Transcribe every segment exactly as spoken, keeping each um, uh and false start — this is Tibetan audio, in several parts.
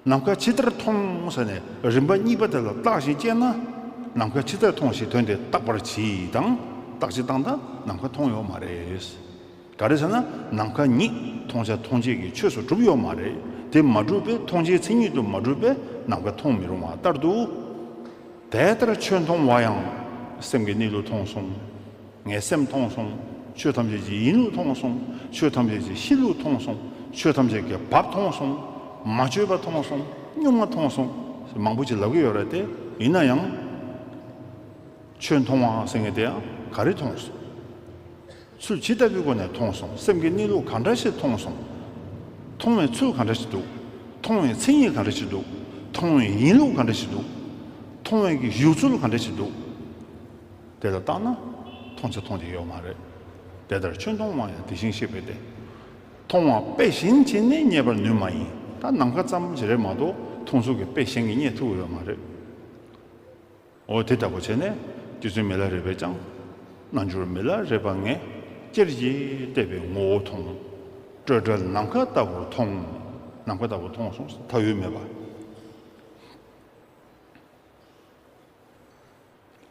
ནམ་མཁའ་ཇི་ལྟར་མཐོང་ཟེར་ནས་རིམ་པ་གཉིས་པ་དེ་ལ་བརྟགས་ཤིང་དཔྱད་ན། ནམ་མཁའ་ཇི་ལྟར་མཐོང་ཞེས་དོན་དེ་བརྟག་པར་གྱིས་དང་བརྟག་ཅིང་བརྟགས་ན་ནམ་མཁའ་མཐོང་ཡོད་མ་རེད། ག་རེ་ཟེར་ན་ནམ་མཁའ་ཉིད་མཐོང་བྱ་མཐོང་བྱེད་ཀྱི་ཆོས་སུ་གྲུབ་ཡོད་མ་རེད། དེ་མ་གྲུབ་པས་མཐོང་བྱའི་མཚན་ཉིད་དུ་མ་གྲུབ་པས་ནམ་མཁའ་མཐོང་མི་རུང་བ་ལྟར་དུ། དེ་ལྟར་ཆོས་མཐོང་བ་ཡང་སེམས་ཀྱི་གནས་ལུགས་མཐོང་སོང་། ངས་སེམས་མཐོང་སོང་། ཆོས་ཐམས་ཅད་ཀྱི་ཡིན་ལུགས་མཐོང་སོང་། ཆོས་ཐམས་ཅད་ཀྱི་གཤིས་ལུགས་མཐོང་སོང་། ཆོས་ཐམས་ཅད་ཀྱི་བབ་མཐོང་སོང་། མ་བཅོས་པ་མཐོང་སོང་། གཉུག་མ་མཐོང་སོང་། མང་པོ་ཅིག་ལབ་ཀྱི་ཡོད་རེད་དེ། ཡིན་ན་ཡང་། ཆོས་མཐོང་བ་ཟེར་མཁན་དེ་ཡང་ག་རེ་མཐོང་སོང་། ཚུལ་ཇི་ལྟ་བུའི་སྒོ་ནས་མཐོང་སོང་། སེམས་ཀྱི་གནས་ལུགས་ག་འདྲ་ཞིག་མཐོང་སོང་། མཐོང་བའི་ཚུལ་ག་འདྲ་ཞིག་འདུག་མཐོང་བའི་མཚན་ཉིད་ག་འདྲ་ཞིག་འདུག་མཐོང་བའི་ཡིན་ལུགས་ག་འདྲ་ཞིག་འདུག་མཐོང་བའི་གི་བཞུགས་ཚུལ་ག་འདྲ་ཞིག་འདུག་དེ་ལ་བརྟགས་ན་མཐོང་བྱ་མཐོང་བྱེད་ཡོད་མ་རེད། དེ་ལྟར་ཆོས་མཐོང་བ་ཡང་དེ་བཞིན་གཤེགས་པས་ཏེ། མཐོང་བ་དཔེ་བཞིན་བྱས་ནས་རྙེད་པར་ནུས་མ་ཡིན། ད་ནམ་མཁའ་ཙམ་ཞིག་རེད་མ་གཏོགས་མཐོང་ཚུལ་གྱི་དཔེ་གཞན་གྱིས་རྙེད་ཐུབ་ཀྱི་ཡོད་མ་རེད། འོ་དེ་ལྟ་བུ་བྱས་ནས་རྗེ་བཙུན་མི་ལ་རས་པས་ཀྱང་། རྣལ་འབྱོར་མི་ལ་རས་པ་ངས། ཅེར་གྱིས་བལྟས་པས་ངོ་བོ་མཐོང་། སྤྲོས་བྲལ་ནམ་མཁའ་ལྟ་བུར་མཐོང་། ནམ་མཁའ་ལྟ་བུར་མཐོང་སོང་། མཐའ་ཡུལ་མེད་པ།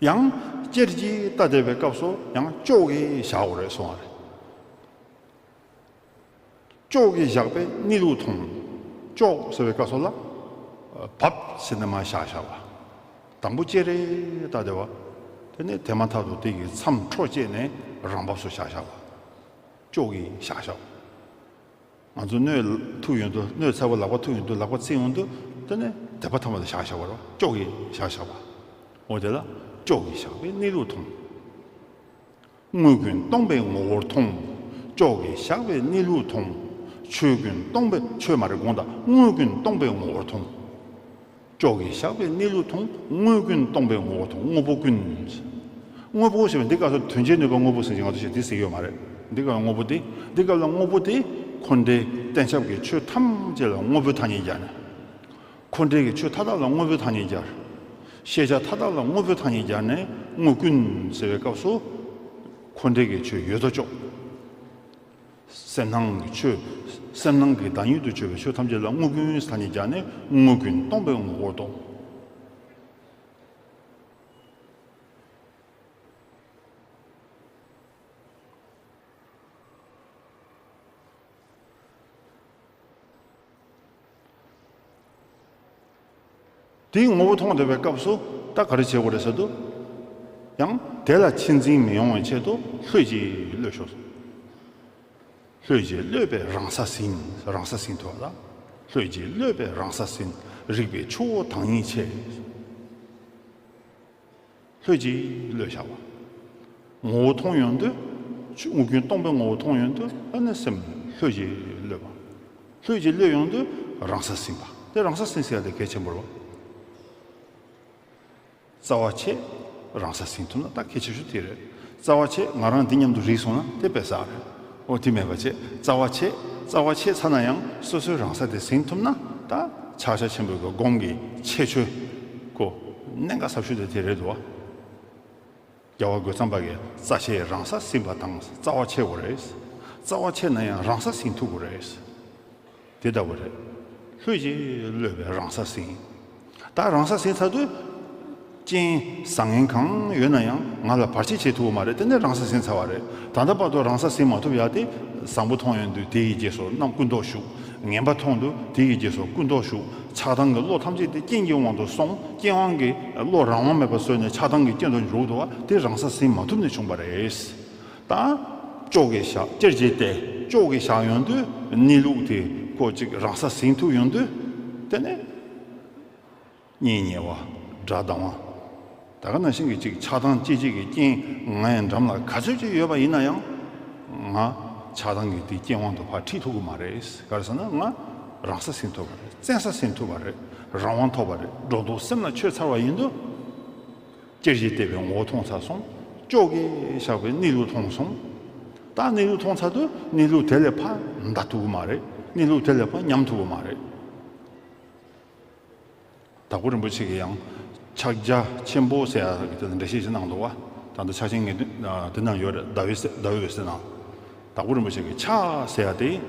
ཡང་ཅེར་གྱིས་ལྟ་བསྡད་པའི་སྐབས་སུ་ཡང་ཅོག་གིས་བཞག་དགོས་རེད་གསུང་བ་རེད། ཅོག་གིས་བཞག་པས་གནས་ལུགས་མཐོང་། ཅོག་ཟེར་བའི་སྐབས་སུ་ལ། བབས་ཟེར་ནས་མར་བཞག་བཞག་པ། དང་པོ་ཅེར་རེ་ལྟ་བསྡད་པ། དེ་ནས་དེ་མ་ཐག་ཏུ་དེ་གི་མཚམས་འཕྲོ་བཅད་ནས་རང་བབས་སུ་བཞག་བཞག་པ། ཅོག་གིས་བཞག་བཞག་པ། ང་ཚོ་སྣོད་ཐུག་ཡོང་དུས། སྣོད་ཚ་པོ་ལག་པ་ཐུག་ཡོང་དུས་ལག་པ་བཙིར་ཡོང་དུས། དེ་ནས་དེ་པ་ཐ་མ་ལ་བཞག་བཞག་པ་རེད། ཅོག་གིས་བཞག་བཞག་པ། འོ་དེ་ལ་ཅོག་གིས་བཞག་པས་གནས་ལུགས་མཐོང་། དངོས་ཀུན་སྟོང་པའི་ངོ་བོར་མཐོང་། ཅོག་གིས་བཞག་པས་གནས་ལུགས་མཐོང་། ཆོས་ཀུན་སྟོང་པའི། ཆོས་མ་རེད་དགོངས་དག་དངོས་ཀུན་སྟོང་པའི་ངོ་བོར་མཐོང་། ཅོག་གིས་བཞག་པས་གནས་ལུགས་མཐོང་། དངོས་ཀུན་སྟོང་པའི་ངོ་བོར་མཐོང་། དངོས་པོ་ཀུན། དངོས་པོ་ཞེས་པ་འདི་སྐབས་སུ་དོན་བྱེད་ནུས་པ་དངོས་པོ་ཟེར་གྱི་ང་ཚོ་ཞིག་འདི་ཟེར་གྱི་ཡོད་མ་རེད། འདི་སྐབས་དངོས་པོ་དེ། འདི་སྐབས་ལ་དངོས་པོ་དེ་འཁོར་འདས་གཏན་ཆགས་ཀྱི་ཆོས་ཐམས་ཅད་ལ་དངོས་པོའི་ཐ་སྙད་སྦྱར་ནས། འཁོར་འདས་ཀྱི་ཆོས་མཐའ་དག་ལ་དངོས་པོའི་ཐ་སྙད་སྦྱར། ཤེས་བྱ་མཐའ་དག་ལ་དངོས་པོའི་ཐ་སྙད་སྦྱར་ནས་དངོས་ཀུན་ཟེར་བའི་སྐབས་སུ། འཁོར་འདས་ཀྱི་ཆོས་ཡོད་དོ་ཅོག་སེམས་སྣང་གི་ཆོས། སེམས་སྣང་གི་བདག་ཉིད་དུ་གྱུར་པའི་ཆོས་ཐམས་ཅད་ལ་དངོས་ཀུན་ཐ་སྙད་སྦྱར་ནས་དངོས་ཀུན་སྟོང་པའི་ངོ་བོར་རྟོགས། དེའི་ངོ་བོ་མཐོང་བསྡད་པའི་སྐབས་སུ་ད་ག་རེ་བྱེད་དགོས་རེད་ཟེར་དུས། ཡང་དེ་ལ་ཆེད་འཛིན་མི་ཡོང་བའི་ཆེད་དུ་ལྷོད་ཀྱིས་གློད་ཤོག་ལྷོད་ཀྱིས་གློད་པས་རང་ས་ཟིན། རང་ས་ཟིན་ཐུབ་པ་ལ། ལྷོད་ཀྱིས་གློད་པས་རང་ས་ཟིན། རིག་པའི་ཆུ་བོ་དྭངས་སྙིགས་ཆེ། ལྷོད་ཀྱིས་གློད་བཞག་པ། ངོ་བོ་མཐོང་ཡོང་དུས། དངོས་ཀུན་སྟོང་པའི་ངོ་བོ་མཐོང་ཡོང་དུས་ཨ་ནི་སེམས་ལྷོད་ཀྱིས་གློད་པ། ལྷོད་ཀྱིས་གློད་ཡོང་དུས་རང་ས་ཟིན་པ། དེ་རང་ས་ཟིན་ཟེར་ཡ་དེ་གལ་ཆེན་པོ་རེད། རྩ་བ་ཆད། རང་ས་ཟིན་ཐུབ་ན་ད་གལ་ཆེ་ཤོས་དེ་རེད། རྩ་བ་ཆད། ང་རང་འདི་མཉམ་དུ་རིག་སོང་ན་དེ་དཔེ་བསགས་རེད། འོ་དེ་མེད་པ་བྱས། རྩ་བ་ཆད། རྩ་བ་ཆད་ཚར་ན་ཡང་སོ་སོའི་རང་ས་དེ་ཟིན་ཐུབ་ན་ད་ཕྱག་རྒྱ་ཆེན་པོའི་གི་སྒོམ་གྱི་ཁྱད་ཆོས་ཀོ་གནད་འགག་ཟབ་ཤོས་དེ་དེ་རེད་འདུག་བ། རྒྱལ་བ་རྒོད་ཚང་པ་གིས་རྩ་ཆད་རང་ས་ཟིན་པ་དང་རྩ་བ་ཆད་དགོས་རེད། རྩ་བ་ཆད་ན་ཡང་རང་ས་ཟིན་ཐུབ་དགོས་རེད། དེ་ལྟ་བུ་རེད། ལྷོད་ཀྱིས་གློད་པའི་རང་ས་ཟིན། ད་རང་ས་ཟིན་ཚར་དུས། རྐྱེན་བཟང་ངན་གང་ཡོད་ན་ཡང་ང་ལ་བར་ཆད་བྱེད་ཐུབ་ཀྱི་མ་རེད། དེ་ནས་རང་ས་ཟིན་ཚར་བ་རེད། ད་ལྟ་བར་དུ་རང་ས་ཟིན་མ་ཐུབ་ཡ་དེ། བཟང་པོ་མཐོང་ཡོང་དུས་དེ་ཡི་རྗེས་སུ་རྣམ་ཀུན་རྟོག་ཞུགས། ངན་པ་མཐོང་དུས་དེ་ཡི་རྗེས་སུ་ཀུན་རྟོག་ཞུགས། ཆགས་སྡང་གི་བློ་ཐམས་ཅད་དེ་རྐྱེན་གྱི་དབང་དུ་སོང་། རྐྱེན་དབང་གིས་བློ་རང་དབང་མེད་པར་བཟོས་ནས་ཆགས་སྡང་གི་རྐྱེན་དུ་འཇུག་འདུག་བ། དེ་རང་ས་ཟིན་མ་ཐུབ་ནས་བྱུང་བ་རེད། ད། ཅོག་གིས་བཞག་ཅེར་གྱིས་བལྟས། ཅོག་གིས་བཞག་ཡོང་དུས་གནས་ལུགས་དེ་ཁོ་གཅིག་རང་ས་ཟིན་ཐུབ་ཡོང་དུས། དེ་ནས་གཉེན་ཉེ་བ། དགྲ་སྡང་བ། ད་ག་ནང་བཞིན་གྱི་གཅིག་ཆགས་སྡང་སྐྱེ་བྱེད་ཀྱི་རྐྱེན་ངའི་འགྲམ་ལ་ག་ཚོད་ཅིག་ཡོད་པ་ཡིན་ན་ཡང་། ང་ཆགས་སྡང་གི་དེ་རྐྱེན་དབང་དུ་ཕར་ཁྲིད་ཐུབ་ཀྱི་མ་རེད། ག་རེ་ཟེར་ན་ང་རང་ས་ཟིན་ཐུབ་པ་རེད། བཙན་ས་ཟིན་ཐུབ་པ་རེད། རང་དབང་ཐོབ་པ་རེད། སྒྲོ་འདོགས་སེམས་ལ་ཆོད་ཚར་བ་ཡིན་དུས། ཅེར་གྱིས་བལྟས་པའི་ངོ་བོ་མཐོང་ཚར་སོང་། ཅོག་གིས་བཞག་པའི་གནས་ལུགས་མཐོང་སོང་། ད་གནས་ལུགས་མཐོང་ཚར་དུས་གནས་ལུགས་དེ་ལས་ཕར་འདའ་ཐུབ་ཀྱི་མ་རེད། གནས་ལུགས་དེ་ལས་ཕར་ཉམས་ཐུབ་ཀྱི་མ་རེད། དྭགས་པོ་རིན་པོ་ཆེ་གིས་ཡང་ཕྱག་རྒྱ་ཆེན་པོ་ཟེར་ཡ་གི་དེ་ལ་འགྲེལ་བཤད་ཅིག་གནང་འདུག་བ། ད་ལྟ་ཕྱག་ཆེན་ངེས་དོན་དེ་ན་ཡོད་རེད། ཟླ་འོད་ཟེར་ཟླ་འོད་ཟེར་ན། དྭགས་པོ་རིན་པོ་ཆེ་གིས་ཕྱག་ཟེར་ཡ་དེ།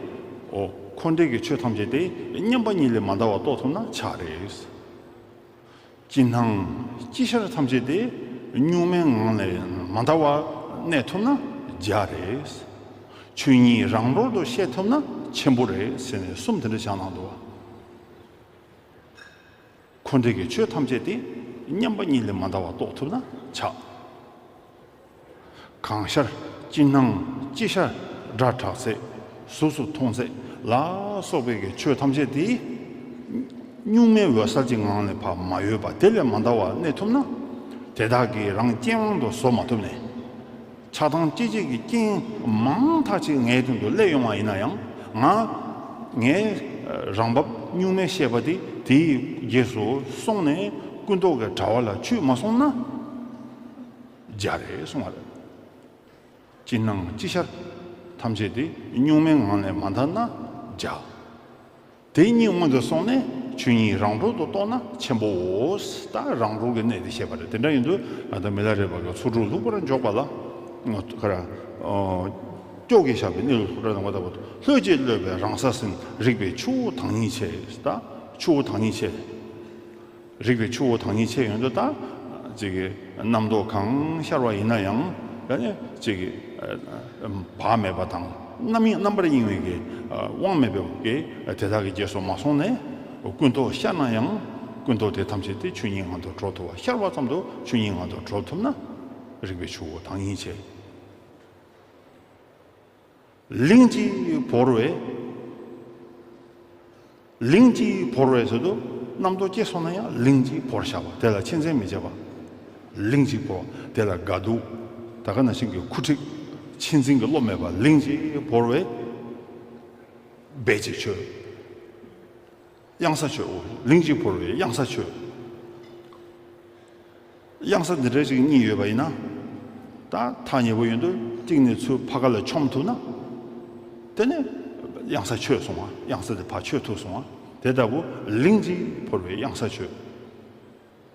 འོ། འཁོར་འདས་ཀྱི་ཆོས་ཐམས་ཅད་དེ་མཉམ་པ་ཉིད་ལས་མ་འདའ་བར་རྟོགས་ཐུབ་ན་ཆགས་རེད། ཅི་སྣང་ཅི་ཤར་ཐམས་ཅད་དེ་གཉུག་མའི་ངང་ལས་མ་འདའ་བར་གནས་ཐུབ་ན་རྒྱལ་རེད། ཆོས་ཉིད་རང་གྲོལ་དུ་ཤེས་ཐུབ་ན་ཆེན་པོ་རེད་ཟེར་ནས་གསུམ་དེ་འདྲ་བཞག་གནང་འདུག་བ། འཁོར་འདས་ཀྱི་ཆོས་ཐམས་ཅད་དེ་མཉམ་པ་ཉིད་ལས་མ་འདའ་བར་རྟོགས་ཐུབ་ན་ཆགས། གང་ཤར་ཅི་སྣང་ཅི་ཤར་སྒྲ་གྲགས་ཚད་གཟུགས་སུ་མཐོང་ཚད་ལ་སོགས་པའི་གི་ཆོས་ཐམས་ཅད་དེ་གཉུག་མའི་འོད་གསལ་གྱི་ངང་ལས་ཕར་མ་གཡོས་པ་དེ་ལས་མ་འདའ་བར་གནས་ཐུབ་ན། དེ་དག་གིས་རང་རྐྱེན་དབང་དུ་བཟོ་མ་ཐུབ་ནས། ཆགས་སྡང་སྐྱེ་བྱེད་ཀྱི་རྐྱེན་མང་དག་ཅིག་ངའི་སྟེང་དུ་སླེབས་ཡོང་བ་ཡིན་ན་ཡང་། ང་ངའི་རང་བབས་གཉུག་མའི་ཤེས་པ་དེ་དེའི་རྗེས་སུ་སོང་ནས་ཀུན་རྟོག་གི་དྲ་བ་ལ་ཆུད་མ་སོང་ན་རྒྱལ་རེད་གསུང་བ་རེད། ཅི་སྣང་ཅི་ཤར་ཐམས་ཅད་དེ་གཉུག་མའི་ངང་ལས་མ་འདའ་ན་རྒྱལ། དེ་གཉིས་སྔོན་དུ་སོང་ནས་ཆོས་ཉིད་རང་གྲོལ་དུ་རྟོགས་ན་ཆེན་པོའོ། ད་རང་གྲོལ་གྱི་གནད་དེ་བཤད་པ་རེད། དེ་འདྲ་ཡིན་དུས་ཨ་ད་མི་ལ་རས་པ་གི་ཚོགས་དྲུག་ལྷུག་པར་འཇོག་པ་ལ་ཁ་ར་སྐྱོ་གི་བཞག་པའི་གནས་ལུགས་ལྷུག་པར་དང་པོ་ལྟ་བུ། ལྷོད་ཀྱིས་གློད་པའི་རང་ས་ཟིན། རིག་པའི་ཆུ་བོ་དྭངས་སྙིགས་ཆེ། ད་ཆུ་བོ་དྭངས་སྙིགས་ཆེ། རིག་པའི་ཆུ་བོ་དྭངས་སྙིགས་ཆེ་ཡོང་དུས་ད་ཅིག་གི་རྣམ་རྟོག་གང་ཤར་བ་ཡིན་ན་ཡང་ཡང་ནི་ཅིག་གི་བག་མེད་པ་དང་རྣམ་གཡེང་རྣམ་པར་གཡེང་བའི་གི་དབང་མེད་པའི་གི་དེ་དག་གི་རྗེས་སུ་མ་སོང་ནས་ཀུན་རྟོག་ཤར་ན་ཡང་ཀུན་རྟོག་དེ་ཐམས་ཅད་དེ་ཆོས་ཉིད་ངང་དུ་གྲོལ་ཐུབ་པ། ཤར་བ་ཙམ་དུ་ཆོས་ཉིད་ངང་དུ་གྲོལ་ཐུབ་ན་རིག་པའི་ཆུ་བོ་དྭངས་སྙིགས་ཆེ། ལིང་གིས་བོར་བས། ལིང་གིས་བོར་བས་ཟེར་དུས་རྣམ་རྟོག་སྐྱེས་སོང་ན་ཡང་ལིང་གིས་བོར་བཞག་པ་དེ་ལ་ཆེད་འཛིན་མི་བྱེད་པ། ལིང་གིས་བོར་བ་དེ་ལ་དགའ་སྡུག་ད་ག་ནང་བཞིན་གྱི་ཁུ་འཁྲིག་ཆེད་འཛིན་གྱི་བློ་མེད་པ། ལིང་གིས་བོར་བས་སྦས་ཀྱི་ཆོས། གཡང་ས་ཆོད། འོ་ལིང་གིས་བོར་བའི་གཡང་ས་ཆོད། གཡང་ས་འདི་འདྲ་ཞིག་གཉིས་ཡོད་པ་ཡིན་ན། ད་ཐག་ཉེ་པོ་ཡིན་དུས་གཅིག་ནས་ཚུར་ཕ་ག་ལ་མཆོང་ཐུབ་ན། དེ་ནས་གཡང་ས་ཆོད་སོང་བ། གཡང་ས་དེ་ཕར་ཆོད་ཐུབ་སོང་བ། དེ་ལྟ་བུ་ལིང་གིས་བོར་བའི་གཡང་ས་ཆོད།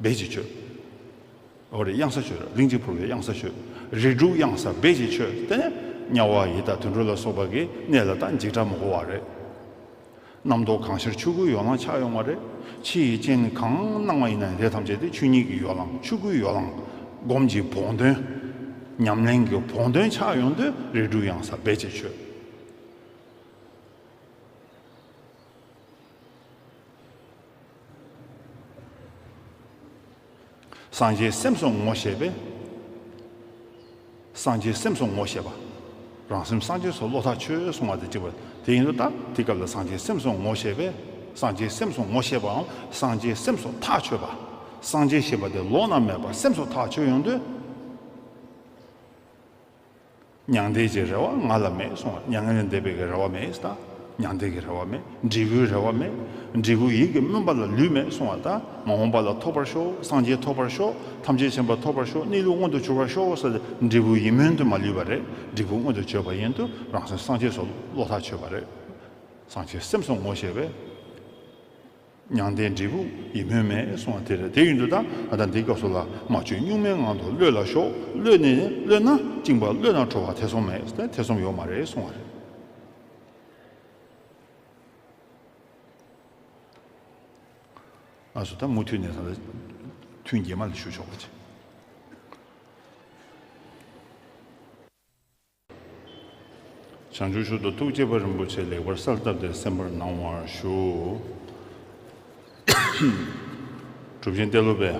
སྦས་ཀྱི་ཆོད། འོ་རེད། གཡང་ས་ཆོད། ལིང་གིས་བོར་བའི་གཡང་ས་ཆོད། རིགས་དྲུག་གཡང་ས་སྦས་ཀྱི་ཆོད། དེ་ནས་དམྱལ་བ་ཡི་དྭགས་དུད་འགྲོ་ལ་སོགས་པ་གི་གནས་ལ་ད་འཇིགས་སྐྲག་མ་དགོས་པ་རེད། རྣམ་རྟོག་གང་ཤར་ཆོས་སྐུའི་ཡོ་ལང་ཆགས་ཡོང་བ་རེད། ཕྱི་ཡི་རྐྱེན་གང་སྣང་བ་ཡིན་ན་ཡང་དེ་ཐམས་ཅད་དེ་ཆོས་ཉིད་ཀྱི་ཡོ་ལང་། ཆོས་སྐུའི་ཡོ་ལང་། སྒོམ་གྱི་བོགས་འདོན། ཉམས་ལེན་གྱི་བོགས་འདོན་ཆགས་ཡོང་དུས་རིགས་དྲུག་གཡང་ས་སྦས་ཀྱི་ཆོད། སངས་རྒྱས་སེམས་སུ་ངོ་ཤེས་པས། སངས་རྒྱས་སེམས་སུ་ངོ་ཤེས་པ། རང་སེམས་སངས་རྒྱས་སུ་བློ་ཐག་ཆོད་གསུང་བ་དེ་གཅིག་པ། དེ་ཡིན་དུས་ད་དེ་སྐབས་ལ་སངས་རྒྱས་སེམས་སུ་ངོ་ཤེས་པས། སངས་རྒྱས་སེམས་སུ་ངོ་ཤེས་པའམ་སངས་རྒྱས་སེམས་སུ་ཐག་ཆོད་པ། སངས་རྒྱས་ཞེས་པ་དེ་ལོགས་ན་མེད་པར་སེམས་སུ་ཐག་ཆོད་ཡོང་དུས། མྱང་འདས་ཀྱི་རེ་བ་ང་ལ་མེད་གསུང་བ། མྱ་ངན་ལས་འདས་པའི་གི་རེ་བ་མེད་ད། མྱང་འདས་ཀྱི་རེ་བ་མེད། འབྲས་བུའི་རེ་བ་མེད། འབྲས་བུ་ཡིད་ཀྱིས་སྨོན་པ་ལ་ལུས་མེད་གསུང་བ་ད། མ་འོངས་པ་ལ་ཐོབ་པར་ཤོག་སངས་རྒྱས་ཐོབ་པར་ཤོག་ཐམས་ཅད་མཁྱེན་པ་ཐོབ་པར་ཤོག་གནས་ལུགས་མངོན་དུ་གྱུར་པར་ཤོག་ཟེར་ཏེ་འབྲས་བུ་ཡིད་སྨོན་དུ་མ་ལུས་པ་རེད། འབྲས་བུ་མངོན་དུ་གྱུར་པ་ཡིན་དུས་རང་སེམས་སངས་རྒྱས་སུ་བློ་ཐག་ཆོད་པ་རེད། སངས་རྒྱས་སེམས་སུ་ངོ་ཤེས་པས། མྱང་འདས་འབྲས་བུ་ཡིད་སྨོན་མེད་གསུང་བ་དེ་རེད། དེ་ཡིན་དུས་ད་ཨ་ད་འདི་སྐབས་སུ་ལ་མ་བཅོས་གཉུག་མའི་ངང་དུ་གློད་ལ་ཞོག་གློད་ནས་གློད་ན་བཅིངས་པ་གློད་ན་གྲོལ་བ་ཐེ་ཚོམ་མེད། ཐེ་ཚོམ་ཡོད་མ་རེད་གསུང་བ་རེད། ཨ་སུ་ད་མུ་མཐུད་ནས་ད་ལྟ་ཐུན་རྗེས་མ་ལ་ཞུ་ཆོག་པ་བྱེད། བྱང་ཆུབ་མཆོག་ཏུ་ཐུགས་བསྐྱེད་པ་རིན་པོ་ཆེ་ལེགས་པར་གསལ་བཏབ་སྟེ་གསན་པར་གནང་བར་ཞུ། གྲུབ་ཆེན་ཏེ་ལོ་པས་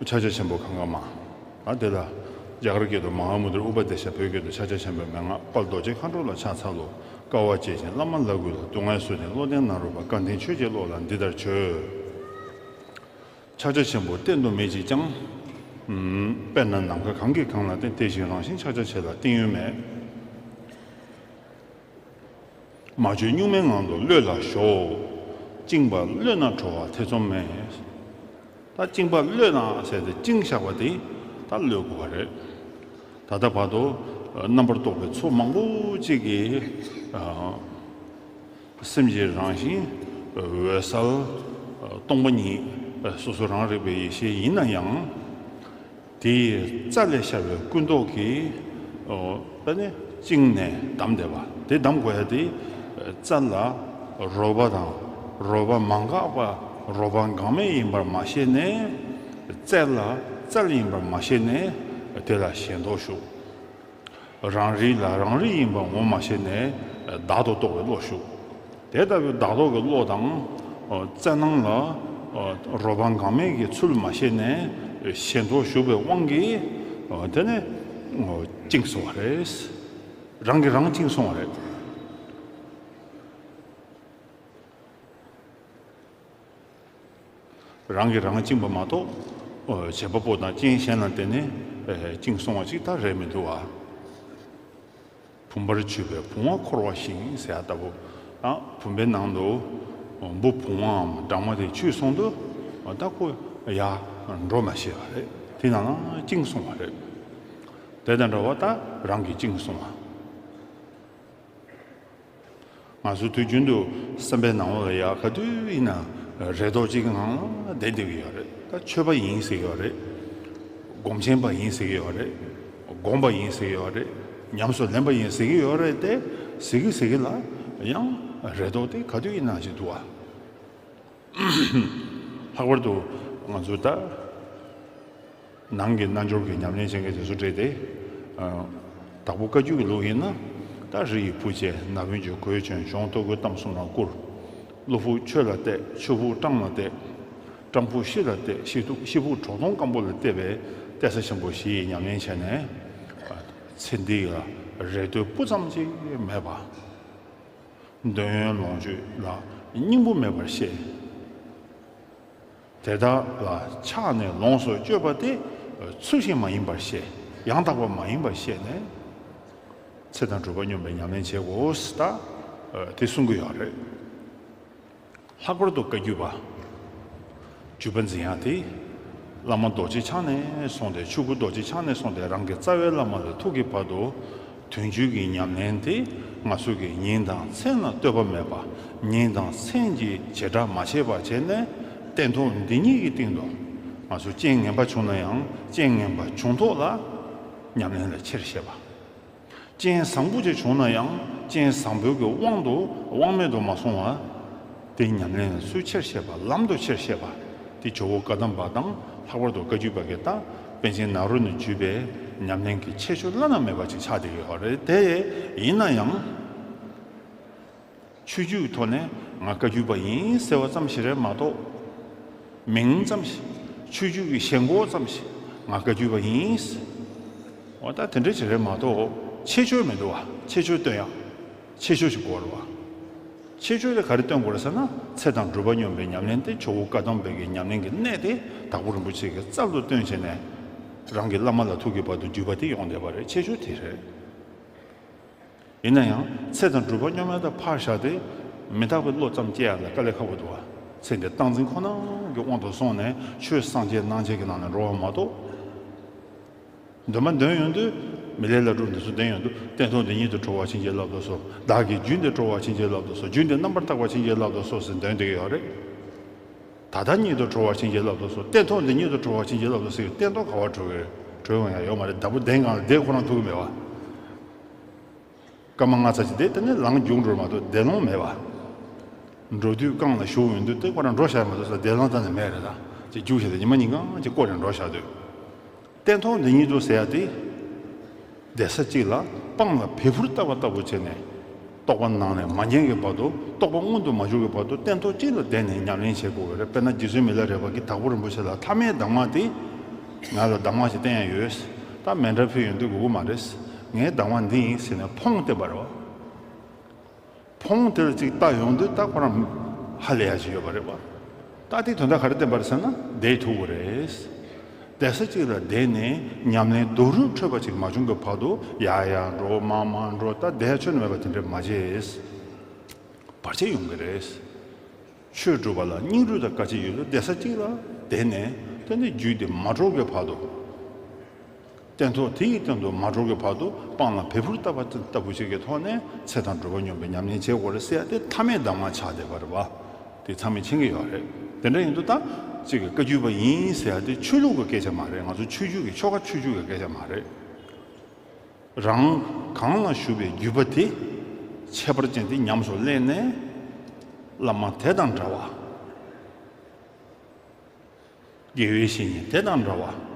ཕྱག་རྒྱ་ཆེན་པོ་གང་ག་མ། ཨ་དེ་ལ་རྒྱ་གར་སྐད་དུ་མ་ཧཱ་མུ་དྲ་ཨུ་པ་དེ་ཤ། བོད་སྐད་དུ་ཕྱག་རྒྱ་ཆེན་པོའི་མན་ངག་དཔལ་རྡོ་རྗེ་མཁའ་འགྲོ་ལ་ཕྱག་འཚལ་ལོ། དཀའ་བ་སྤྱད་ཅིང་བླ་མ་ལ་གུས་ལ། སྡུག་བསྔལ་བཟོད་ཅིང་བློ་ལྡན་ནཱ་རོ་པ། དགའ་ལྡན་ཆོས་ཀྱི་བློ་ལ་འདི་ལྟར་བྱོས། ཕྱག་རྒྱ་ཆེན་པོ་བསྟན་དུ་མེད་ཅིས་ཀྱང་། དཔེར་ན་ནམ་མཁའ་གང་གིས་གང་ལ་བརྟེན། དེ་བཞིན་རང་བཞིན་ཕྱག་རྒྱ་ཆེ་ལ་བརྟེན་ཡུལ་མེད། མ་བཅོས་གཉུག་མའི་ངང་དུ་གློད་ལ་ཞོག་བཅིངས་པ་གློད་ན་གྲོལ་བ་ཐེ་ཚོམ་མེད། ད་བཅིངས་པ་གློད་ན་ཟེར་ཏེ་བཅིངས་བཞག་པ་དེ་ད་གློད་དགོས་པ་རེད། ད་ལྟ་བར་དུ་རྣམ་པར་རྟོག་པའི་ཚོགས་མང་པོ་ཅིག་གིས། སེམས་ཀྱི་རང་བཞིན་འོད་གསལ་སྟོང་པ་ཉིད་སོ་སོ་རང་རིག་པའི་ཡེ་ཤེས་ཡིན་ན་ཡང་། དེའི་རྩ་ལས་ཤར་བའི་ཀུན་རྟོག་གིས་ཨོ་ད་ནི་བཅིངས་ནས་བསྡམས་བསྡད་པ་དེ་བསྡམ་དགོས་ཡ་དེ་ རྩལ་ལ་རོལ་པ་དང་། རོལ་པ་མ་འགགས་པ། རོལ་པ་འགག་མེད་ཡིན་པར་མ་ཤེས་ནས། རྩལ་ལ་རྩལ་ཡིན་པར་མ་ཤེས་ནས། དེ་ལ་ཞེན་རྟོག་ཞུགས། རང་རིག་ལ་རང་རིག་ཡིན་པ་ངོ་མ་ཤེས་ནས། བདག་ཏུ་རྟོག་པའི་བློ་ཞུགས། དེ་ལྟ་བུའི་བདག་རྟོག་གི་བློ་དང་། རྩལ་སྣང་ལ་རོལ་པ་འགག་མེད་ཀྱི་ཚུལ་མ་ཤེས་ནས། ཞེན་རྟོག་ཞུགས་པའི་དབང་གིས། དེ་ནས་བཅིངས་སོང་བ་རེད། རང་གིས་རང་བཅིངས་སོང་བ་རེད། རང་གིས་རང་བཅིངས་པ་མ་གཏོགས། བྱེད་པ་པོ་དང་རྐྱེན་གཞན་ལ་བརྟེན་ནས་བཅིངས་སོང་བ་ཅིག་ད་རེད་མི་འདུག་བ། བུམ་པར་ཆུད་པས་བུང་བ་འཁོར་བ་ཞིང་ཟེར་ཡ་ལྟ་བུ། བུམ་པའི་ནང་དུ་འབུ་བུང་བའམ་སྦྲང་མ་དེ་ཆུད་སོང་དུས། ད་ཁོ་ཡར་འགྲོ་མ་ཤེས་པ་རེད། དེ་ནང་ལ་བཅིངས་སོང་བ་རེད། དེ་དང་འདྲ་བ་ད་རང་གིས་བཅིངས་སོང་བ། ང་ཚོ་དུས་རྒྱུན་དུ་སེམས་པའི་ནང་ལོགས་ལ་ཡ་ག་དུས་ཡིན་ན་རེ་དོགས་གཅིག་གི་ངང་ལ་བསྡད་བསྡད་ཀྱི་ཡོད་རེད། ད་ཆོས་པ་ཡིན་ཟེར་གྱི་ཡོད་རེད། སྒོམ་ཆེན་པ་ཡིན་ཟེར་གྱི་ཡོད་རེད། སྒོམ་པ་ཡིན་ཟེར་གྱི་ཡོད་རེད། ཉམས་སུ་ལེན་པ་ཡིན་ཟེར་གྱི་ཡོད་རེད་དེ། ཟེར་གྱི་ཟེར་གྱི་ལ་ཡང་རེ་དོགས་དེ་ག་དུས་ཡིན་ན་ཞིག་འདུག་བ། ལྷག་པར་དུ་ང་ཚོ་ད་ནང་གི་རྣལ་འབྱོར་གྱི་ཉམས་ལེན་བྱེད་མཁན་དེ་ཚོ་འདྲ་སྟེ། ཨ། དྭགས་པོ་བཀའ་བརྒྱུད་ཀྱི་ལུགས་ཡིན་ན། ད་རི་ཡི་བུ་བྱས་ན་བུན་གྱིས་གོས་གྱོན། གཞོང་ཐོ་གོས་གཏམ་གསུམ་ལ་བསྐུར། ཀླུ་ཕུག་ཆོས་ལ་གཏད། ཆུ་ཕུག་སྤྲང་ལ་གཏད། སྤྲང་ཕུག་ཤི་ལ་གཏད། ཤི་ཐུག་ཤི་ཕུག་གྲོག་མཐོང་སྐམ་པོ་ལ་གཏད་པའི་གཏད་ས་ཆེན་པོ་བཞི་ཡི་ཉམས་ལེན་བྱས་ནས། ཚེ་འདི་ལ་རེ་ལྟོས་སྤུ་ཙམ་ཅིག་མེད་པ། འདོད་ཡོན་ལོངས་སྤྱོད་ལ་སྙིང་པོ་མེད་པར་ཤེས། དེ་དག་ལ་ཆགས་ནས་ལོངས་སུ་སྤྱོད་པ་དེ་ཚུལ་བཞིན་མ་ཡིན་པར་ཤེས། ཡང་དག་པ་མ་ཡིན་པར་ཤེས་ནས། ཚེ་དང་སྒྲུབ་པ་སྙོམས་པའི་ཉམས་ལེན་བྱེད་དགོས་ད། དེ་གསུང་གི་ཡོད་རེད། ལྷག་པར་དུ་བཀའ་བརྒྱུད་པ། བརྒྱུད་པ་འཛིན་ཡག་དེ། བླ་མ་རྡོ་རྗེ་འཆང་ནས་བཟུང་སྟེ། ཆོས་སྐུ་རྡོ་རྗེ་འཆང་ནས་བཟུང་སྟེ། རང་གི་རྩ་བའི་བླ་མ་ལ་ཐུག་གི་བར་དུ། དོན་བརྒྱུད་ཀྱི་ཉམས་ལེན་དེ་ང་ཚོ་གིས་ཉིན་དང་མཚན་ལ་ལྟོས་པ་མེད་པ། ཉིན་དང་མཚན་གྱི་བྱེ་བྲག་མ་ཕྱེད་པ་བྱས་ནས། སྟན་ཐོག་འདི་ཉིད་ཀྱི་སྟེང་དུ། ང་ཚོ་རྐྱེན་ངན་པ་བྱུང་ན་ཡང་། རྐྱེན་ངན་པ་བྱུང་ཐོག་ལ་ཉམས་ལེན་ལ་ཆེར་བཤད་པ། རྐྱེན་བཟང་པོ་ཅིག་བྱུང་ན་ཡང་། རྐྱེན་བཟང་པོའི་གི་དབང་དུ། དབང་མེད་དུ་མ་སོང་བ། དེ་ཉམས་ལེན་ལ་ཚུལ་ཆེར་བཤད་པ། ལམ་དུ་ཆེར་བཤད་པ། དེ་ཇོ་བོ་བཀའ་གདམས་པ་དང་། ལྷག་པར་དུ་བཀའ་བརྒྱུད་པ་གི་ད་པཎ་ཆེན་ནཱ་རོ་ནས་བརྒྱུད་པའི་ཉམས་ལེན་གྱི་ཁྱད་ཆོས་བླ་ན་མེད་པ་ཅིག་ཆགས་བསྡད་ཡོད་རེད། དེ་ཡིན་ན་ཡང་། ཆོས་བརྒྱུད་ཀྱི་ཐོག་ནས་ང་བཀའ་བརྒྱུད་པ་ཡིན་ཟེར་བ་ཙམ་ཞིག་རེད་མ་གཏོགས། མིང་ཙམ་ཞིག་ཆོས་བརྒྱུད་ཀྱི་ཞེན་ཁོག་ཙམ་ཞིག་ང་བཀའ་བརྒྱུད་པ་ཡིན། འོ་ད་དེ་འདྲ་ཞིག་རེད་མ་གཏོགས། ཁྱད་ཆོས་མི་འདུག་བ། ཁྱད་ཆོས་སྟོན་ཡག་ཁྱད་ཆོས་ཞིག་དགོས་རེད་བ། ཁྱད་ཆོས་དེ་ག་རེ་སྟོན་དགོས་རེད་ཟེར་ན། ཚེ་དང་སྒྲུབ་པ་སྙོམས་པའི་ཉམས་ལེན་དེ། ཇོ་བོ་བཀའ་གདམས་པའི་གི་ཉམས་ལེན་གྱི་གནད་དེ་དྭགས་པོ་རིན་པོ་ཆེ་གི་རྩལ་དུ་བཏོན་བྱས་ནས། རང་གི་བླ་མ་ལ་ཐུག་གི་བར་དུ་བརྒྱུད་པ་དེ་ཡོང་བསྡད་པ་རེད། ཁྱད་ཆོས་དེ་རེད། ཡིན་ན་ཡང་ཚེ་དང་སྒྲུབ་པ་སྙོམས་ཡག་དེ་ཕར་བཞག་སྟེ། མི་རྟག་པའི་བློ་ཙམ་སྐྱེ་ཡག་ལ་དཀའ་ལས་ཁག་པོ་འདུག་བ། ཚེ་འདི་སྟངས་འཛིན་ཁོ་ན་གི་དབང་དུ་སོང་ནས་ཆོས་སངས་རྒྱས་སྣང་བྱེད་ཀྱི་ནང་ནས་འགྲོ་བ་མ་གཏོགས། འདོན་པ་འདོན་ཡོང་དུས། མི་ལས་སླ་སྒྲུབ་འདི་ཚོ་འདོན་ཡོང་དུས། སྟན་ཐོག་འདི་ཉིད་དུ་གྲོལ་བར་བྱིན་གྱིས་བརླབ་ཏུ་གསོལ། བདག་གི་རྒྱུད་འདི་གྲོལ་བར་བྱིན་གྱིས་བརླབ་ཏུ་གསོལ། རྒྱུད་འདི་རྣམ་པར་དག་པར་བྱིན་གྱིས་བརླབ་ཏུ་གསོལ་ཟེར་འདོན་བསྡད་ཀྱི་ཡོད་རེད། ད་ལྟ་ཉིད་དུ་གྲོལ་བར་བྱིན་གྱིས་བརླབ་ཏུ་གསོལ། སྟན་ཐོག་འདི་ཉིད་དུ་གྲོལ་བར་བྱིན་གྱིས་བརླབ་ཏུ་གསོལ་ཟེར། སྟན་ཐོག་ག་བར་གྲོལ་གི་རེད། གྲོལ་ཡོང་ཡག་ཡོད་མ་རེད། བདག་པོ་གདན་གང་ལ་བསྡད་ཁོ་རང་ཐུག་གི་མེད་བ། སྐར་མ་ལྔ་ཙམ་ཅིག་བསྡད། དེ་ནས་ལངས་རྒྱུགས་འགྲོ་མ་གཏོགས་བསྡད་ལོང་མེད་བ། འགྲོ་དུས་རྐང་ལ་ཞུགས་ཡོང་དུས་དེ་ཁོ་རང་འགྲོ་བཞག་མ་གཏོགས་ས་བསྡད་ལོང་གཏན་ནས་མེད་རེད། ད་ཅིག་རྒྱུགས་བྱས་ཏེ་ཉི་མ་ཉིན་གང་ཅིག་བསྐོར་ནས་འགྲོ་བཞག་དུས། སྟན་ཐོག་འདི་ཉིད་དུ་ཟེར་ཡག་དེ། བསྡད་ས་གཅིག་ལ་སྤང་ལ་བལ་ཕུར་བཏབ་པ་ལྟ་བུ་བྱས་ནས། རྟོག་པ་ནང་ནས་མ་ཉམས་ཀྱི་བར་དུ། རྟོག་པ་མངོན་དུ་མ་གྱུར་གྱི་བར་དུ་སྟན་ཐོག་གཅིག་ལ་བསྡད་ནས་ཉམས་ལེན་བྱེད་དགོས་པ་རེད། དཔེར་ན་རྗེ་བཙུན་མི་ལ་རས་པ་གིས་དྭགས་པོ་རིན་པོ་ཆེ་ལ་ཐ་མའི་གདམས་ངག་དེ། ང་ལ་གདམས་ངག་ཅིག་བསྟན་ཡག་ཡོད། ད་མཎྜལ་ཕུལ་ཡོང་དུས་དགོས་ཀྱི་མ་རེད། ངའི་གདམས་ངག་འདི་ཡིན་ཟེར་ནས་ཕོངས་བསྟན་པ་རེད་བ། ཕོངས་དེ་ལ་ཅིག་ལྟ་ཡོང་དུས་ད་ཁོ་རང་ཧ་ལས་ཡག་ཅིག་ཡོད་པ་རེད་བ། ད་དེ་དོན་དག་ག་རེ་བསྟན་པ་རེད་ཟེར་ན། བསྡད་ཐུབ་ཀྱི་རེད། བསྡད་ས་གཅིག་ལ་བསྡད་ནས་ཉམས་ལེན་རྡོ་རུབ་འཕྲོད་པ་ཅིག་མ་བྱུང་གི་བར་དུ། ཡར་ཡར་འགྲོ། མར་མར་འགྲོ། ད་བསྡད་ཡག་ཆོས་ནི་མེད་པ་དེ་འདྲ་མ་བྱེད། བར་ཆད་ཡོང་གི་རེད། ཆོས་སྒྲུབ་པ་ལ་སྙིང་རུས་དང་དཀའ་སྤྱད་ཡོད་དུས་བསྡད་ས་གཅིག་ལ་བསྡད་ནས། དེ་ནས་རྒྱུད་དེ་མ་གྲོལ་གྱི་བར་དུ། སྟན་ཐོག་དེ་ཡི་སྟེང་དུ་མ་གྲོལ་གྱི་བར་དུ་སྤང་ལ་བལ་ཕུར་བཏབ་པ་ལྟ་བུ་ཞིག་གི་ཐོག་ནས་ཚེ་དང་སྒྲུབ་པ་སྙོམས་པའི་ཉམས་ལེན་བྱེད་དགོས་རེད་ཟེར་ཡག་དེ་ཐ་མའི་གདམས་ངག་ཆགས་བསྡད་པ་རེད་བ། དེ་ཚང་མས་མཁྱེན་གྱི་ཡོད་རེད། དེ་འདྲ་ཡིན་དུས་ད་གཅིག་གི་བཀའ་བརྒྱུད་པ་ཡིན་ཟེར་ཡག་དེ་ཆོས་ལུགས་ཀྱི་སྐད་ཆ་མ་རེད། ང་ཚོ་ཆོས་བརྒྱུད་ཀྱི་ཆོ་ག་ཆོས་བརྒྱུད་ཀྱི་སྐད་ཆ་མ་རེད། རང་གང་ལ་ཞུགས་པའི་བརྒྱུད་པ་དེ། ཁྱད་པར་ཅན་དེ་ཉམས་སུ་ལེན་ནས། བླ་མ་དེ་དང་འདྲ་བ། དགེ་བའི་བཤེས་གཉེན་དེ་དང་འདྲ་བ།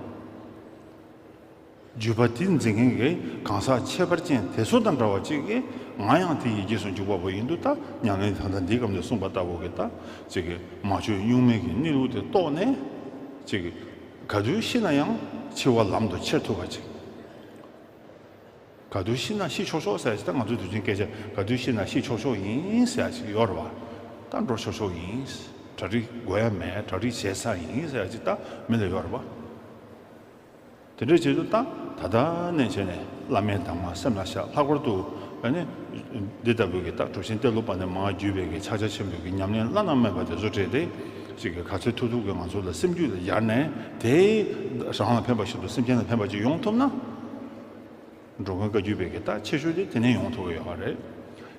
བརྒྱུད་པ་དེ་འཛིན་མཁན་གྱི་གང་ཟག་ཁྱད་པར་ཅན་དེ་ཚོ་དང་འདྲ་བ་གཅིག་གིས། ང་ཡང་དེ་ཡི་རྗེས་སུ་འཇུག་པ་པོ་ཡིན་དུས། ད་ཉམས་ལེན་ད་ལྟ་འདིའི་སྐབས་ནས་གསུངས་པ་ལྟ་བུ་གི། ད་གཅིག་གིས་མ་བཅོས་གཉུག་མའི་གི་གནས་ལུགས་དེ་རྟོགས་ནས། གཅིག་གིས་ག་དུས་ཤི་ན་ཡང་འཆི་བ་ལམ་དུ་ཁྱེར་ཐུབ་པ་ཅིག་ག་དུས་ཤི་ན་ཤི་ཆོག་ཆོག་ཟེར་ཡ་ཅིག་ད་ང་ཚོའི་དུས་ཆེན་སྐད་ཆ། ག་དུས་ཤི་ན་ཤི་ཆོག་ཆོག་ཡིན་ཟེར་ཡ་ཅིག་ཡོད་རེད་བ། ད་འགྲོ་ཆོག་ཆོག་ཡིན། གྲ་སྒྲིག་དགོས་ཡ་མེད། གྲ་སྒྲིག་བྱས་ཚར་ཡིན་ཟེར་ཡ་ཅིག་ད་མི་ལ་ཡོད་རེད་བ། དེ་འདྲའི་ཆེད་དུ་ད་ད་ལྟ་ནས་བྱས་ནས་བླ་མའི་གདམས་ངག་སེམས་ལ་བཞག་ལྷག་པར་དུ་ཨ་ནི་འདི་ལྟ་བུའི་གི་ད་གྲུབ་ཆེན་ཏེ་ལོ་པ་ནས་མར་བརྒྱུད་པའི་གི་ཕྱག་རྒྱ་ཆེན་པོའི་གི་ཉམས་ལེན་བླ་ན་མེད་པ་དེ་ཚོ་སྤྲད་དེ། གཅིག་གི་ག་ཚོད་ཐུབ་ཐུབ་གི་ང་ཚོ་ལ་སེམས་རྒྱུད་ལ་སྦྱར་ནས། དེ་རང་ལ་ཕན་པ་ཞིག་ཏུ་སེམས་ཅན་ལ་ཕན་པ་ཅིག་ཡོང་ཐུབ་ན། འགྲོ་མགོན་བཀའ་བརྒྱུད་པའི་གི་ད་ཁྱད་ཆོས་དེ་དེ་ནས་ཡོང་ཐུབ་ཀྱི་ཡོད་རེད།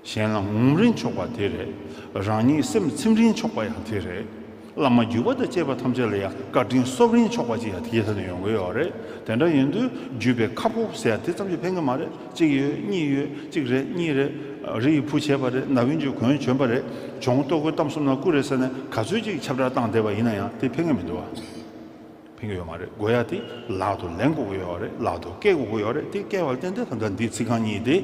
གཞན་ལ་ངོམ་རིན་ཆོག་པ་དེ་རེད། རང་ཉིད་སེམས་ཚིམ་རིན་ཆོག་པ་ཡང་དེ་རེད། བླ་མ་བརྒྱུད་པ་དང་བཅས་པ་ཐམས་ཅད་ལ་ཡང་བཀའ་དྲིན་གསོབ་རིན་ཆོག་པ་ཅིག་ཡང་དེའི་ཐད་ནས་ཡོང་གི་ཡོད་རེད། དེ་འདྲ་ཡིན་དུས་བརྒྱུད་པའི་ཁ་ཕོབ་ཟེར་ཡ་དེ་ཙམ་གྱིས་ཕན་གྱི་མ་རེད། གཅིག་ཡོད་གཉིས་ཡོད། གཅིག་རེད་གཉིས་རེད། རི་ཡི་བུ་བྱས་པ་རེད། ན་བུན་གྱིས་གོན་བྱོན་པ་རེད། གྱོང་ལྟོ་གོས་གཏམ་གསུམ་ན་སྐུ་རེད་ཟེར་ནས་ག་ཚོད་ཅིག་ཁྱབ་བསྒྲགས་བཏང་བསྡད་པ་ཡིན་ན་ཡང་དེ་ཕན་གྱི་མི་འདུག་བ། ཕན་གྱི་ཡོད་མ་རེད། དགོས་ཡ་དེ་ལག་ཏུ་ལེན་དགོས་ཀྱི་ཡོད་རེད། ལག་ཏུ་བཀལ་དགོས་ཀྱི་ཡོད་རེད། དེ་བཀལ་བར་བརྟེན་ཏེ་ད་ལྟ་འདི་ཚིག་རྐང་གཉིས་དེ་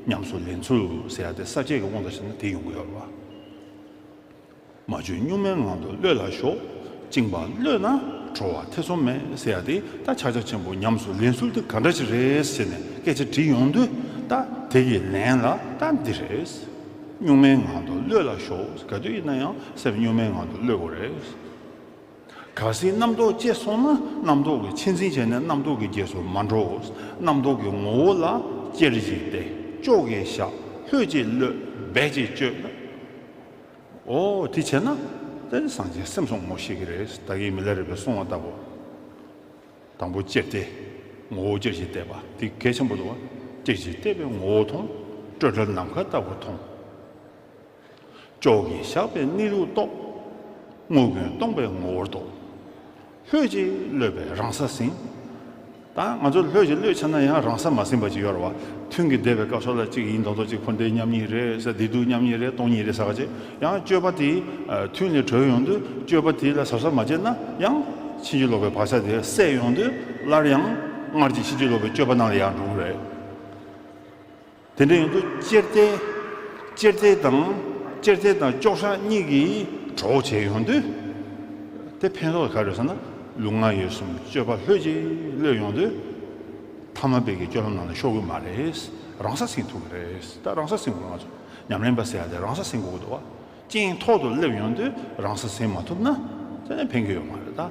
ཉམས་སུ་ལེན་ཚུལ་ཟེར་ཡ་དེ་ས་བཅད་ཀྱི་དབང་དུ་བྱས་ན་དེ་ཡོང་གི་ཡོད་རེད་བ། མ་བཅོས་གཉུག་མའི་ངང་དུ་གློད་ལ་ཞོག་བཅིངས་པ་གློད་ན་གྲོལ་བ་ཐེ་ཚོམ་མེད་ཟེར་ཡ་དེ། ད་ཕྱག་རྒྱ་ཆེན་པོ་ཉམས་སུ་ལེན་ཚུལ་དེ་ག་འདྲ་ཞིག་རེད་ཟེར་ནས་སྐད་ཆ་དྲིས་ཡོང་དུས། ད་དེ་གི་ལན་ལ་ད་འདི་རེད། གཉུག་མའི་ངང་དུ་གློད་ལ་ཞོག་ག་དུས་ཡིན་ན་ཡང་སེམས་གཉུག་མའི་ངང་དུ་གློད་དགོས་རེད། གལ་སྲིད་རྣམ་རྟོག་སྐྱེས་སོང་ན། རྣམ་རྟོག་གི་ཆེད་འཛིན་བྱས་ནས་རྣམ་རྟོག་གི་རྗེས་སུ་མ་འགྲོ། རྣམ་རྟོག་གི་ངོ་བོ་ལ་ཅེར་ཅིག་བལྟས། ཅོག་གིས་བཞག་ལྷོད་ཅིག་གློད། སྦད་ཅིག་བཅོས། འོ་དེ་བྱས་ན་དེ་སངས་རྒྱས་སེམས་སུ་ངོ་ཤེས་ཀྱི་རེད། ད་གིན་མི་ལ་རས་པས་གསུངས་པ་ལྟ་བུ། དང་པོ་ཅེར་བལྟས། ངོ་བོ་ཅེར་ཅིག་བལྟས་པ་དེ་གལ་ཆེན་པོ་འདུག་བ། ཅེར་ཅིག་བལྟས་པས་ངོ་བོ་མཐོང་། སྤྲོས་བྲལ་ནམ་མཁའ་ལྟ་བུ་མཐོང་། ཅོག་གིས་བཞག་པས་གནས་ལུགས་རྟོགས། དངོས་ཀུན་སྟོང་པའི་ངོ་བོར་རྟོགས། ལྷོད་ཅིག་གློད་པས་རང་ས་ཟིན། ད་ང་ཚོ་ལྷོད་ཅིག་གློད་ཆགས་ན་ཡང་རང་ས་མ་ཟིན་པ་ཅིག་ཡོད་རེད་བ། ཐུན་གྱི་བསྡད་པའི་སྐབས་སུ་ལ་གཅིག་ཡིན་མདོག་མདོག་གཅིག་འཁོར་འདས་མཉམ་ཉིད་རེད་ཟེར། བདེ་སྡུག་མཉམ་ཉིད་རེད། སྟོང་ཉིད་རེད་ཟེར་བ་ཅིག་ཡང་སྤྱོད་པ་དེ་ཐུན་ལས་གྲོལ་ཡོང་དུས་སྤྱོད་པ་དེ་ལ་གཟབ་གཟབ་མ་བྱས་ན་ཡང་ཕྱིན་ཅི་ལོག་པའི་བག་ཆགས་དེ་སད་ཡོང་དུས་སླར་ཡང་སྔར་གྱི་ཕྱིན་ཅི་ལོག་པའི་སྤྱོད་པ་ནང་ལ་ཡང་འགྲོ་གི་རེད། དེ་འདྲ་ཡོང་དུས་ཅེར་བལྟས། ཅེར་བལྟས་དང་ཅེར་བལྟས་དང་ཅོག་བཞག་གཉིས་ཀྱིས་གྲོགས་བྱས་ཡོང་དུས། དེ་ཕན་ཐོགས་ག་རེ་ཟེར་ན། ལུས་ངག་ཡིད་གསུམ་སྤྱོད་པ་ལྷོད་ཅིག་གློད་ཡོང་དུས། ཐ་མལ་པའི་གི་སྤྱོད་ལམ་ནང་ལ་ཤོར་གི་མ་རེད། རང་ས་ཟིན་ཐུབ་ཀྱི་རེད། ད་རང་ས་ཟིན་དགོས། ང་ཚོ་ཉམས་ལེན་པ་ཟེར་ཡ་དེ་རང་ས་ཟིན་དགོས་ཀྱི་འདུག་བ། རྐྱེན་ཐོག་ཏུ་སླེབས་ཡོང་དུས་རང་ས་ཟིན་མ་ཐུབ་ན་དེ་ནས་ཕན་གྱི་ཡོད་མ་རེད་ད།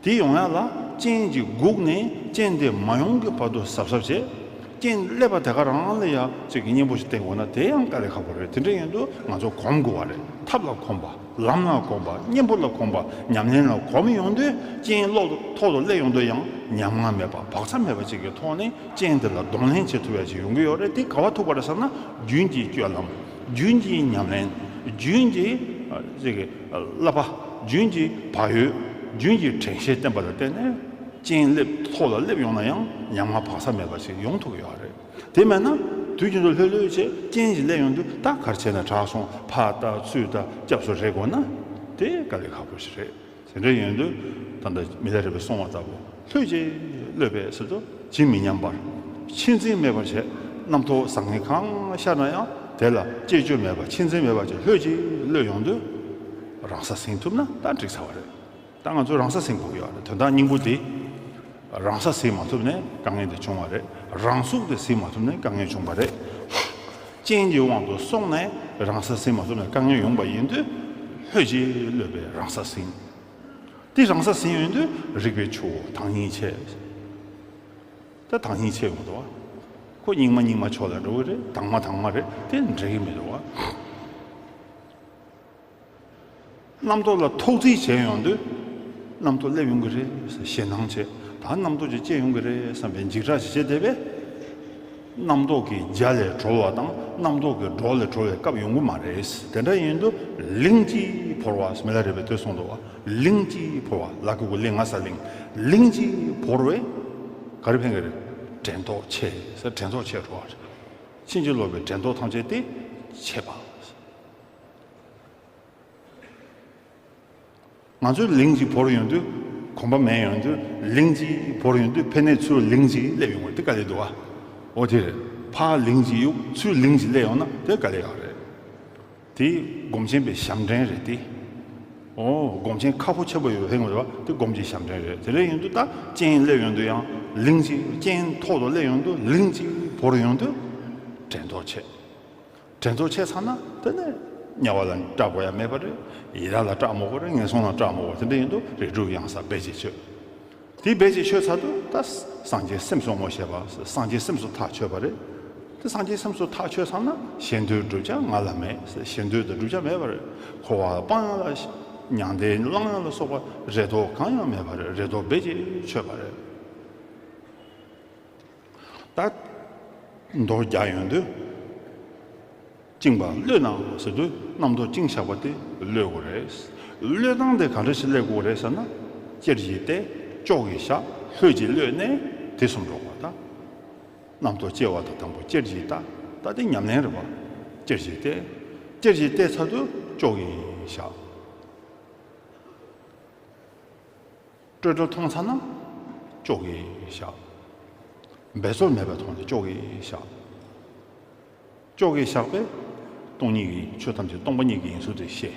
དེ་ཡོང་ཡ་ལ་རྐྱེན་གྱིས་སྒུག་ནས་རྐྱེན་དེ་མ་ཡོང་གི་བར་དུ་གཟབ་གཟབ་བྱས། རྐྱེན་སླེབས་པ་དེ་ག་རང་ལ་ཡ་གཅིག་གི་གཉེན་པོ་ཞིག་བསྟེན་དགོས་ན་དེ་ཡང་དཀའ་ལས་ཁག་པོ་རེད། དེ་འདྲ་ཡིན་དུས་ང་ཚོ་གོམས་དགོས་པ་རེད། ཐབས་ལ་གོམས་པ། ལམ་ལ་གོམས་པ། གཉེན་པོ་ལ་གོམས་པ། ཉམས་ལེན་ལ་གོམས་ཡོང་དུས་རྐྱེན་ཐོག་ཏུ་སླེབས་ཡོང་དུས་ཡང་ཉམ་ང་མེད་པ། བག་ཚ་མེད་པ་ཅིག་གི་ཐོག་ནས་རྐྱེན་དེ་ལ་གདོང་ལེན་བྱེད་ཐུབ་ཡ་ཅིག་ཡོང་གི་ཡོད་རེད། དེ་ག་བ་ཐུག་པ་རེད་ཟེར་ན། རྒྱུན་གྱི་སྤྱོད་ལམ། རྒྱུན་གྱི་ཉམས་ལེན། རྒྱུན་གྱི་ཨ་ཅིག་གི་བསླབ་པ། རྒྱུན་གྱི་བག་ཡོད། རྒྱུན་གྱི་དྲན་ཤེས་བསྟེན་པ་ལ་བརྟེན་ནས་རྐྱེན་སླེབས། ཐོག་ལ་སླེབས་ཡོང་ན་ཡང་ཉམ་ང་བག་ཚ་མེད་པ་ཞིག་ཡོང་ཐུབ་ཀྱི་ཡོད་རེད། དེ་མེད་ན་དུས་རྒྱུན་དུ་ལྷོད་ལྷོད་བྱས་རྐྱེན་ཞིག་སླེབས་ཡོང་དུས་ད་ག་རེ་བྱས་ན་དྲག་སོང་། ཕར་ལྟ་ཚུར་ལྟ་སྐྱབས་སུ་རེ་དགོས་ན་དེ་དཀའ་ལས་ཁག་པོ་ཞིག་རེད། དེ་འདྲ་ཡིན་དུས་ད་ལྟ་མི་ལ་རས་པས་གསུངས་པ་ལྟ་བུ་ལྷོད་ཅིག་གློད་པས་ཟེར་དུས་ཇི་མི་སྙམ་པར་ཆེད་འཛིན་མེད་པར་བྱས། རྣམ་རྟོག་བཟང་ངན་གང་ཤར་ན་ཡང་དེ་ལ་བཅས་བཅོས་མེད་པར་ཆེད་འཛིན་མེད་པར་བྱས་ལྷོད་ཅིག་གློད་ཡོང་དུས་རང་ས་ཟིན་ཐུབ་ན་ད་འགྲིག་ཚར་བ་རེད། ད་ང་ཚོ་རང་ས་ཟིན་དགོས་ཀྱི་ཡོད་རེད། དོན་དག་སྙིང་པོ་དེ་རང་ས་ཟིན་མ་ཐུབ་ནས་དཀའ་ངལ་དེ་བྱུང་བ་རེད། རང་ཚུགས་དེ་ཟིན་མ་ཐུབ་ནས་དཀའ་ངལ་བྱུང་བ་རེད། རྐྱེན་གྱི་དབང་དུ་སོང་ནས་རང་ས་ཟིན་མ་ཐུབ་ནས་དཀའ་ངལ་ཡོང་པ་ཡིན་དུས་ལྷོད་ཅིག་གློད་པས་རང་ས་ཟིན། དེ་རང་ས་ཟིན་ཡོང་དུས་རིག་པའི་ཆུ་བོ་དྭངས་སྙིགས་ཆད། ད་དྭངས་སྙིགས་ཆད་ཡོང་འདུག་བ། ཁོ་སྙིགས་མ་སྙིགས་མ་ཕྱོགས་ལ་འགྲོ་གི་རེད། དྭངས་མ་དྭངས་མ་རེད། དེ་འབྲལ་གྱི་མི་འདུག་བ། རྣམ་རྟོག་ལ་ཐོག་བརྩེགས་བྱས་ཡོང་དུས་རྣམ་རྟོག་སླེབས་ཡོང་གི་རེད་ཟེར་ཞེད་སྣང་བྱས། ད་རྣམ་རྟོག་ཅིག་སྐྱེ་ཡོང་གི་རེད་བསམ་པའི་འཇིགས་སྐྲག་ཅིག་བྱས་བསྡད་པས། རྣམ་རྟོག་གི་རྒྱ་ལས་གྲོལ་བ་དང་རྣམ་རྟོག་གི་སྒྲོ་ལས་གྲོལ་བའི་སྐབས་ཡོང་གི་མ་རེད། དེ་འདྲ་ཡིན་དུས་ལིང་ཅིག་བོར་བ། མི་ལ་རས་པས་དེ་གསུངས་འདུག་བ། ལིང་ཅིག་བོར་བ། ལ་གི་གུ་ལི་ང་ས་ལིང་། ལིང་ཅིག་བོར་བས་ག་རེ་ཕན་གི་རེད། དྲན་རྟོག་ཆད་ཟེར། དྲན་རྟོག་ཆད་འགྲོ་བ་རེད། ཕྱིན་ཅི་ལོག་པའི་དྲན་རྟོག་ཐམས་ཅད་དེ་ འཆད་པ། ང་ཚོས་ལིང་གཅིག་བོར་ཡོང་དུས། གོམ་པ་མེད་ཡོང་དུས། ལིང་གཅིག་བོར་ཡོང་དུས་ཕན་ནས་ཚུར་ལིང་གཅིག་སླེབས་ཡོང་བ་དེ་དཀའ་ལས་འདུག་ཨ། འོ་དེ་རེད། ཕར་ལིང་གཅིག་གཡུག་ཚུར་ལིང་གཅིག་སླེབས་ཡོང་ན་དེ་དཀའ་ལས་ཡོད་རེད། དེ་སྒོམ་ཆེན་པའི་ཞབས་འདྲེན་རེད་དེ། ཨོ་སྒོམ་ཆེན་ཁག་པོ་ཆེན་པོ་ཡོད་ཕན་གྱི་རེད་བ། དེ་སྒོམ་གྱི་ཞབས་འདྲེན་རེད། དེ་འདྲ་ཡིན་དུས་ད་རྐྱེན་སླེབས་ཡོང་དུས་ཡང་ལིང་གཅིག་རྐྱེན་ཐོག་ཏུ་སླེབས་ཡོང་དུས་ལིང་གཅིག་བོར་ཡོང་དུས་དྲན་རྟོག་ཆེ། དྲན་རྟོག་ཆེ་ཚར་ན་དེ་ནས་དམྱལ་བ་ལ་སྐྲག་དགོས་ཡ་མེད་པ་རེད། ཡི་དྭགས་ལ་སྐྲག་མ་དགོས་རེད། ངན་སོང་ལ་སྐྲག་མ་དགོས། དེ་འདྲ་ཡིན་དུས་རིགས་དྲུག་གཡང་ས་རྦད་ཆོད། དེ་རྦད་ཆོད་ཚར་དུས་ད་སངས་རྒྱས་སེམས་སོ་སོར་ངོ་ཤེས་པ། སངས་རྒྱས་སེམས་སུ་ཐག་ཆོད་པ་རེད། དེ་སངས་རྒྱས་སེམས་སུ་ཐག་ཆོད་ཚར་ན་གཞན་དོན་བསྒྲུབ་བྱ་ང་ལ་མེད། གཞན་དོན་དང་བསྒྲུབ་བྱ་མེད་པ་རེད། འཁོར་བ་སྤང་ཡ་ལ་མྱང་འདས་བླང་ཡ་ལ་སོགས་པ་རེ་དོགས་གང་ཡང་མེད་པ་རེད། རེ་དོགས་རྦད་ཆོད་པ་རེད། ད་མདོར་རྒྱག་ཡོང་དུས། བཅིངས་པ་གློད་ན་ཟེར་དུས་རྣམ་རྟོག་བཅིངས་བཞག་པ་དེ་གློད་དགོས་རེད། གློད་སྟངས་དེ་ག་འདྲ་ཞིག་གློད་དགོས་རེད་ཟེར་ན། ཅེར་གྱིས་བལྟས། ཅོག་གིས་བཞག་ལྷོད་ཀྱིས་གློད་ནས་དེ་གསུམ་འགྲོ་དགོས། ད་རྣམ་རྟོག་སྐྱེ་བ་དང་དང་པོ་ཅེར་གྱིས་བལྟ། ད་དེ་ཉམས་ལེན་རེད་བ། ཅེར་གྱིས་བལྟས། ཅེར་གྱིས་བལྟས་ཚར་དུས་ཅོག་གིས་བཞག་སྤྲོས་བྲལ་མཐོང་ཚར་ན་ཅོག་གིས་བཞག་འབད་རྩོལ་མེད་པ་མཐོང་ནས་ཅོག་གིས་བཞག་ཅོག་གིས་བཞག་པས་སྟོང་ཉིད་ཀྱི་ཆོས་ཐམས་ཅད་སྟོང་པ་ཉིད་ཀྱི་ཡིན་ཚུལ་དེ་ཤེས།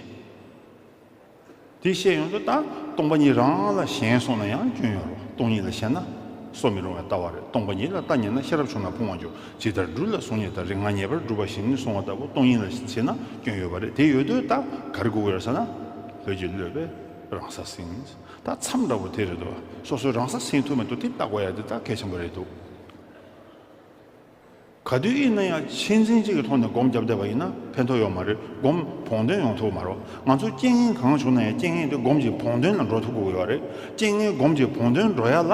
དེ་ཤེས་ཡོང་དུས་ད་སྟོང་པ་ཉིད་རང་ལ་ཞེན་སོང་ན་ཡང་སྐྱོན་ཡོད་རེད། སྟོང་ཉིད་ལ་ཞེན་ན་གསོ་མི་རུང་བའི་ལྟ་བ་རེད། སྟོང་པ་ཉིད་ལ་ལྟ་ཉེས་ན་ཤེས་རབ་ཆུང་ན་ཕུང་བར་འགྱུར། ཇི་ལྟར་སྦྲུལ་ལ་གཟུགས་ཉིད་ལྟར། རིགས་ལྔ་ཉེས་པར་སྒྲུབ་པ་བཞིན་གསུངས་པ་ལྟ་བུ་སྟོང་ཉིད་ལ་ཞེན་ན་སྐྱོན་ཡོད་པ་རེད། དེ་ཡོད་དུས་ད་ག་རེ་དགོས་ཀྱི་རེད་ཟེར་ན། ལྷོད་ཀྱིས་གློད་པས་རང་ས་ཟིན། ད་མཚམས་འདྲ་བོ་དེ་རེད་འདུག་སོ་སོས་རང་ས་ཟིན་ཐུབ་མི་འདུག་དེ་བལྟ་དགོས་ཡ་དེ་ད་གལ་ཆེན་པོ་རེད་འདུག་ག་དུས་ཡིན་ན་ཡང་ཆེད་འཛིན་གཅིག་གི་ཐོག་ནས་སྒོམ་བརྒྱབ་བསྡད་པ་ཡིན་ན་ཕན་ཐོགས་ཡོད་མ་རེད། སྒོམ་བོང་དོན་ཡོང་ཐུབ་མ་རེད། ང་ཚོ་རྐྱེན་ངན་གང་བྱུང་ན་ཡང་རྐྱེན་ངན་དེ་སྒོམ་གྱི་བོང་དོན་ལ་འགྲོ་ཐུབ་དགོས་ཡོད་རེད། རྐྱེན་ངན་སྒོམ་གྱི་བོང་དོན་འགྲོ་ཡ་ལ་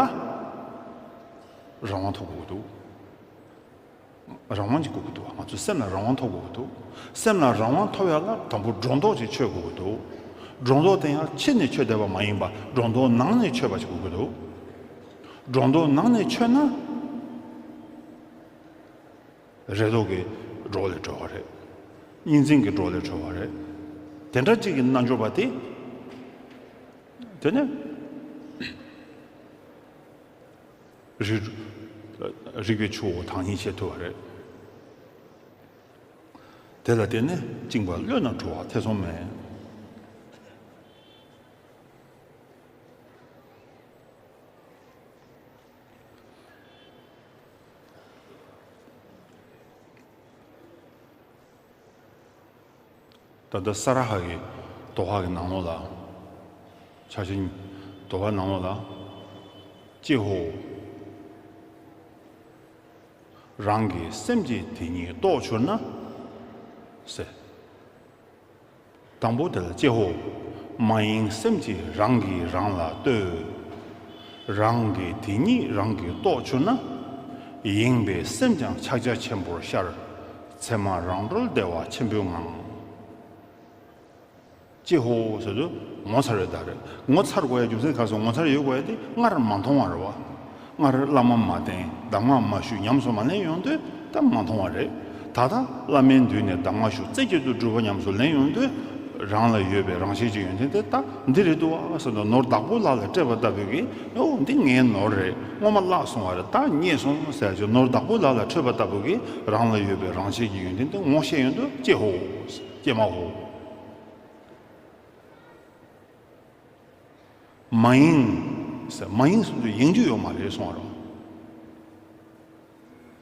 རང་དབང་ཐོབ་དགོས་འདུག་རང་དབང་ཅིག་དགོས་ཀྱི་འདུག་ང་ཚོའི་སེམས་ལ་རང་དབང་ཐོབ་དགོས་ཀྱི་འདུག་སེམས་ལ་རང་དབང་ཐོབ་ཡ་ལ་དང་པོ་སྒྲོ་འདོགས་ཅིག་ཆོད་དགོས་ཀྱི་འདུག་སྒྲོ་འདོགས་དེ་ཡང་ཕྱི་ནས་ཆོད་བསྡད་པ་མ་ཡིན་པ་སྒྲོ་འདོགས་ནང་ནས་ཆོད་པ་ཅིག་དགོས་ཀྱི་འདུག་སྒྲོ་འདོགས་ནང་ནས་ཆོད་ན་རེ་དོགས་ཀྱི་སྒྲོ་ལས་གྲོལ་བ་རེད། གཉིས་འཛིན་གྱི་སྒྲོ་ལས་གྲོལ་བ་རེད། དེ་འདྲ་ཅིག་གི་རྣལ་འབྱོར་པ་དེ། དེ་ནས། རིགས། རིགས་པའི་ཆུ་བོ་དྭངས་སྙིགས་ཕྱེ་ཐུབ་པ་རེད། དེ་ལ་བརྟེན་ནས་བཅིངས་པ་གློད་ན་གྲོལ་བ་ཐེ་ཚོམ་མེད། ད་ལྟ་ས་ར་ཧ་གི་དོ་ཧ་གི་ནང་ལོགས་ལ། ཕྱག་ཆེན་དོ་ཧ་ནང་ལོགས་ལ། ཀྱེ་ཧོ། རང་གི་སེམས་ཀྱིས་དེ་ཉིད་རྟོགས་གྱུར་ན། ཟེར། དང་པོ་དེ་ལ་ཀྱེ་ཧོ། མ་ཡེངས་སེམས་ཀྱིས་རང་གིས་རང་ལ་ལྟོས། རང་གིས་དེ་ཉིད་རང་གིས་རྟོགས་གྱུར་ན། ཡེངས་པའི་སེམས་ཀྱང་ཕྱག་རྒྱ་ཆེན་པོར་ཤར། མཚན་མ་རང་གྲོལ་བདེ་བ་ཆེན་པོའི་ངང་། ཀྱེ་ཧོ་ཟེར་དུས་ངོ་མཚར་བའི་བརྡ་རེད། ངོ་མཚར་དགོས་ཡ་རྒྱུ་མཚན་ག་རེ་ཟེར། ངོ་མཚར་ཡོད་དགོས་ཡ་དེ་སྔར་མ་མཐོང་བ་རེད་བ། སྔར་བླ་མ་མ་བསྟེན། གདམས་ངག་མ་ཞུས། ཉམས་སུ་མ་ལེན་ཡོང་དུས་ད་མ་མཐོང་བ་རེད། ད་ལྟ་བླ་མའི་མདུན་ནས་གདམས་ངག་ཞུ། རྩེ་གཅིག་ཏུ་སྒྲུབ་པ་ཉམས་སུ་ལེན་ཡོང་དུས་རང་ལ་ཡོད་པའི་རང་བཞིན་གྱི་ཡོན་ཏན་དེ་ད་འདི་རེད་འདུག་བ་ཟེར་དུས་ནོར་བདག་པོ་ལག་ལ་སྤྲད་པ་ལྟ་བུ་གི། ཨོ་འདི་ངའི་ནོར་རེད། སྔོན་མ་བརླག་སོང་བ་རེད། ད་རྙེད་སོང་ཟེར་ཡ་ཅིག་ནོར་བདག་པོ་ལག་ལ་སྤྲད་པ་ལྟ་བུ་གི་རང་ལ་ཡོད་པའི་རང་བཞིན་གྱི་ཡོན་ཏན་དེ་ངོ་ཤེས་ཡོང་དུས་ཀྱེ་ཧོ། ཀྱེ་མ་ཧོ། མ་ཡེངས་ཟེར། མ་ཡེངས་གསུངས་དུས་ཡེངས་རྒྱུ་ཡོད་མ་རེད་གསུང་བ་རེད།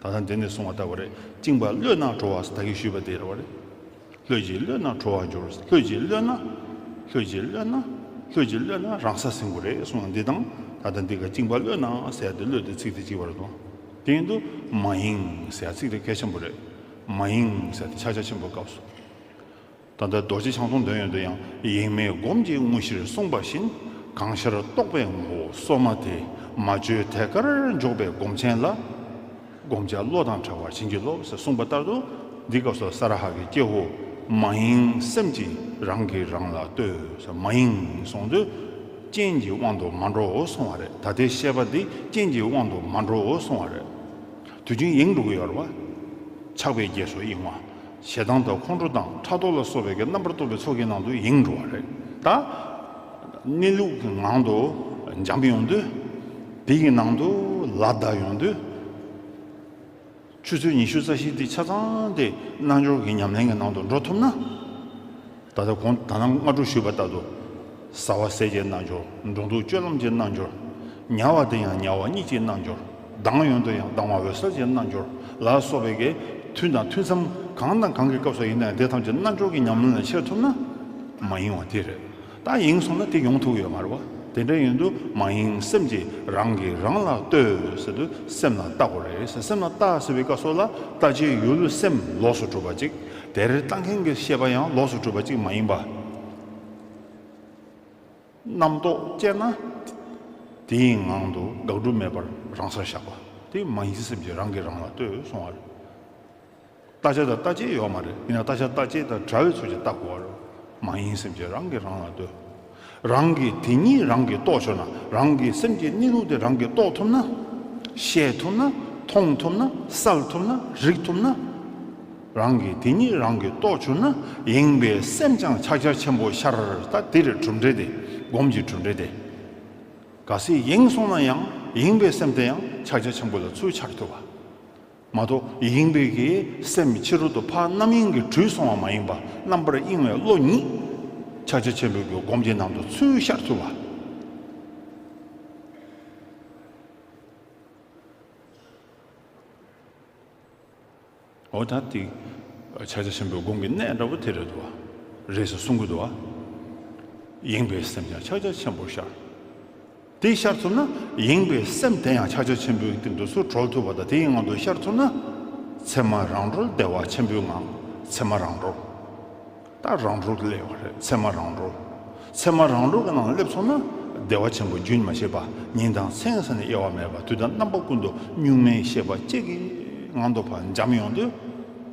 ད་ལྟ་འདི་ནས་གསུང་བ་ལྟ་བུ་རེད། བཅིངས་པ་གློད་ན་གྲོལ་བ་ཟེར་ད་གིན་ཞུས་པ་དེ་རེད་བ་རེད། ལྷོད་ཀྱིས་གློད་ན་གྲོལ་བར་འགྱུར། ལྷོད་ཀྱིས་གློད་ན། ལྷོད་ཀྱིས་གློད་ན། ལྷོད་ཀྱིས་གློད་ན་རང་ས་ཟིན་དགོས་རེད་གསུང་བ་འདི་དང་། ད་ལྟ་འདི་ག་བཅིངས་པ་གློད་ན་ཟེར་ཡ་དེ་གློད་དེ་ཚིག་དེ་གཅིག་པ་རེད་དོ། དེ་ཡིན་དུས་མ་ཡེངས་ཟེར་ཡ་ཚིག་དེ་གལ་ཆེན་པོ་རེད། མ་ཡེངས་ཟེར་ཡ་དེ་ཕྱག་རྒྱ་ཆེན་པོའི་སྐབས་སུ། ད་ལྟ་རྡོ་རྗེ་འཆང་གསུམ་འདོན་ཡོང་དུས་ཡང་ཡེངས་མེད་སྒོམ་གྱི་དངོས་གཞིར་གསུངས་པ་བཞིན་གང་ཤར་རྟོག་པའི་ངོ་བོ་སོ་མ་དེ་མ་བཅོས་ཐད་ཀར་འཇོག་པའི་སྒོམ་ཆེན་ལ། སྒོམ་བྱ་བློ་དང་བྲལ་བར་བྱིན་གྱིས་རློབས་ཟེར་གསུངས་པ་ལྟར་དུ། འདི་སྐབས་སུ་ས་ར་ཧ་གིས་ཀྱེ་ཧོ། མ་ཡེངས་སེམས་ཀྱིས་རང་གིས་རང་ལ་ལྟོས་ཟེར། མ་ཡེངས་གསུངས་དུས་རྐྱེན་གྱི་དབང་དུ་མ་འགྲོ་གསུང་བ་རེད། ད་ལྟའི་བཤད་པ་འདི་རྐྱེན་གྱི་དབང་དུ་མ་འགྲོ་གསུང་བ་རེད། དུས་རྒྱུན་ཡེངས་འགྲོ་གི་ཡོད་རེད་བ། ཆགས་པའི་རྗེས་སུ་གཡེང་བ། ཞེ་སྡང་དང་ཁོང་ཁྲོ་དང་ཕྲག་དོག་ལ་སོགས་པའི་གི་རྣམ་པར་རྟོག་པའི་ཚོགས་ཀྱི་ནང་དུ་ཡེངས་འགྲོ་བ་རེད། ད་གནས་ལུགས་ཀྱི་ངང་དུ་འབྱམས་ཡོང་དུས། དེ་ཡི་ནང་དུ་ལ་བདའ་ཡོང་དུས། ཆུ་ཚོད་ཉི་ཤུ་རྩ་བཞི་དེ་ཆ་ཚང་དེ་རྣལ་འབྱོར་གྱི་ཉམས་ལེན་གྱི་ནང་དུ་འགྲོ་ཐུབ་ན། ད་ལྟ་གོང་ད་ནང་སྔ་དྲོ་ཞུས་པ་ལྟར་དུ། ཟ་བ་ཟས་ཀྱི་རྣལ་འབྱོར། འགྲོ་འདུག་སྤྱོད་ལམ་གྱི་རྣལ་འབྱོར། ཉལ་བ་དེ་ཡང་ཉལ་བ་གཉིད་ཀྱི་རྣལ་འབྱོར། ལྡང་ཡོང་དུས་ཡང་ལྡང་བ་འོད་གསལ་གྱི་རྣལ་འབྱོར་ལ་སོགས་པའི་གི་དུས་དང་དུས་མཚམས་གང་དང་གང་གི་སྐབས་སུ་ཡིན་ན་ཡང་དེ་ཐམས་ཅད་རྣལ་འབྱོར་གྱི་ཉམས་ལེན་ལ་འཆར་ཐུབ་ན་མ་ཡེངས་པ་དེ་རེད། ད་ཡེངས་སོང་ན་དེ་ཡོང་ཐུབ་ཡོད་མ་རེད་བ། དེ་འདྲ་ཡིན་དུས་མ་ཡེངས་སེམས་ཀྱིས་རང་གིས་རང་ལ་ལྟོས་ཟེར་དུས་སེམས་ལ་ལྟ་དགོས་རེད་ཟེར། སེམས་ལ་ལྟ་ཟེར་བའི་སྐབས་སུ་ལ་ལྟ་བྱའི་ཡུལ་སེམས་ལོགས་སུ་གྲུབ་པ་ཅིག་དེར་ལྟ་མཁན་གྱི་ཤེས་པ་ཡང་ལོགས་སུ་གྲུབ་པ་ཅིག་མ་ཡིན་པ། རྣམ་རྟོག་སྐྱེས་ན། དེའི་ངང་དུ་དགག་སྒྲུབ་མེད་པར་རང་སར་བཞག་པ། དེ་མ་ཡེངས་སེམས་ཀྱིས་རང་གིས་རང་ལ་ལྟོས་གསུང་བ་རེད། ལྟ་བྱ་དང་ལྟ་བྱེད་ཡོད་མ་རེད། ཡིན་ན་ལྟ་བྱ་ལྟ་བྱེད་དང་བྲལ་བའི་ཚུལ་གྱིས་ལྟ་དགོས་པ་རེད། མ་ཡེངས་སེམས་ཀྱིས་རང་གིས་རང་ལ་ལྟོས། རང་གིས་དེ་ཉིད་རང་གིས་རྟོགས་ཆོག་ན། རང་གི་སེམས་ཀྱི་གནས་ལུགས་དེ་རང་གིས་རྟོགས་ཐུབ་ན། ཤེས་ཐུབ་ན། མཐོང་ཐུབ་ན། གསལ་ཐུབ་ན། རིག་ཐུབ་ན། རང་གིས་དེ་ཉིད་རང་གིས་རྟོགས་བྱུང་ན། ཡེངས་པའི་སེམས་ཀྱང་ཕྱག་རྒྱ་ཆེན་པོ་ཤར། ད་དེ་རེད་གྲུབ་འབྲས་དེ། སྒོམ་གྱི་གྲུབ་འབྲས་དེ། གལ་སྲིད་ཡེངས་སོང་ན་ཡང་ཡེངས་པའི་སེམས་དེ་ཡང་ཕྱག་རྒྱ་ཆེན་པོ་ལ་ཚུར་ཤར་ཐུབ་པ། མ་གཏོགས་ཡེངས་པའི་གི་སེམས་ཕྱི་རོལ་དུ་ཕར་རྣམ་གཡེང་གིས་བྲུལ་སོང་བ་མ་ཡིན་པ། རྣམ་པར་གཡེང་བའི་བློ་ཉིད་ཕྱག་རྒྱ་ཆེན་པོའི་གི་སྒོམ་གྱི་ནང་དུ་ཚུར་ཤར་ཐུབ་པ། འོ་ད་དེ་ཕྱག་རྒྱ་ཆེན་པོའི་སྒོམ་གྱི་གནད་འདྲ་པོ་དེ་རེད་འདུག་བ། རེད་ཟེར་གསུང་གི་འདུག་བ། ཡེངས་པའི་སེམས་ཀྱང་ཕྱག་རྒྱ་ཆེན་པོར་ཤར། དེ་ཤར་ཐུབ་ན་ཡེངས་པའི་སེམས་དེ་ཡང་ཕྱག་རྒྱ་ཆེན་པོའི་སྟེང་དུ་ཚུར་གྲོལ་ཐུབ་པ་དང་། དེའི་ངང་དུ་ཤར་ཐུབ་ན། མཚན་མ་རང་གྲོལ་བདེ་བ་ཆེན་པོའི་ངང་། མཚན་མ་རང་གྲོལ། ད་རང་གྲོལ་སླེབས་པ་རེད། མཚན་མ་རང་གྲོལ། མཚན་མ་རང་གྲོལ་གྱི་ནང་སླེབས་སོང་ན། བདེ་བ་ཆེན་པོ་རྒྱུན་མ་ཆད་པ། ཉིན་དང་མཚན་ཟེར་ནས་དབྱེ་བ་མེད་པ། དུས་དང་རྣམ་པ་ཀུན་ཏུ་གཉུག་མའི་ཤེས་པ་གཅིག་གི་ངང་དུ་ཕར་འབྱམས་ཡོང་དུས།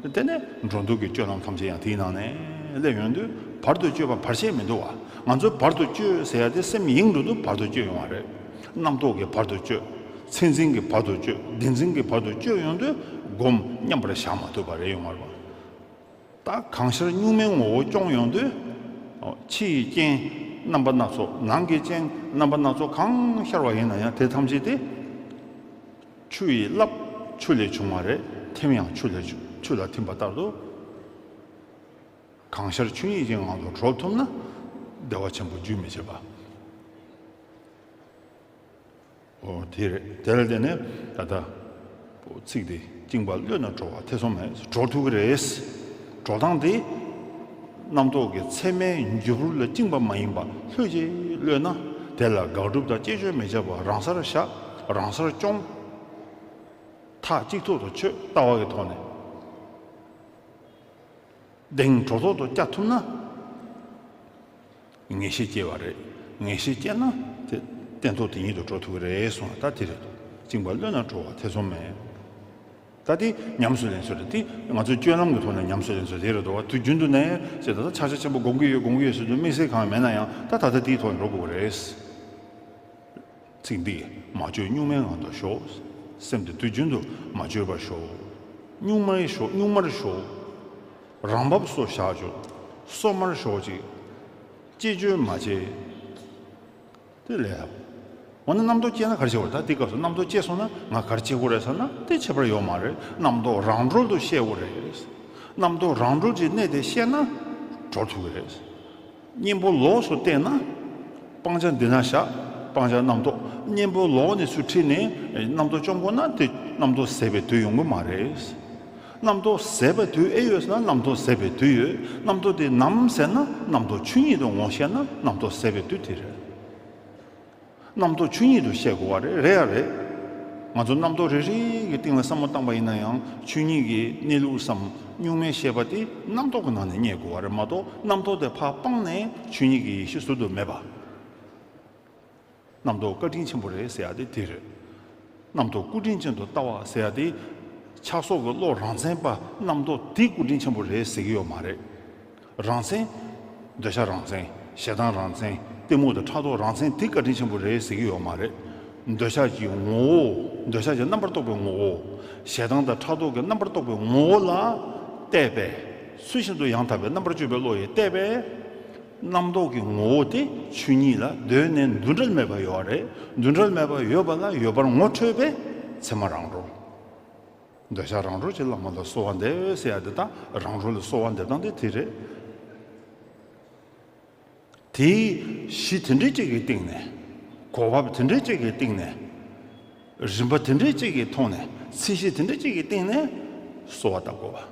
དེ་ནས་འགྲོ་འདུག་གི་སྤྱོད་ལམ་ཐམས་ཅད་ཡང་དེའི་ནང་ནས་སླེབས་ཡོང་དུས། བར་དུ་གཅོད་པ་བར་ཆད་མི་འདུག་བ། ང་ཚོས་བར་དུ་གཅོད་ཟེར་ཡ་དེ་སེམས་ཡེངས་འགྲོ་དུས་བར་དུ་གཅོད་ཡོང་བ་རེད། རྣམ་རྟོག་གིས་བར་དུ་གཅོད། མཚན་འཛིན་གྱིས་བར་དུ་གཅོད། བདེན་འཛིན་གྱིས་བར་དུ་གཅོད་ཡོང་དུས་སྒོམ་མཉམ་པར་བཞག་མ་ཐུབ་པ་རེད་ཡོང་བ་རེད་བ། ད་གང་ཤར་གཉུག་མའི་ངོ་བོ་སྐྱོང་ཡོང་དུས། ཕྱི་ཡི་རྐྱེན་རྣམ་པ་སྣ་ཚོགས། ནང་གི་རྐྱེན་རྣམ་པ་སྣ་ཚོགས་གང་ཤར་བ་ཡིན་ན་ཡང་དེ་ཐམས་ཅད་དེ། ཆུ་ཡིས་བརླབས་ཆུ་ལས་བྱུང་བ་རེད། ཐིམ་ཡང་ཆུ་ལས་བྱུང་། ཆུ་ལ་ཐིམ་པ་ལྟར་དུ། གང་ཤར་ཆོས་ཉིད་ཀྱི་ངང་དུ་གྲོལ་ཐུབ་ན། བདེ་བ་ཆེན་པོ་རྒྱུན་མི་ཆད་པ། འོ་དེ་རེད། དེ་ལ་བརྟེན་ནས་ད་ལྟ་ཚིག་དེ། བཅིངས་པ་ལྷོད་ན་གྲོལ་བ་ཐེ་ཚོམ་མེད། གྲོལ་ཐུབ་ཀྱི་རེད། གྲོལ་སྟངས་དེ། རྣམ་རྟོག་གི་མཚན་མའི་འཇུག་པོ་ལ་བཅིངས་པ་མ་ཡིན་པ། ལྷོད་ཅིག་ལྷོད་ན་དེ་ལ་དགག་སྒྲུབ་དང་བཅས་བཅོས་མི་བྱ་བར་རང་སར་བཞག་རང་སར་སྐྱོང་། མཐའ་གཅིག་ཐུབ་ཏུ་ཆོད། ལྟ་བ་གི་ཐོག་ནས། གདེང་གྲོལ་ཐོག་ཏུ་བསྐྱལ་ཐུབ་ན། ངེས་ཤེས་སྐྱེ་བ་རེད། ངེས་ཤེས་སྐྱེས་ན་དེ་སྟན་ཐོག་དེ་ཉིད་དུ་འགྲོ་ཐུབ་ཀྱི་རེད་གསུངས་པ་ད་དེ་རེད་འདུག་བཅིངས་པ་ལྷོད་ན་གྲོལ་བ་ཐེ་ཚོམ་མེད། ད་དེ་ཉམས་སུ་ལེན་ཚུལ་རེད། དེ་ང་ཚོའི་སྤྱོད་ལམ་གྱི་ཐོག་ནས་ཉམས་སུ་ལེན་ཚུལ་དེ་རེད་འདུག་བ། དུས་རྒྱུན་དུ་ནས་ཅེས་ད་ལྟ་ཕྱག་རྒྱ་ཆེན་པོ་སྒོམ་གྱི་ཡོད། སྒོམ་གྱི་ཡོད་ཟེར་དུས་དམིགས་བསལ་གང་ཡང་མེད་ན་ཡང་། ད་ད་ལྟ་དེའི་ཐོག་ནས་འགྲོ་དགོས་ཀྱི་རེད། ཚིག་འདི། མ་བཅོས་གཉུག་མའི་ངང་དུ་ཞོག་སེམས་དེ་དུས་རྒྱུན་དུ་མ་བཅོས་པར་ཞོག་གཉུག་མའི་ཞོག་གཉུག་མར་ཞོག་རང་བབས་སུ་བཞག་ཅིག་སོ་མར་ཞོག་ཅིག་ཅི་བཅོས་མ་བྱེད། དེ་ལས། འོ་ན་རྣམ་རྟོག་སྐྱེས་ན་ག་རེ་བྱེད་དགོས་རེད། ད་དེ་སྐབས་སུ་རྣམ་རྟོག་སྐྱེས་སོང་ན་ང་ག་རེ་བྱེད་དགོས་རེད་ཟེར་ན། དེ་ཁྱད་པར་ཡོད་མ་རེད། རྣམ་རྟོག་རང་གྲོལ་དུ་ཤེས་དགོས་རེད། རྣམ་རྟོག་རང་གྲོལ་གྱི་གནད་དེ་ཤེས་ན་གྲོལ་ཐུབ་ཀྱི་རེད། གཉེན་པོ་ལོགས་སུ་བལྟས་ན། སྤང་བྱ་འདི་ན་བཞག་སྤང་བྱ་རྣམ་རྟོག་གཉེན་པོ་ལོགས་ནས་ཚུར་ཁྲིད་ནས་རྣམ་རྟོག་བཅོམ་དགོས་ན་དེ་རྣམ་རྟོག་ཟད་པའི་དུས་ཡོང་གི་མ་རེད། རྣམ་རྟོག་ཟད་པའི་དུས་ཨེ་ཡོད་ཟེར་ན་རྣམ་རྟོག་ཟད་པའི་དུས་ཡོད། རྣམ་རྟོག་དེ་ནམ་ཟད་ན་རྣམ་རྟོག་ཆོས་ཉིད་དུ་ངོ་ཤེས་ན་རྣམ་རྟོག་ཟད་པའི་དུས་དེ་རེད། རྣམ་རྟོག་ཆོས་ཉིད་དུ་ཤེས་དགོས་པ་རེད། རེད་ཡ་རེད། ང་ཚོ་རྣམ་རྟོག་རེ་རེ་གི་སྟེང་ལ་བསམ་བློ་བཏང་པ་ཡིན་ན་ཡང་ཆོས་ཉིད་ཀྱི་གནས་ལུགས་སམ་གཉུག་མའི་ཤེས་པ་དེ་རྣམ་རྟོག་གི་ནང་ནས་རྙེད་དགོས་པ་རེད་མ་གཏོགས། རྣམ་རྟོག་དེ་ཕར་སྤངས་ནས་ཆོས་ཉིད་ཀྱི་ཡེ་ཤེས་ཟུར་དུ་མེད་པ། རྣམ་རྟོག་བཀའ་དྲིན་ཆེན་པོ་རེད་ཟེར་ཡ་དེ་དེ་རེད། རྣམ་རྟོག་སྐུ་དྲིན་ཅན་དུ་ལྟ་བ་ཟེར་ཡ་དེ། ཆགས་སོགས་ཀྱི་བློ་རང་མཚན་པ་རྣམ་རྟོག་དེ་སྐུ་དྲིན་ཆེན་པོ་རེད་ཟེར་གྱི་ཡོད་མ་རེད། རང་མཚན། འདོད་ཆགས་རང་མཚན། ཞེ་སྡང་རང་མཚན། གཏི་མུག་དང་ཕྲག་དོག་རང་མཚན་དེ་བཀའ་དྲིན་ཆེན་པོ་རེད་ཟེར་གྱི་ཡོད་མ་རེད། འདོད་ཆགས་ཀྱི་ངོ་བོ། འདོད་ཆགས་ཀྱི་རྣམ་པར་རྟོག་པའི་ངོ་བོ། ཞེ་སྡང་དང་ཕྲག་དོག་གི་རྣམ་པར་རྟོག་པའི་ངོ་བོ་ལ་བལྟས་པས། ཚུལ་བཞིན་དུ་ཡང་དག་པའི་རྣམ་པར་དཔྱོད་པའི་བློ་ཡིས་བལྟས་པས། རྣམ་རྟོག་གི་ངོ་བོ་དེ་ཆོས་ཉིད་ལ་གདོད་ནས་འདུ་འབྲལ་མེད་པར་ཡོད་པ་རེད། འདུ་འབྲལ་མེད་པར་ཡོད་པ་ལ་ཡོད་པར་ངོ་འཕྲོད་པས་ཚད་མ་རང་གྲོལ། འདོད་ཆགས་རང་གྲོལ་གྱི་བླ་མ་ལ་གསོལ་བ་འདེབས་ཟེར་ཡ་དེ་དག་རང་གྲོལ་ལ་གསོལ་བ་འདེབས་སྟངས་དེ་དེ་རེད། དེའི་གཞི་དེ་འདྲའི་གཅིག་གི་སྟེང་ནས། གོ་བབ་དེ་འདྲའི་གཅིག་གི་སྟེང་ནས། རིམ་པ་དེ་འདྲའི་གཅིག་གི་ཐོག་ནས། ཚད་གཞི་དེ་འདྲའི་གཅིག་གི་སྟེང་ནས་གསོལ་བ་བཏབ་དགོས་པ།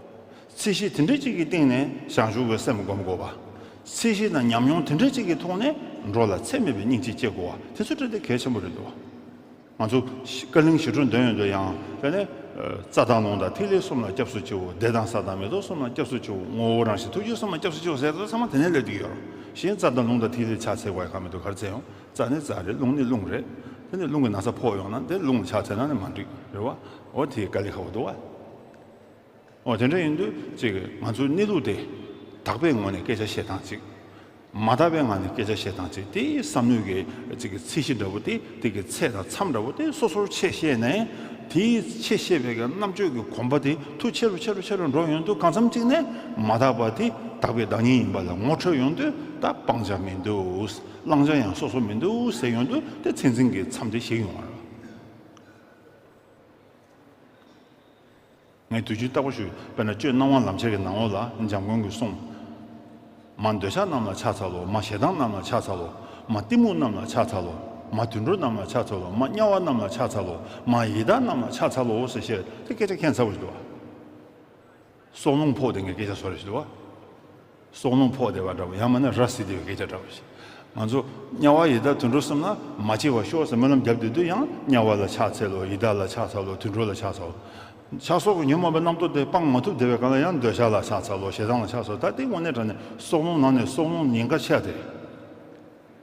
ཚད་གཞི་དེ་འདྲའི་གཅིག་གི་སྟེང་ནས་བྱང་ཆུབ་ཀྱི་སེམས་སྒོམ་དགོས་པ། ཚད་གཞི་དང་ཉམས་མྱོང་དེ་འདྲའི་གཅིག་གི་ཐོག་ནས་འགྲོ་ལ་ཚད་མེད་པའི་སྙིང་རྗེ་སྐྱེ་དགོས་པ། དེ་ཚོ་འདྲ་དེ་གལ་ཆེན་པོ་རེད་འདུག་ང་ཚོ་བཀའ་གླིང་ཞི་ཁྲོའི་འདོན་ཡོན་དུ་ཡང་དེ་ནས། རྩ་དང་ལུང་དང་ཐིག་ལེ་གསུམ་ལ་སྐྱབས་སུ་མཆིའོ། བདེ་དང་གསལ་དང་མེ་ཏོག་གསུམ་ལ་སྐྱབས་སུ་མཆིའོ། ངོ་བོ་རང་བཞིན་ཐུགས་རྗེ་གསུམ་ལ་སྐྱབས་སུ་མཆིའོ་ཟེར་ད་ཚང་མ་དེ་ནས་སླེབས་ཀྱི་ཡོད་རེད། གཞན་རྩ་དང་ལུང་དང་ཐིག་ལེ་ཕྱག་འཚལ་དགོས་ཡ་ག་མི་འདུག་ག་རེ་བྱས་ཡོང་། རྩ་ནི་རྩ་རེད། ལུང་ནི་ལུང་རེད། དེ་ནས་ལུང་གི་ན་ཚ་ཕོག་ཡོང་ན་དེ་ལུང་ལ་ཕྱག་འཚལ་ན་ནི་མ་འགྲིག་རེད་བ། འོ་དེ་དཀའ་ལས་ཁག་པོ་འདུག་བ། འོ་དེ་འདྲ་ཡིན་དུས་ཅིག་ང་ཚོའི་གནས་ལུགས་དེ་དག་པའི་ངོས་ནས་སྐད་ཆ་བཤད་སྟངས་ཅིག་མ་དག་པའི་ངང་ནས་སྐད་ཆ་བཤད་སྟངས་ཅིག་དེའི་བསམ་བློའི་གི་ཅིག་གི་ཚད་གཞི་འདྲ་བོ་དེ། དེ་གི་ཚད་དང་མཚམས་འདྲ་བོ་དེ་སོ་སོར་ཕྱེ་བཤད་ནས། དེའི་ཕྱེ་བཤད་པའི་གི་རྣམ་དཔྱོད་ཀྱི་གོམ་པ་དེ་མཐུ་ཆེ་རུ་ཆེ་རུ་ཆེ་རུ་འགྲོ་ཡོང་དུས། གང་འཚམ་ཅིག་ནས་མ་དག་པ་དེ་དག་པའི་བདག་ཉིད་ཡིན་པ་ལ་ངོ་འཕྲོད་ཡོང་དུས། ད་སྤང་བྱ་མི་འདུག་བླང་བྱ་ཡང་སོ་སོ་མི་འདུག་ཟེར་ཡོང་དུས། དེ་མཚན་འཛིན་གྱི་མཚམས་དེ་ཞིག་ཡོང་བ་རེད། ངས་དུས་རྒྱུན་རྟག་པར་ཞུ། དཔེར་ན་སྤྱོད་རྣམ་དབང་ལམ་ཁྱེར་གྱི་ནང་ལོགས་ལ་འཇམ་མགོན་གྱིས་གསུངས། མ་འདོད་ཆགས་རྣམས་ལ་ཕྱག་འཚལ་ལོ། མ་ཞེ་སྡང་རྣམས་ལ་ཕྱག་འཚལ་ལོ། མ་གཏི་མུག་རྣམས་ལ་ཕྱག་འཚལ་ལོ། མ་དུད་འགྲོ་རྣམས་ལ་ཕྱག་འཚལ་ལོ། མ་དམྱལ་བ་རྣམས་ལ་ཕྱག་འཚལ་ལོ། མ་ཡི་དྭགས་རྣམས་ལ་ཕྱག་འཚལ་ལོ་ཟེར་བཤད། དེ་སྐད་ཆ་ཁྱད་མཚར་པོ་ཞིག་འདུག་བ། སྲོག་རླུང་ཕོག་བསྡད་མཁན་སྐད་ཆ་བཟོ་འདྲ་ཞིག་འདུག་བ། སྲོག་རླུང་ཕོག་བསྡད་པ་འདྲ་བོ། ཡང་མིན་ན་ར་བཟི་བསྡད་པའི་སྐད་ཆ་འདྲ་བོ་ཞིག་ང་ཚོ་དམྱལ་བ་ཡི་དྭགས་དུད་འགྲོ་གསུམ་ལ་མ་སྐྱེ་བར་ཤོག་ཟེར་སྨོན་ལམ་བརྒྱབ་བསྡད་དུས། ཡང་དམྱལ་བ་ལ་ཕྱག་འཚལ་ལོ། ཡི་དྭགས་ལ་ཕྱག་འཚལ་ལོ། དུད་འགྲོ་ལ་ཕྱག་འཚལ་ལོ། ཆགས་སོགས་ཀྱི་ཉོན་མོངས་པའི་རྣམ་རྟོག་དེ་སྤང་མ་ཐུབ་བསྡད་པའི་སྒང་ལ། ཡང་འདོད་ཆགས་ལ་ཕྱག་འཚལ་ལོ། ཞེ་སྡང་ལ་ཕྱག་འཚལ་ལོ། ད་དེ་དངོས་གནས་དྲང་གནས་སྲོག་རླུང་ནང་ནས་སྲོག་རླུང་ཉེན་ཁ་ཆེ་བ་དེ།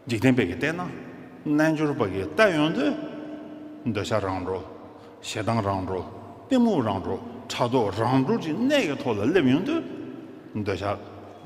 འཇིག་རྟེན་པའི་གི་བལྟས་ན། རྣལ་འབྱོར་པ་གིས་བལྟ་ཡོང་དུས། འདོད་ཆགས་རང་གྲོལ། ཞེ་སྡང་རང་གྲོལ། གཏི་མུག་རང་གྲོལ། ཕྲག་དོག་རང་གྲོལ་གྱི་གནས་ཀྱི་ཐོག་ལ་སླེབས་ཡོང་དུས། འདོད་ཆགས་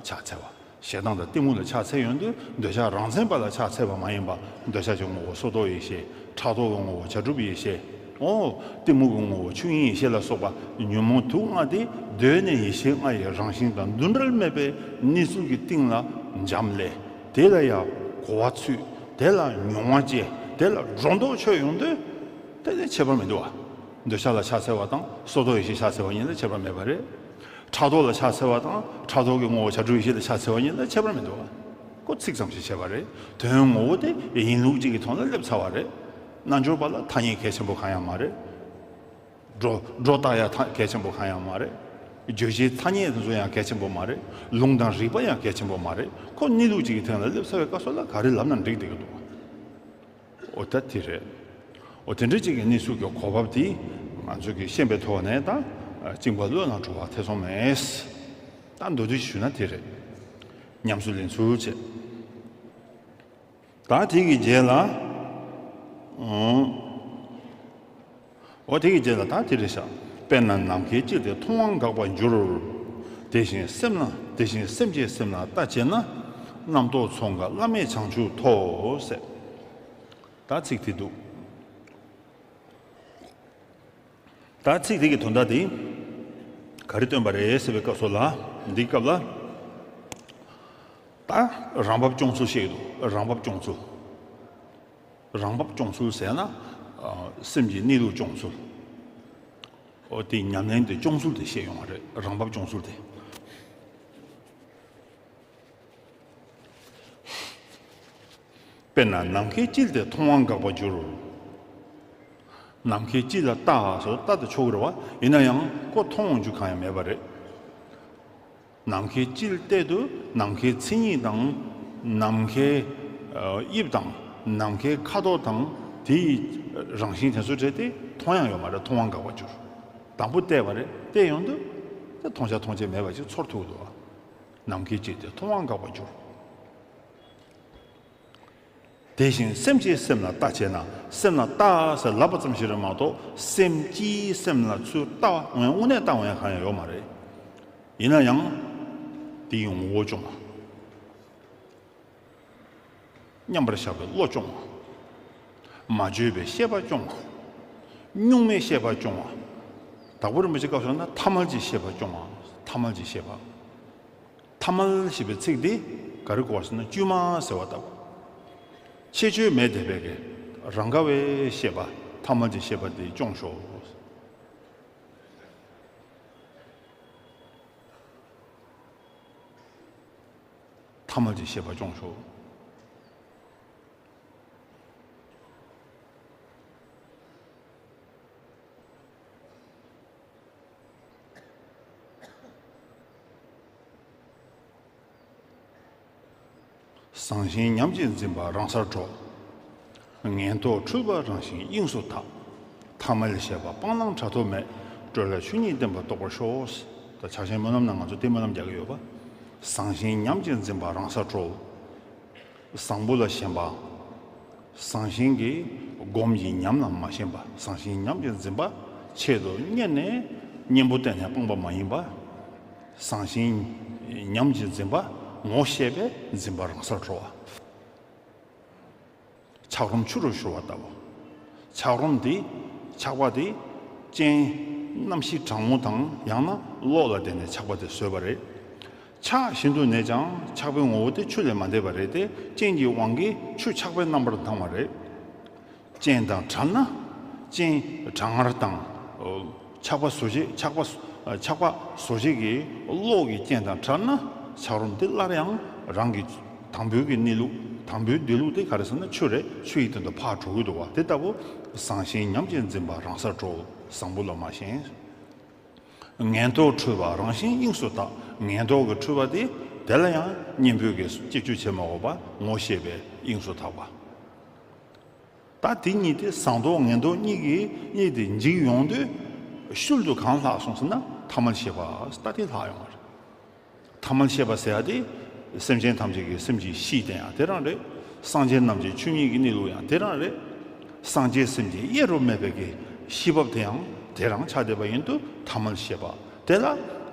ཕྱག་འཚལ་བ། ཞེ་སྡང་དང་གཏི་མུག་ལ་ཕྱག་འཚལ་ཡོང་དུས། འདོད་ཆགས་རང་མཚན་པ་ལ་ཕྱག་འཚལ་བ་མ་ཡིན་པ། འདོད་ཆགས་ཀྱི་ངོ་བོ་སོར་རྟོག་ཡེ་ཤེས། ཕྲག་དོག་གི་ངོ་བོ་བྱ་གྲུབ་ཡེ་ཤེས། འོ། གཏི་མུག་གི་ངོ་བོ་ཆོས་དབྱིངས་ཡེ་ཤེས་ལ་སོགས་པ་ཉོན་མོངས་དུག་ལྔ་དེ་གདོད་ནས་ཡེ་ཤེས་ལྔ་ཡི་རང་བཞིན་དང་འདུ་འབྲལ་མེད་པའི་གནས་ཚུལ་གྱི་སྟེང་ལ་འབྱམས་ལས། དེ་ལ་ཡང་གོ་བ་ཚུད། དེ་ལ་མྱོང་བ་སྐྱེ། དེ་ལ་སྒྲོ་འདོགས་ཆོད་ཡོང་དུས། དེ་ནི་ཁྱད་པར་མི་འདུག་བ། འདོད་ཆགས་ལ་ཕྱག་འཚལ་བ་དང་སོར་རྟོག་ཡེ་ཤེས་ཕྱག་འཚལ་བ་གཉིས་ལ་ཁྱད་པར་མེད་པ་རེད། ཕྲག་དོག་ལ་ཕྱག་འཚལ་བ་དང་ཕྲག་དོག་གི་ངོ་བོ་བྱ་གྲུབ་ཡེ་ཤེས་ལ་ཕྱག་འཚལ་བ་གཉིས་ལ་ཁྱད་པར་མི་འདུག་བ། ཁོ་ཚིག་ཙམ་ཞིག་བྱས་པ་རེད། དོན་ངོ་བོ་དེ་ཡིན་ལུགས་གཅིག་གི་ཐོག་ལ་སླེབས་ཚར་བ་རེད། རྣལ་འབྱོར་པ་ལ་ཐ་སྙད་གལ་ཆེན་པོ་གང་ཡང་མ་རེད། སྒྲོ་སྒྲོ་བཏགས་ཡ་ཐ་གལ་ཆེན་པོ་གང་ཡང་མ་རེད། བརྗོད་བྱའི་ཐ་སྙད་དེ་ཚོ་ཡང་གལ་ཆེན་པོ་མ་རེད། ལུང་དང་རིགས་པ་ཡང་གལ་ཆེན་པོ་མ་རེད། ཁོ་གནས་ལུགས་གཅིག་གི་སྟེང་ལ་སླེབས་ཚར་བའི་སྐབས་སུ་ལ་ག་རེ་ལབ་ན་འགྲིག་བསྡད་ཀྱི་འདུག་འོ་ད་དེ་རེད། འོ་དེ་འདྲ་གཅིག་གི་གནས་ཚུལ་གྱི་གོ་བབ་དེ་ང་ཚོ་གིས་ཤེས་པའི་ཐོག་ནས། ད་བཅིངས་པ་བློས་བླངས་གྲུབ་པ་ཐེ་ཚོམ་མེད། ད་མདོར་བསྡུས་ཞུས་ན་དེ་རེད། ཉམས་སུ་ལེན་ཚུལ་བྱས། ད་དེ་གི་རྗེས་ལ། འོ། འོ་དེ་གི་རྗེས་ལ་ད་དེ་རེད་ཤག་དཔེར་ན་ནམ་མཁའི་དཀྱིལ་དེ་མཐོང་བ་འགག་པར་འགྱུར། དེ་བཞིན་སེམས་ལ། དེ་བཞིན་སེམས་ཀྱི་སེམས་ལ་ལྟ་བྱས་ན། རྣམ་རྟོག་ཚོགས་འགག་བླ་མེད་བྱང་ཆུབ་ཐོབ་ཟེར། ད་ཚིག་དེ་འདུག་ད་ཚིག་དེ་གི་དོན་དག་དེ་ག་རེ་སྟོན་པ་རེད་ཟེར་བའི་སྐབས་སུ་ལ། འདིའི་སྐབས་ལ་ད་རང་བབས་སྐྱོང་ཚུལ་བཤད་ཀྱི་འདུག་རང་བབས་སྐྱོང་ཚུལ། རང་བབས་སྐྱོང་ཚུལ་ཟེར་ན། ཨ། སེམས་ཀྱི་གནས་ལུགས་སྐྱོང་ཚུལ། འོ་དེ་ཉམས་ལེན་དེ་སྐྱོང་ཚུལ་དེ་བཤད་ཡོང་བ་རེད། རང་བབས་སྐྱོང་ཚུལ་དེ། དཔེར་ན་ནམ་མཁའི་དཀྱིལ་དེ་མཐོང་བ་འགག་པར་འགྱུར། ནམ་མཁའི་དཀྱིལ་ལ་ལྟ་ཟེར། ལྟ་དེ་ཆོག་གི་རེད་བ། ཡིན་ན་ཡང་ཁོ་མཐོང་ཡོང་རྒྱུ་གང་ཡང་མེད་པ་རེད། ནམ་མཁའི་དཀྱིལ་གཏད་དུས་ནམ་མཁའི་མཚན་ཉིད་དང་། ནམ་མཁའི་ཨ་དབྱིབས་དང་། ནམ་མཁའི་ཁ་དོག་དང་། དེའི་རང་བཞིན་དེ་ཚོ་བྲལ་ཏེ་མཐོང་ཡང་ཡོད་མ་རེད། མཐོང་བ་འགག་པར་འགྱུར། དང་པོ་བལྟས་པ་རེད། བལྟས་ཡོང་དུས་དེ་མཐོང་བྱ་མཐོང་བྱེད་མེད་པ་ཅིག་ཚོར་ཐུབ་འདུག་ནམ་མཁའི་དཀྱིལ་དེ་མཐོང་བ་འགག་པར་འགྱུར། དེ་བཞིན་སེམས་ཀྱི་སེམས་ལ་ལྟ་བྱས་ན། སེམས་ལ་ལྟ་ཟེར་ལབ་པ་ཙམ་ཞིག་རེད་མ་གཏོགས། སེམས་ཀྱིས་སེམས་ལ་ཚུར་ལྟ་བ་འོང་ཡ། དངོས་གནས་ལྟ་འོང་ཡ་གང་ཡང་ཡོད་མ་རེད། ཡིན་ན་ཡང་དེའི་ངོ་བོ་སྐྱོང་བ། མཉམ་པར་བཞག་པའི་བློ་སྐྱོང་བ། མ་བརྗོད་པའི་ཤེས་པ་སྐྱོང་བ། གཉུག་མའི་ཤེས་པ་སྐྱོང་བ། དྭགས་པོ་རིན་པོ་ཆེའི་སྐབས་སུ་ན་ཐ་མལ་གྱི་ཤེས་པ་སྐྱོང་བ། ཐ་མལ་གྱི་ཤེས་པ། ཐ་མལ་ཞེས་པའི་ཚིག་འདི་ག་རེ་གོ་བ་ཟེར་ན། དཀྱུས་མ་ཟེར་བ་ལྟ་བུ། ཤེས་བཅོས་མེད་དེ་བས་ཀྱི་རང་དགའ་བའི་ཤེས་པ། ཐ་མལ་གྱི་ཤེས་པ་དེ་སྐྱོང་ཤོག་ཐ་མལ་གྱི་ཤེས་པ་སྐྱོང་ཤོག་བཟང་ཞན་ཉམས་ཀྱིས་འཛིན་པ་རང་སར་གྲོལ། ངན་རྟོག་འཁྲུལ་པ་རང་བཞིན་དབྱིངས་སུ་དག། ཐ་མལ་ཤེས་པ་སྤང་བླང་བྲལ་ཐོབ་མེད། གྲོལ་བའི་ཆོས་ཉིད་བསྟན་པ་རྟོགས་པར་ཤོག་ད་ཕྱག་ཆེན་སྨོན་ལམ་ནང་ང་ཚོ་དེ་སྨོན་ལམ་རྒྱག་གི་ཡོད་པ། བཟང་ཞན་ཉམས་ཀྱིས་འཛིན་པ་རང་སར་གྲོལ། བཟང་པོ་ལ་ཞེན་པ། བཟང་ཞན་གྱི་སྒོམ་གྱི་ཉམས་ལ་མ་ཞེན་པ། བཟང་ཞན་ཉམས་ཀྱིས་འཛིན་པ། ཆེད་དུ་གཉེར་ནས་གཉེན་པོ་བསྟེན་ནས་སྤངས་པ་མ་ཡིན་པ། བཟང་ཞན་ཉམས་ཀྱིས་འཛིན་པ། ངོ་ཤེས་པས་འཛིན་པ་རང་སར་གྲོལ་བ། ཆགས་རུམ་ཆུ་རུ་བཞུར་བ་ལྟ་བུ། ཆགས་རུམ་འདི། ཆགས་པ་འདི། རྐྱེན། རྣམ་ཤེས་གྲང་མོ་དང་ཡང་ན་གློག་ལ་བརྟེན་ནས་ཆགས་པ་དེ་བཟོས་པ་རེད། ཆགས་བཞིན་དུ་གནས་ཀྱང་ཆགས་པའི་ངོ་བོ་དེ་ཆུ་ལས་མ་འདས་པ་རེད་དེ། རྐྱེན་གྱི་དབང་གིས་ཆུ་ཆགས་པའི་རྣམ་པར་ལྡང་བ་རེད། རྐྱེན་དང་བྲལ་ན། རྐྱེན་གྲང་ངར་དང་། ཆགས་པ་བཟོ་བྱེད། ཆགས་པ། ཆགས་པ་བཟོ་བྱེད་ཀྱི་གློག་གི་རྐྱེན་དང་བྲལ་ན། ཆགས་རུམ་དེ་སླར་ཡང་རང་གི་དང་པོའི་གི་གནས་ལུགས། དང་པོའི་འདུས་ལུགས་དེ་ག་རེ་ཟེར་ན་ཆུ་རེད། ཆུ་ཡི་སྟེང་དུ་ཕར་འགྲོ་གི་འདུག་བ། དེ་ལྟ་བུ། བཟང་ཞན་ཉམས་ཀྱིས་འཛིན་པ་རང་སར་གྲོལ། བཟང་པོ་ལ་མ་ཞེན། ངན་རྟོག་འཁྲུལ་པ་རང་བཞིན་དབྱིངས་སུ་དག། ངན་རྟོག་གི་འཁྲུལ་པ་དེ། དེ་ལ་ཡང་གཉེན་པོས་ཀྱི་གཅིག་གྱུར་བྱེད་མ་དགོས་པ་ངོ་ཤེས་པས་དབྱིངས་སུ་དག་པ། ད་དེ་གཉིས་དེ་བཟང་རྟོག་ངན་རྟོག་གཉིས་ཀྱི་གཉིས་དེ་འཇིག་ཡོང་དུས། ཤུལ་དུ་གང་ལྷག་སོང་ཟེར་ན་ཐ་མལ་ཤེས་པ་ད་དེ་ལྷག་ཡོང་བ་རེད། ཐ་མལ་ཤེས་པ་ཟེར་ཡ་དེ། སེམས་ཅན་ཐམས་ཅད་ཀྱི་སེམས་ཀྱི་གཤིས་དེ་ཡང་དེ་རང་རེད། སངས་རྒྱས་རྣམས་ཀྱི་ཆོས་ཉིད་ཀྱི་གནས་ལུགས་ཡང་དེ་རང་རེད། སངས་རྒྱས་སེམས་ཅན་དབྱེར་དུ་མེད་པའི་གི་ཤེས་བབ་དེ་ཡང་དེ་རང་ཆགས་བསྡད་པ་ཡིན་དུས་ཐ་མལ་ཤེས་པ། དེ་ལ་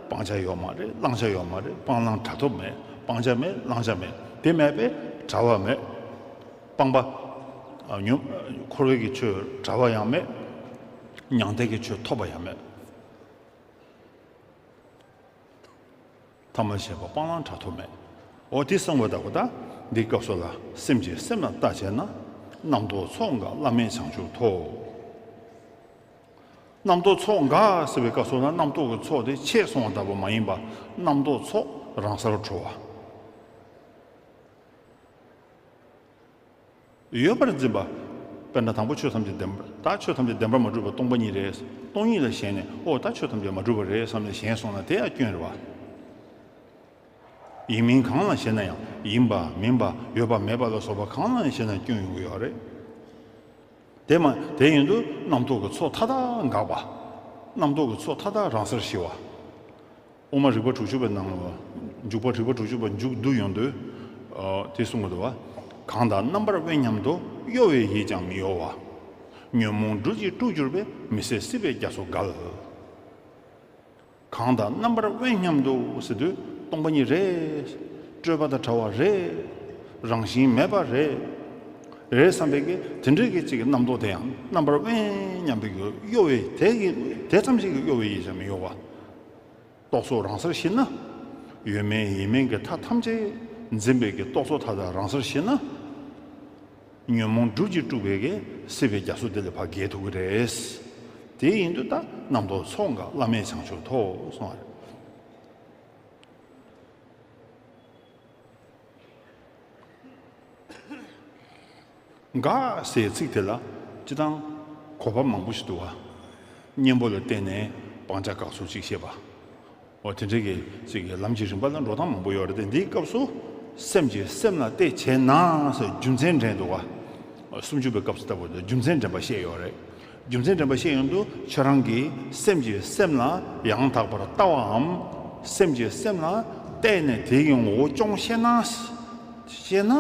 སྤང་བྱ་ཡོད་མ་རེད། བླང་བྱ་ཡོད་མ་རེད། སྤང་བླང་བྲལ་ཐོབ་མེད། སྤང་བྱ་མེད། བླང་བྱ་མེད། དེ་མེད་པས་བྲལ་བ་མེད། སྤངས་པ། ཨ། ཉོན། འཁོར་བའི་གི་ཆོས་བྲལ་བ་ཡང་མེད། མྱང་འདས་ཀྱི་ཆོས་ཐོབ་པ་ཡང་མེད། ཐ་མལ་ཤེས་པ་སྤང་བླང་བྲལ་ཐོབ་མེད། འོ་དེ་གསུངས་པ་ལྟ་བུ། ད་འདི་སྐབས་སུ་ལ་སེམས་ཀྱིས་སེམས་ལ་ལྟ་བྱས་ན། རྣམ་རྟོག་ཚོགས་འགགས་བླ་མེད་བྱང་ཆུབ་ཐོབ། རྣམ་རྟོག་ཚོགས་འགགས་ཟེར་བའི་སྐབས་སུ་ན། རྣམ་རྟོག་གི་ཚོགས་དེ་ཆད་སོང་བ་ལྟ་བུ་མ་ཡིན་པ། རྣམ་རྟོག་ཚོགས་རང་སར་གྲོལ་བ། ཡོད་པར་འཛིན་པ། དཔེར་ན་དང་པོ་ཆོས་ཐམས་ཅད་བདེན་པར། ད་ཆོས་ཐམས་ཅད་བདེན་པར་མ་གྲུབ་པ་སྟོང་པ་ཉིད་རེད། སྟོང་ཉིད་ལ་ཞེན་ནས། ཨོ་ད་ཆོས་ཐམས་ཅད་མ་གྲུབ་པ་རེད་བསམ་ནས་ཞེན་སོང་ན་དེ་ཡང་སྐྱོན་རེད་བ། ཡིན་མིན་གང་ལ་ཞེན་ན་ཡང་། ཡིན་པ་མིན་པ་ཡོད་པ་མེད་པ་ལ་སོགས་པ་གང་ལ་ཞེན་ན་སྐྱོན་ཡོང་གི་ཡོད་རེད། དེ་མ་དེ་ཡིན་དུས་རྣམ་རྟོག་གི་ཚོགས་མཐའ་དག་འགག་པ། རྣམ་རྟོག་གི་ཚོགས་མཐའ་དག་རང་སར་ཞི་བ། དབུ་མ་རིགས་པ་དྲུག་ཅུ་པའི་ནང་ལ། འཇུག་པ་རིགས་པ་དྲུག་ཅུ་པ་མཇུག་བསྡུ་ཡོང་དུས། ཨ། དེ་གསུང་གི་འདུག་བ། གང་དག་རྣམ་པར་དབེན་སྙམ་དུ། གཡོ་བའི་ཡིད་ཀྱང་མི་གཡོ་བ། ཉོན་མོངས་སྦྲུལ་གྱིས་དཀྲུགས་གྱུར་པའི། མི་སྲིད་སྲིད་པའི་རྒྱ་མཚོ་བརྒལ། གང་དག་རྣམ་པར་དབེན་སྙམ་དུ་ཟེར་དུས་སྟོང་པ་ཉིད་རེད། སྤྲོས་པ་དང་བྲལ་བ་རེད། རང་བཞིན་མེད་པ་རེད། རེད་བསམ་པའི་གི་དེ་འདྲའི་གི་ཅིག་གི་རྣམ་རྟོག་དེ་ཡང་རྣམ་པར་དབེན་སྙམ་པའི་གི་གཡོ་བའི་དེ་གི་དེ་ཙམ་ཞིག་གི་གཡོ་བའི་ཡིད་ཀྱང་མི་གཡོ་བ། རྟོག་ཚོགས་རང་སར་ཞི་ན། ཡོད་མེད་ཡིན་མིན་གྱི་མཐའ་ཐམས་ཅད་འཛིན་པའི་གི་རྟོག་ཚོགས་མཐའ་དག་རང་སར་ཞི་ན། ཉོན་མོངས་སྦྲུལ་གྱིས་དཀྲུགས་པའི་གི་སྲིད་པའི་རྒྱ་མཚོ་དེ་ལས་ཕར་བརྒལ་ཐུབ་ཀྱི་རེད། དེ་ཡིན་དུས་ད་རྣམ་རྟོག་ཚོགས་འགགས་བླ་མེད་བྱང་ཆུབ་ཐོབ་གསུངས་པ་རེད། འགགས་ཟེར་ཚིག་དེ་ལ་སྤྱིར་བཏང་གོ་བ་མང་པོ་ཞིག་འདུག་བ། གཉེན་པོ་ལ་བརྟེན་ནས་སྤང་བྱ་འགགས་ཚུལ་གཅིག་བཤད་པ། འོ་དེ་འདྲའི་གི་ཅིག་གི་ལམ་གྱི་རིམ་པ་ལ་འགྲོ་སྟངས་མང་པོ་ཡོད་རེད་དེ། འདིའི་སྐབས་སུ་སེམས་ཀྱིས་སེམས་ལ་བལྟས་བྱས་ན་ཟེར་རྒྱུ་མཚན་འདྲེན་འདུག་བ། སུམ་ཅུ་པའི་སྐབས་སུ་ལྟ་བུ་རྒྱུ་མཚན་འདྲེན་པ་བཤད་ཡོད་རེད། རྒྱུ་མཚན་འདྲེན་པ་བཤད་ཡོང་དུས་ཁྱོད་རང་གིས་སེམས་ཀྱིས་སེམས་ལ་ཡང་དག་པར་ལྟ་བའམ། སེམས་ཀྱིས་སེམས་ལ་བལྟས་ནས་དེ་གི་ངོ་བོ་སྐྱོང་ཤེས་ན། ཤེས་ན།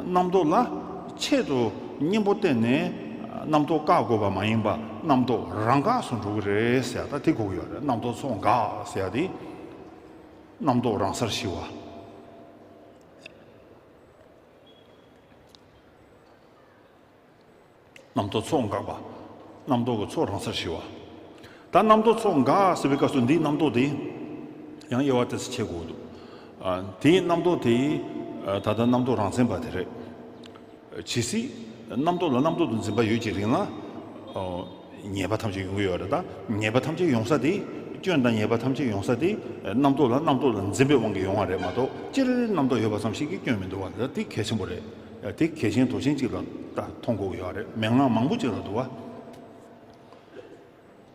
རྣམ་རྟོག་ལ་ཆེད་དུ་གཉེན་པོ་བསྟེན་ནས་རྣམ་རྟོག་བཀག་དགོས་པ་མ་ཡིན་པ། རྣམ་རྟོག་རང་འགགས་སུ་འགྲོ་གི་རེད་ཟེར་ཡ་ད་དེ་གོ་གི་ཡོད་རེད། རྣམ་རྟོག་ཚོགས་འགགས་ཟེར་ཡ་དེ། རྣམ་རྟོག་རང་སར་ཞི་བ། རྣམ་རྟོག་ཚོགས་འགགས་པ། རྣམ་རྟོག་གི་ཚོགས་རང་སར་ཞི་བ། ད་རྣམ་རྟོག་ཚོགས་འགགས་ཟེར་བའི་སྐབས་སུ་འདིའི་རྣམ་རྟོག་དེ་ཡང་དབྱེ་བ་ཏོག་ཙམ་ཕྱེ་དགོས་འདུག་ཨ། དེའི་རྣམ་རྟོག་དེ། ཨ། ད་ལྟ་རྣམ་རྟོག་རང་མཚན་པ་དེ་རེད། ཇི་སྲིད་རྣམ་རྟོག་ལ་རྣམ་རྟོག་ཏུ་འཛིན་པ་ཡོད་ཀྱི་རིང་ལ། ཨོ། ཉེས་པ་ཐམས་ཅད་ཡོང་གི་ཡོད་རེད། ད་ཉེས་པ་ཐམས་ཅད་ཡོང་ས་དེ། སྐྱོན་དང་ཉེས་པ་ཐམས་ཅད་ཡོང་ས་དེ། རྣམ་རྟོག་ལ་རྣམ་རྟོག་ལ་འཛིན་པའི་དབང་གིས་ཡོང་བ་རེད་མ་གཏོགས། སྤྱིར་རྣམ་རྟོག་ཡོད་པ་ཙམ་ཞིག་གིས་སྐྱོན་མི་འདུག་བ། ད་དེ་གལ་ཆེན་པོ་རེད། དེ་གལ་ཆེན་དོ་ཆེན་ཅིག་ལ་ད་མཐོང་དགོས་ཀྱི་ཡོད་རེད། མན་ངག་མང་པོ་ཅིག་ལ་འདུག་བ།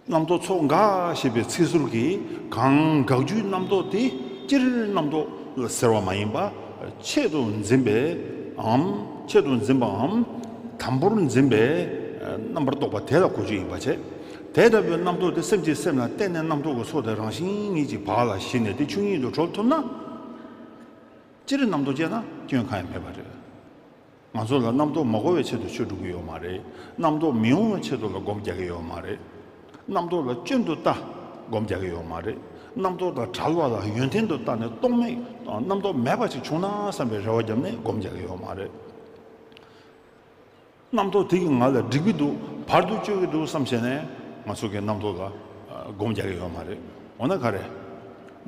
རྣམ་རྟོག་ཚོགས་འགའ་ཞེས་པའི་ཚིག་ཟུར་གྱིས་གང་དགག་རྒྱུའི་རྣམ་རྟོག་དེ་སྤྱིར་རྣམ་རྟོག་ཟེར་བ་མ་ཡིན་པ། ཆེད་དུ་འཛིན་པའམ། ཆེད་དུ་འཛིན་པའམ། དམ་པོར་འཛིན་པའི་རྣམ་པར་རྟོག་པ་དེ་ལ་གོ་རྒྱུ་ཡིན་པ་བྱས། དེ་ལྟ་བུའི་རྣམ་རྟོག་དེ་སེམས་ཀྱི་སེམས་ལ་གཏན་ནས་རྣམ་རྟོག་གི་ཚོགས་དེ་རང་བཞིན་ཉིད་ཀྱིས་བག་ལ་ཞིན་ནས་དེ་ཆོས་ཉིད་དུ་གྲོལ་ཐུབ་ན། སྤྱིར་རྣམ་རྟོག་སྐྱེས་ན་སྐྱོན་གང་ཡང་མེད་པ་རེད། ང་ཚོ་ལ་རྣམ་རྟོག་མ་གོ་བའི་ཆེད་དུ་ཆོས་སྒྲུབ་ཀྱི་ཡོད་མ་རེད། རྣམ་རྟོག་མི་ཡོང་བའི་ཆེད་དུ་ལ་སྒོམ་རྒྱག་གི་ཡོད་མ་རེད། རྣམ་རྟོག་ལ་སྐྱོན་དུ་ལྟ། སྒོམ་རྒྱག་གི་ཡོད་མ་རེད། རྣམ་རྟོག་དང་བྲལ་བ་ལ་ཡོན་ཏན་དུ་ལྟ་ནས་རྟོག་མེད། རྣམ་རྟོག་མེད་པ་ཞིག་བྱུང་ན་བསམ་པའི་རེ་བ་བརྒྱབ་ནས་སྒོམ་རྒྱག་གི་ཡོད་མ་རེད། རྣམ་རྟོག་དེ་གིས་ང་ལ་འགྲིག་གི་འདུག་བར་དུ་གཅོད་ཀྱི་འདུག་བསམ་བྱས་ནས་ང་ཚོ་གི་རྣམ་རྟོག་ལ་སྒོམ་རྒྱག་གི་ཡོད་མ་རེད། འོ་ན་ག་རེ།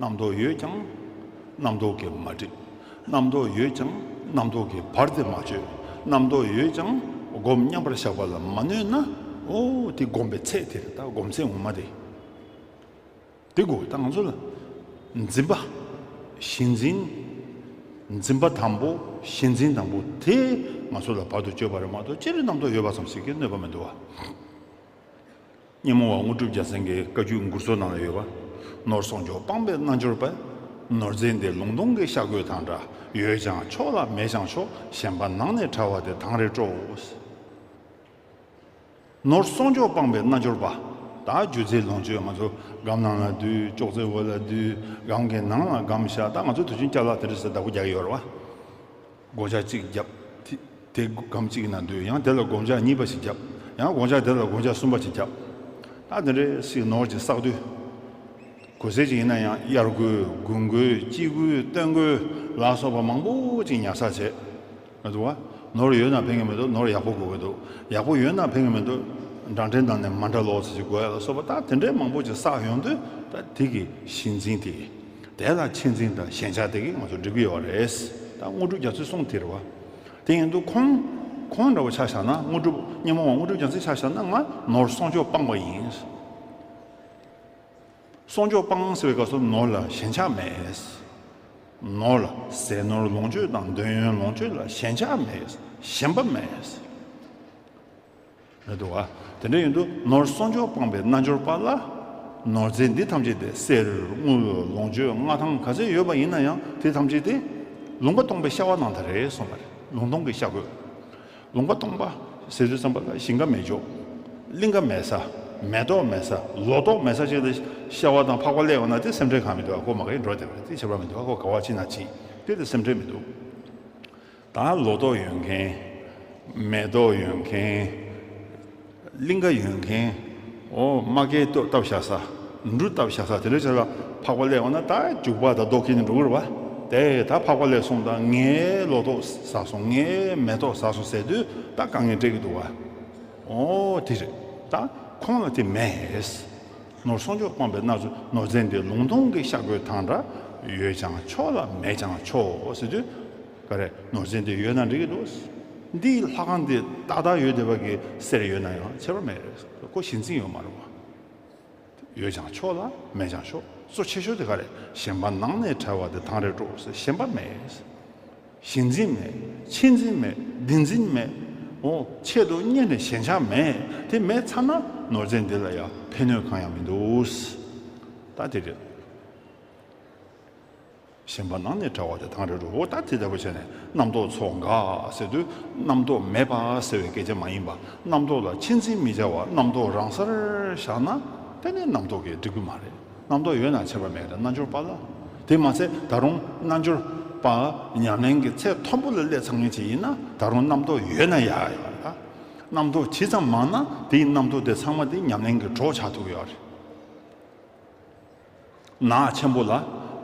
རྣམ་རྟོག་ཡོད་ཀྱང་རྣམ་རྟོག་གིས་མ་འགྲིག་རྣམ་རྟོག་ཡོད་ཀྱང་རྣམ་རྟོག་གིས་བར་དེ་མ་གཅོད། རྣམ་རྟོག་ཡོད་ཀྱང་སྒོམ་མཉམ་པར་བཞག་པ་ལ་མ་གནོད་ན། འོ་དེ་སྒོམ་པའི་ཚད་དེ་རེད། ད་སྒོམ་ཚད་ངོ་མ་དེ། དེ་དགོས། ད་ང་ཚོ་ལ་འཛིན་པ། གཞི་འཛིན། འཛིན་པ་དང་པོ། གཞི་འཛིན་དང་པོ་དེ་ང་ཚོ་ལ་བར་དུ་གཅོད་པ་རེད་མ་གཏོགས། སྤྱིར་རྣམ་རྟོག་ཡོད་པ་ཙམ་ཞིག་གིས་གནོད་པ་མི་འདུག་བ། སྙེ་མོ་བ་དངོས་གྲུབ་རྒྱལ་མཚན་གྱི་བཀའ་བརྒྱུད་མགུར་མཚོ་ནང་ལ་ཡོད་པ། ནོར་གསོག་འཇོག་སྤངས་པའི་རྣལ་འབྱོར་པས། ནོར་རྫས་འདི་ལུང་སྟོང་གི་ཤ་རྒོད་དང་འདྲ། ཡོད་ཀྱང་ཆོག་ལ་མེད་ཀྱང་ཆོག་ཞེན་པ་ནང་ནས་བྲལ་བ་དེ་དང་རེ་སྤྲོའོ། ནོར་གསོག་འཇོག་སྤངས་པའི་རྣལ་འབྱོར་པ། ད་སྒྱུ་རྩལ་ལོངས་སྤྱོད། ང་ཚོ་སྒམ་ནང་ལ་འདུས། ཅོག་ཙེ་འོག་ལ་འདུས། སྒམ་གྱི་ནང་ལ་སྒམ་བཞག་ད་ང་ཚོ་དུས་རྒྱུན་ཅ་ལག་དེ་འདྲ་ཟེར་བདག་པོ་རྒྱག་གི་ཡོད་རེད་བ། སྒོ་ལྕགས་གཅིག་བརྒྱབ། དེ་དེ་སྒམ་གཅིག་ནང་འདུས། ཡང་དེ་ལ་སྒོ་ལྕགས་གཉིས་པ་ཞིག་བརྒྱབ། ཡང་སྒོ་ལྕགས་དེ་ལ་སྒོ་ལྕགས་གསུམ་པ་ཞིག་བརྒྱབ། ད་དེ་འདྲའི་སྲིད་ནོར་གྱི་བསགས་དུས། གོ་ཚད་ཅིག་ཡིན་ན་ཡང་གཡར་དགོས། སྒུག་དགོས། སྐྱིད་དགོས། སྟོན་དགོས་ལ་སོགས་པ་མང་པོ་ཅིག་ཉར་ཚགས་བྱས། ང་ཚོ་བ། ནོར་ཡོད་ན་ཕན་གྱི་མི་འདུག་ནོར་ཡག་པོ་དགོས་ཀྱི་འདུག་ཡག་པོ་ཡོད་ན་ཕན་གྱི་མི་འདུག་འདྲ་འདྲའི་ནང་ནས་མ་འདྲ་ལོག་ཚ་ཞིག་དགོས་ཡ་ལ་སོགས་པ། ད་དེ་འདྲའི་མང་པོ་ཅིག་བསགས་ཡོང་དུས། ད་དེ་གི་གཞི་འཛིན་དེ། དེ་ལ་ཆེད་འཛིན་དང་ཞེན་ཆགས་དེ་གིས་ང་ཚོ་སྒྲིབ་ཀྱི་ཡོད་རེད། ད་དངོས་གྲུབ་རྒྱ་མཚོའི་གསུང་དེ་རེད་བ། དེ་ཡིན་དུས་ཁོང་། ཁོང་འདྲ་བོ་ཆ་བཞག་ན། དངོས་གྲུབ་སྙེ་མོ་བ་དངོས་གྲུབ་རྒྱ་མཚོས་ཆ་བཞག་ན་ང་ནོར་གསོག་འཇོག་སྤངས་པ་ཡིན། གསོག་འཇོག་སྤངས་ཟེར་བའི་སྐབས་སུ་ནོར་ལ་ཞེན་ཆགས་མེད། ནོར་ལ་ཟས་ནོར་ལོངས་སྤྱོད་དང་འདོད་ཡོན་ལོངས་སྤྱོད་ལ་ཞེན་ཆགས་མེད། ཞེན་པ་མེད། རེད་འདུག་བ། དེ་འདྲ་ཡིན་དུས་ནོར་གསོག་འཇོག་སྤངས་པའི་རྣལ་འབྱོར་པ་ལ། ནོར་རྫས་འདི་ཐམས་ཅད་དེ་གསེར་དངུལ་ལོངས་སྤྱོད་མངའ་ཐང་ག་ཚད་ཡོད་པ་ཡིན་ན་ཡང་དེ་ཐམས་ཅད་དེ་ལུང་པ་སྟོང་པའི་ཤ་བ་ནང་ལྟར་རེད་གསུངས་པ་རེད། ལུང་སྟོང་གི་ཤ་རྒོད། ལུང་པ་སྟོང་པ་ཟེར་དུས་ཙམ་པ་ལ་ཞིང་ཁ་མེད་ཕྱོགས། གླིང་ཁ་མེད་ས། མེ་ཏོག་མེད་ས། ལོ་ཏོག་མེད་ས་ཅིག་ལ་ཤ་བ་དང་ཕག་པ་སླེབས་ཡོང་ན་དེ་སེམས་ཁྲལ་གང་མི་འདུག་ཨ་ཁོ་མ་གིར་འགྲོ་བསྡད་པ་རེད། དེ་ཁྱད་པར་མི་འདུག་ཨ་ཁོ་ག་བ་ཕྱིན་ན་ཕྱིན། དེ་དེ་སེམས་ཁྲལ་མི་འདུག་ད་ལོ་ཏོག་ཡོད་མཁན། མེ་ཏོག་ཡོད་མཁན། གླིང་ཁ་ཡོད་མཁན། འོ་མ་ཀའི་ཏོག་བཏབ་བཞག་ས། འབྲུ་བཏབ་བཞག་ས་དེ་འདྲ་ཅིག་ལ་ཕག་པ་སླེབས་ཡོང་ན་ད་རྒྱུག་པ་དང་རྡོ་ཁྱེར་ནས་འགྲོ་གི་རེད་བ། དེ་ད་ཕག་པ་སླེབས་སོང་། ད་ངའི་ལོ་ཏོག་ཟ་སོང་། ངའི་མེ་ཏོག་ཟ་སོང་ཟེར་དུས་ད་དཀའ་ངལ་འཕྲད་ཀྱི་འདུག་བ། འོ་དེ་རེད། ད་ཁོང་ལ་དེ་མེད། ནོར་གསོག་འཇོག་སྤངས་པའི་རྣལ་འབྱོར། ནོར་རྫས་འདི་ལུང་སྟོང་གི་ཤ་རྒོད་དང་འདྲ། ཡོད་ཀྱང་ཆོག་ལ་མེད་ཀྱང་ཆོག་ཟེར་དུས། ག་རེ། ནོར་རྫས་འདི་ཡོད་ན་འགྲིག་གི་འདུག་འདིའི་ལྷ་ཁང་འདི་ཏག་ཏག་ཡོད་བསྡད་པ་གི་གསེར་ཡོད་ན་ཡང་ཁྱད་པར་མེད། ཁོ་གཞི་འཛིན་ཡོད་མ་རེད་བ། ཡོད་ཀྱང་ཆོག་ལ་མེད་ཀྱང་ཆོག་གཙོ་ཆེ་ཤོས་དེ་ག་རེ། ཞེན་པ་ནང་ནས་བྲལ་བ་དེ་དང་རེ་སྤྲོ་ཟེར། ཞེན་པ་མེད། གཞི་འཛིན་མེད། ཆེད་འཛིན་མེད། བདེན་འཛིན་མེད། འོ་ཆེད་དུ་གཉེར་ནས་ཞེན་ཆགས་མེད། དེ་མེད་ཚར་ན་ནོར་རྫས་འདི་ལ་ཡང་ཕན་གནོད་གང་ཡང་མི་འདུག་ད་དེ་རེད། ཞེན་པ་ནང་ནས་བྲལ་བ་དེ་དང་རེ་སྤྲོ། འོ་ད་དེ་ལྟ་བུ་བྱས་ནས་རྣམ་རྟོག་ཚོགས་འགའ་ཟེར་དུས། རྣམ་རྟོག་མེད་པ་ཟེར་བའི་སྐད་ཆ་མ་ཡིན་པ། རྣམ་རྟོག་ལ་ཆེད་འཛིན་མི་བྱ་བ། རྣམ་རྟོག་རང་སར་བཞག་ན་དེ་ནི་རྣམ་རྟོག་གིས་འགྲིག་གི་མ་རེད། རྣམ་རྟོག་ཡོད་ན་ཁྱད་པར་མེད་རེད། རྣལ་འབྱོར་པ་ལ། དེ་མ་ཚད་ད་རུང་རྣལ་འབྱོར་པ་ཉམས་ལེན་གྱི་ཚད་མཐོན་པོ་ལ་སླེབས་ཚར་མཁན་ཅིག་ཡིན་ན་ད་རུང་རྣམ་རྟོག་ཡོད་ན་ཡག་ཡོད་རེད། རྣམ་རྟོག་ཇི་ཙམ་མང་ན་དེའི་རྣམ་རྟོག་དེ་ཚང་མ་དེ་ཉམས་ལེན་གྱི་གྲོགས་ཆགས་ཐུབ་ཀྱི་ཡོད་རེད། ནགས་ཆེན་པོ་ལ་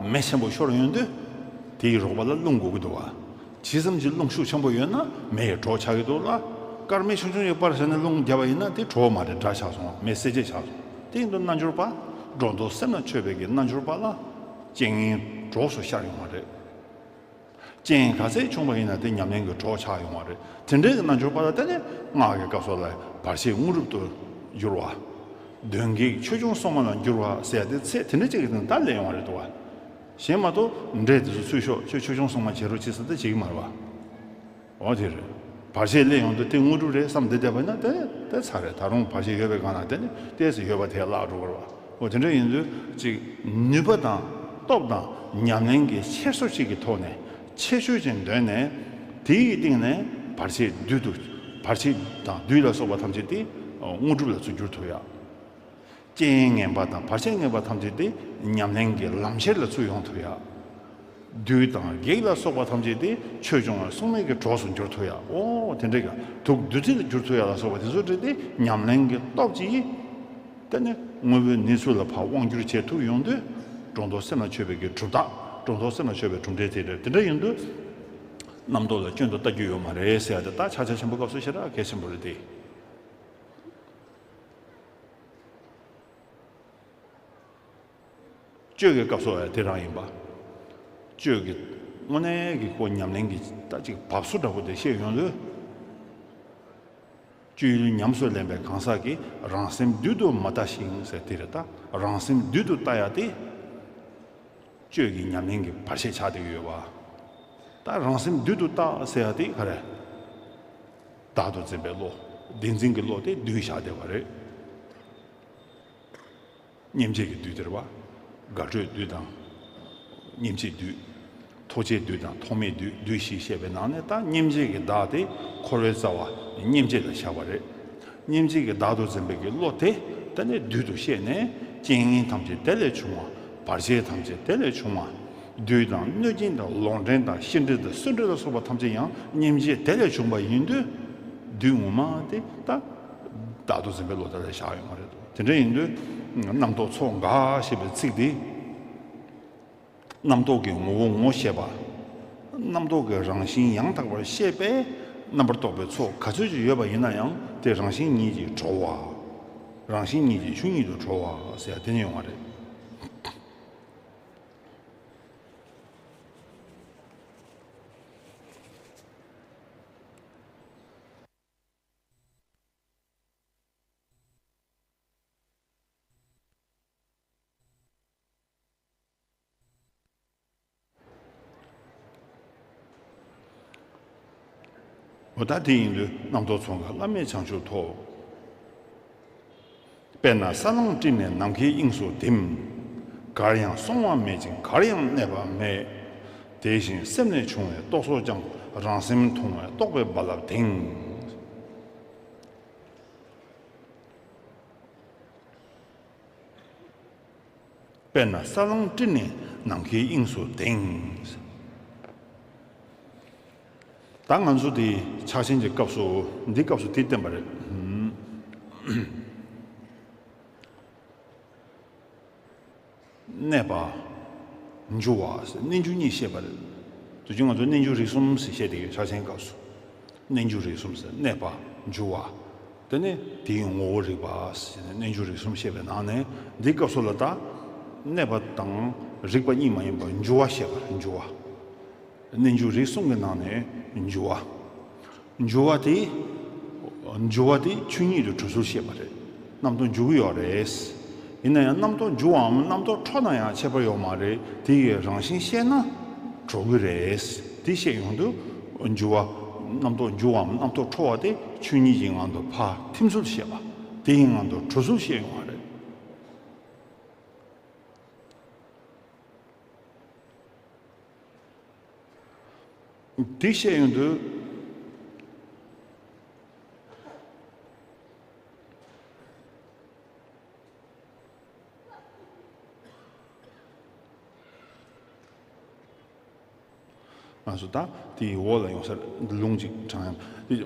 མེ་ཆེན་པོ་ཤོར་ཡོང་དུས། དེའི་རོགས་པ་ལ་རླུང་དགོས་ཀྱི་འདུག་བ། ཇི་ཙམ་གྱི་རླུང་ཤུགས་ཆེན་པོ་ཡོད་ན་མེ་ཡི་གྲོགས་ཆགས་ཀྱི་འདུག་ལ། སྐར་མ་ཆུང་ཆུང་ཞིག་སྤར་བྱས་ནས་རླུང་བརྒྱབ་པ་ཡིན་ན་དེ་གྲོགས་མ་རེད། དགྲ་ཆགས་སོང་བ། མེ་བསད་རྗེས་ཆགས་སོང་། དེ་ཡིན་དུས་རྣལ་འབྱོར་པ། སྒྲོ་འདོགས་སེམས་ལ་ཆོད་པའི་གི་རྣལ་འབྱོར་པ་ལ་རྐྱེན་ངན་གྲོགས་སུ་ཤར་ཡོང་བ་རེད། རྐྱེན་ག་ཚད་བྱུང་བ་ཡིན་ན་དེ་ཉམས་ལེན་གྱི་གྲོགས་ཆགས་ཡོང་བ་རེད། དེ་འདྲའི་གི་རྣལ་འབྱོར་པ་ལ་བརྟེན་ནས་སྔགས་ཀྱི་སྐབས་སུ་ལ་བར་ཆད་དངོས་གྲུབ་ཏུ་འགྱུར་བ། གདོན་བགེགས་ཆོས་སྐྱོང་སྲུང་མ་ལ་འགྱུར་བ་ཟེར་ཡ་དེ་ཚད་དེ་འདྲ་ཅིག་གི་སྟེང་ད་སླེབས་ཡོང་བ་རེད་འདུག་བ། གཞན་མ་གཏོགས་འདྲེ་དེ་ཚོ་ཚུར་ཤོག་ཁྱོད་ཆོས་སྐྱོང་སྲུང་མ་བྱེད་རོགས་བྱེད་ཟེར་ད་བྱེད་ཀྱི་མ་རེད་བ། འོ་དེ་རེད། བར་ཆད་སླེབས་ཡོང་དུས་དེ་དངོས་གྲུབ་རེད་བསམ་བསྡད་བསྡད་པ་ཡིན་ན་དེ་དེ་ཚར་རེད། ད་རུང་བར་ཆད་ཡོད་པའི་སྒང་ལ་དེ་ནི་ཏོག་ཙམ་ཡོད་པ་དེ་བརླག་འགྲོ་གི་རེད་བ། འོ་དེ་འདྲ་ཡིན་དུས་ཅིག་ནུས་པ་དང་སྟོབས་དང་ཉམས་ལེན་གྱི་འཁྱེར་སོ་ཅིག་གི་ཐོག་ནས་ཁྱད་ཆོས་ཅན་འདོན་ནས་དེའི་སྟེང་ནས་བར་ཆད་བདུད་དུ་བར་ཆད་དང་བདུད་ལ་སོགས་པ་ཐམས་ཅད་དེ་དངོས་གྲུབ་ལ་ཚུར་བསྒྱུར་ཐུབ་ཡ། རྐྱེན་ངན་པ་དང་བར་ཆད་ངན་པ་ཐམས་ཅད་དེ་ཉམས་ལེན་གྱི་ལམ་ཁྱེར་ལ་ཚུར་ཡོང་ཐུབ་ཡ། བདུད་དང་བགེགས་ལ་སོགས་པ་ཐམས་ཅད་དེ་ཆོས་སྐྱོང་བ་སྲུང་མའི་གི་གྲོགས་སུ་འགྱུར་ཐུབ་ཡ། འོ་དེ་འདྲའི་གི་དུག་བདུད་རྩི་ལ་འགྱུར་ཐུབ་ཡ་ལ་སོགས་པ་དེ་ཚོ་འདྲ་དེ་ཉམས་ལེན་གྱི་སྟོབས་ཀྱིས་དེ་ནི་དངོས་པོའི་གནས་ཚུལ་ལ་ཕར་དབང་བསྒྱུར་བྱེད་ཐུབ་ཡོང་དུས་སྒྲོ་འདོགས་སེམས་ལ་ཆོད་པའི་གི་གྲུབ་རྟགས། སྒྲོ་འདོགས་སེམས་ལ་ཆོད་པའི་གྲུབ་འབྲས་དེ་རེད། དེ་འདྲ་ཡིན་དུས་རྣམ་རྟོག་ལ་སྐྱོན་དུ་ལྟ་རྒྱུ་ཡོད་མ་རེད་ཟེར་ཡ་དེ་ད་ཕྱག་རྒྱ་ཆེན་པོའི་སྐབས་སུ་ཞེ་དྲག་གལ་ཆེན་པོ་རེད་དེ། གཅོད་ཀྱི་སྐབས་སུ་ཡང་དེ་རང་ཡིན་པ། གཅོད་ཀྱི་དངོས་གནས་ཀྱི་ཁོ་ཉམས་ལེན་གྱི་ད་ཅིག་བབས་སོ་འདྲ་པོ་དེ་བཤད་ཡོང་དུས། གཅོད་ཡུལ་ཉམས་སུ་ལེན་པའི་གང་ཟག་གིས་རང་སེམས་བདུད་དུ་མ་ལྟ་ཞིང་ཟེར་དེ་རེད། ད་རང་སེམས་བདུད་དུ་ལྟ་ཡ་དེ་གཅོད་ཀྱི་ཉམས་ལེན་གྱི་བར་ཆད་ཆགས་བསྡད་ཀྱི་ཡོད་པ། ད་རང་སེམས་བདུད་དུ་ལྟ་ཟེར་ཡ་དེ་ག་རེ། བདག་ཏུ་འཛིན་པའི་བློ། བདེན་འཛིན་གྱི་བློ་དེ་བདུད་བཞག་བསྡད་པ་རེད། སྙེམས་བྱེད་ཀྱི་བདུད་དེ་རེད་བ། དགའ་སྤྲོའི་བདུད་དང་། སྙེམས་བྱེད་བདུད། ཐོགས་བཅས་བདུད་དང་ཐོགས་མེད་བདུད། བདུད་བཞི་བཤད་པའི་ནང་ནས་ད་སྙེམས་བྱེད་ཀྱི་བདག་དེ་འཁོར་བའི་རྩ་བ་སྙེམས་བྱེད་ལ་བཞག་པ་རེད། སྙེམས་བྱེད་ཀྱི་བདག་ཏུ་འཛིན་པའི་གི་བློ་དེ་ད་ནི་བདུད་དུ་བཤད་ནས་རྐྱེན་ངན་ཐམས་ཅད་དེ་ལས་བྱུང་བ། བར་ཆད་ཐམས་ཅད་དེ་ལས་བྱུང་བ། བདུད་དང་གནོད་སྦྱིན་དང་ལོག་འདྲེན་དང་ཤི་འདྲེ་དང་གསོན་འདྲེ་ལ་སོགས་པ་ཐམས་ཅད་ཡང་སྙེམས་བྱེད་དེ་ལས་བྱུང་བ་ཡིན་དུས། བདུད་ངོ་མ་དེ་ད་བདག་ཏུ་འཛིན་པའི་བློ་དེ་ལ་བཞག་ཡོད་མ་རེད་དོ། དེ་འདྲ་ཡིན་དུས་རྣམ་རྟོག་ཚོགས་འགའ་ཞེས་པའི་ཚིག་འདི། རྣམ་རྟོག་གི་ངོ་བོ་ངོ་ཤེས་པ། རྣམ་རྟོག་གི་རང་བཞིན་ཡང་དག་པར་ཤེས་པས་རྣམ་པར་རྟོག་པའི་ཚོགས་ག་ཚོད་ཅིག་ཡོད་པ་ཡིན་ན་ཡང་དེ་རང་བཞིན་ཉིད་ཀྱིས་གྲོལ་བ། རང་བཞིན་ཉིད་ཀྱིས་ཆོས་ཉིད་དུ་གྲོལ་བ་ཟེར་ཡ་དེ་ནི་ཡོང་བ་རེད། འོ་ད་དེ་ཡིན་དུས་རྣམ་རྟོག་ཚོགས་འགའ་བླ་མེད་བྱང་ཆུབ་ཐོབ། དཔེར་ན་ས་བསླང་སྤྲིན་ནས་ནམ་མཁའི་དབྱིངས་སུ་ལྡིམ། གར་ཡང་སོང་བ་མེད་ཅིང་གར་ཡང་གནས་པ་མེད། དེ་བཞིན་སེམས་ལས་བྱུང་བའི་རྟོག་ཚོགས་ཀྱང་རང་སེམས་མཐོང་བས་རྟོག་པའི་རྦ་རླབས་ལྡིང་། དཔེར་ན་ས་བསླང་སྤྲིན་ནས་ནམ་མཁའི་དབྱིངས་སུ་ལྡིང་། ད་ང་ཚོ་འདི་ཕྱག་ཆེན་གྱི་སྐབས་སུ་འདི་སྐབས་སུ་འདི་བསྟན་པ་རེད། གནས་པ། འགྱུ་བ་ཟེར་རྣལ་འགྱུ་གཉིས་བཤད་པ་རེད། དུས་རྒྱུན་ང་ཚོ་རྣལ་འགྱུ་རིག་གསུམ་ཟེར་བཤད་བསྡད་ཡོད། ཕྱག་ཆེན་སྐབས་སུ། རྣལ་འགྱུ་རིག་གསུམ་ཟེར་གནས་པ། འགྱུ་བ། དེ་ནས་དེའི་ངོ་བོ་རིག་པ་ཟེར་ནས་རྣལ་འགྱུ་རིག་གསུམ་བཤད་པའི་ནང་ནས་འདི་སྐབས་སུ་ལ་ད། གནས་པ་དང་རིག་པ་གཉིས་མ་ཡིན་པར་འགྱུ་བ་བཤད་པ་རེད། འགྱུ་བ། རྣལ་འགྱུ་རིག་གསུམ་གྱི་ནང་ནས་འགྱུ་བ། འགྱུ་བ་དེ། འགྱུ་བ་དེ་ཆོས་ཉིད་དུ་གྲུབ་ཚུལ་བཤད་པ་རེད། རྣམ་རྟོག་འགྱུ་གི་ཡོད་རེད། ཡིན་ན་ཡང་རྣམ་རྟོག་འགྱུ་བའམ་རྣམ་རྟོག་འཕྲོ་ན་ཡང་ཁྱད་པར་ཡོད་མ་རེད། དེ་ཡི་རང་བཞིན་ཤེས་ན་གྲོལ་གི་རེད། དེ་བཤད་ཡོང་དུས་འགྱུ་བ། རྣམ་རྟོག་འགྱུ་བའམ་རྣམ་རྟོག་འཕྲོ་བ་དེ་ཆོས་ཉིད་ཀྱི་ངང་དུ་ཕར་ཐིམ་ཚུལ་བཤད་པ། དེ་ཡི་ངང་དུ་གྲོལ་ཚུལ་བཤད་ཡོང་བ་རེད། དེ་བཤད་ཡོང་དུས། ང་ཚོ་ད་དེའི་འོག་ལ་ཡོང་ས་རེད། འདི་ལུང་གཅིག་དྲངས་ཡང་།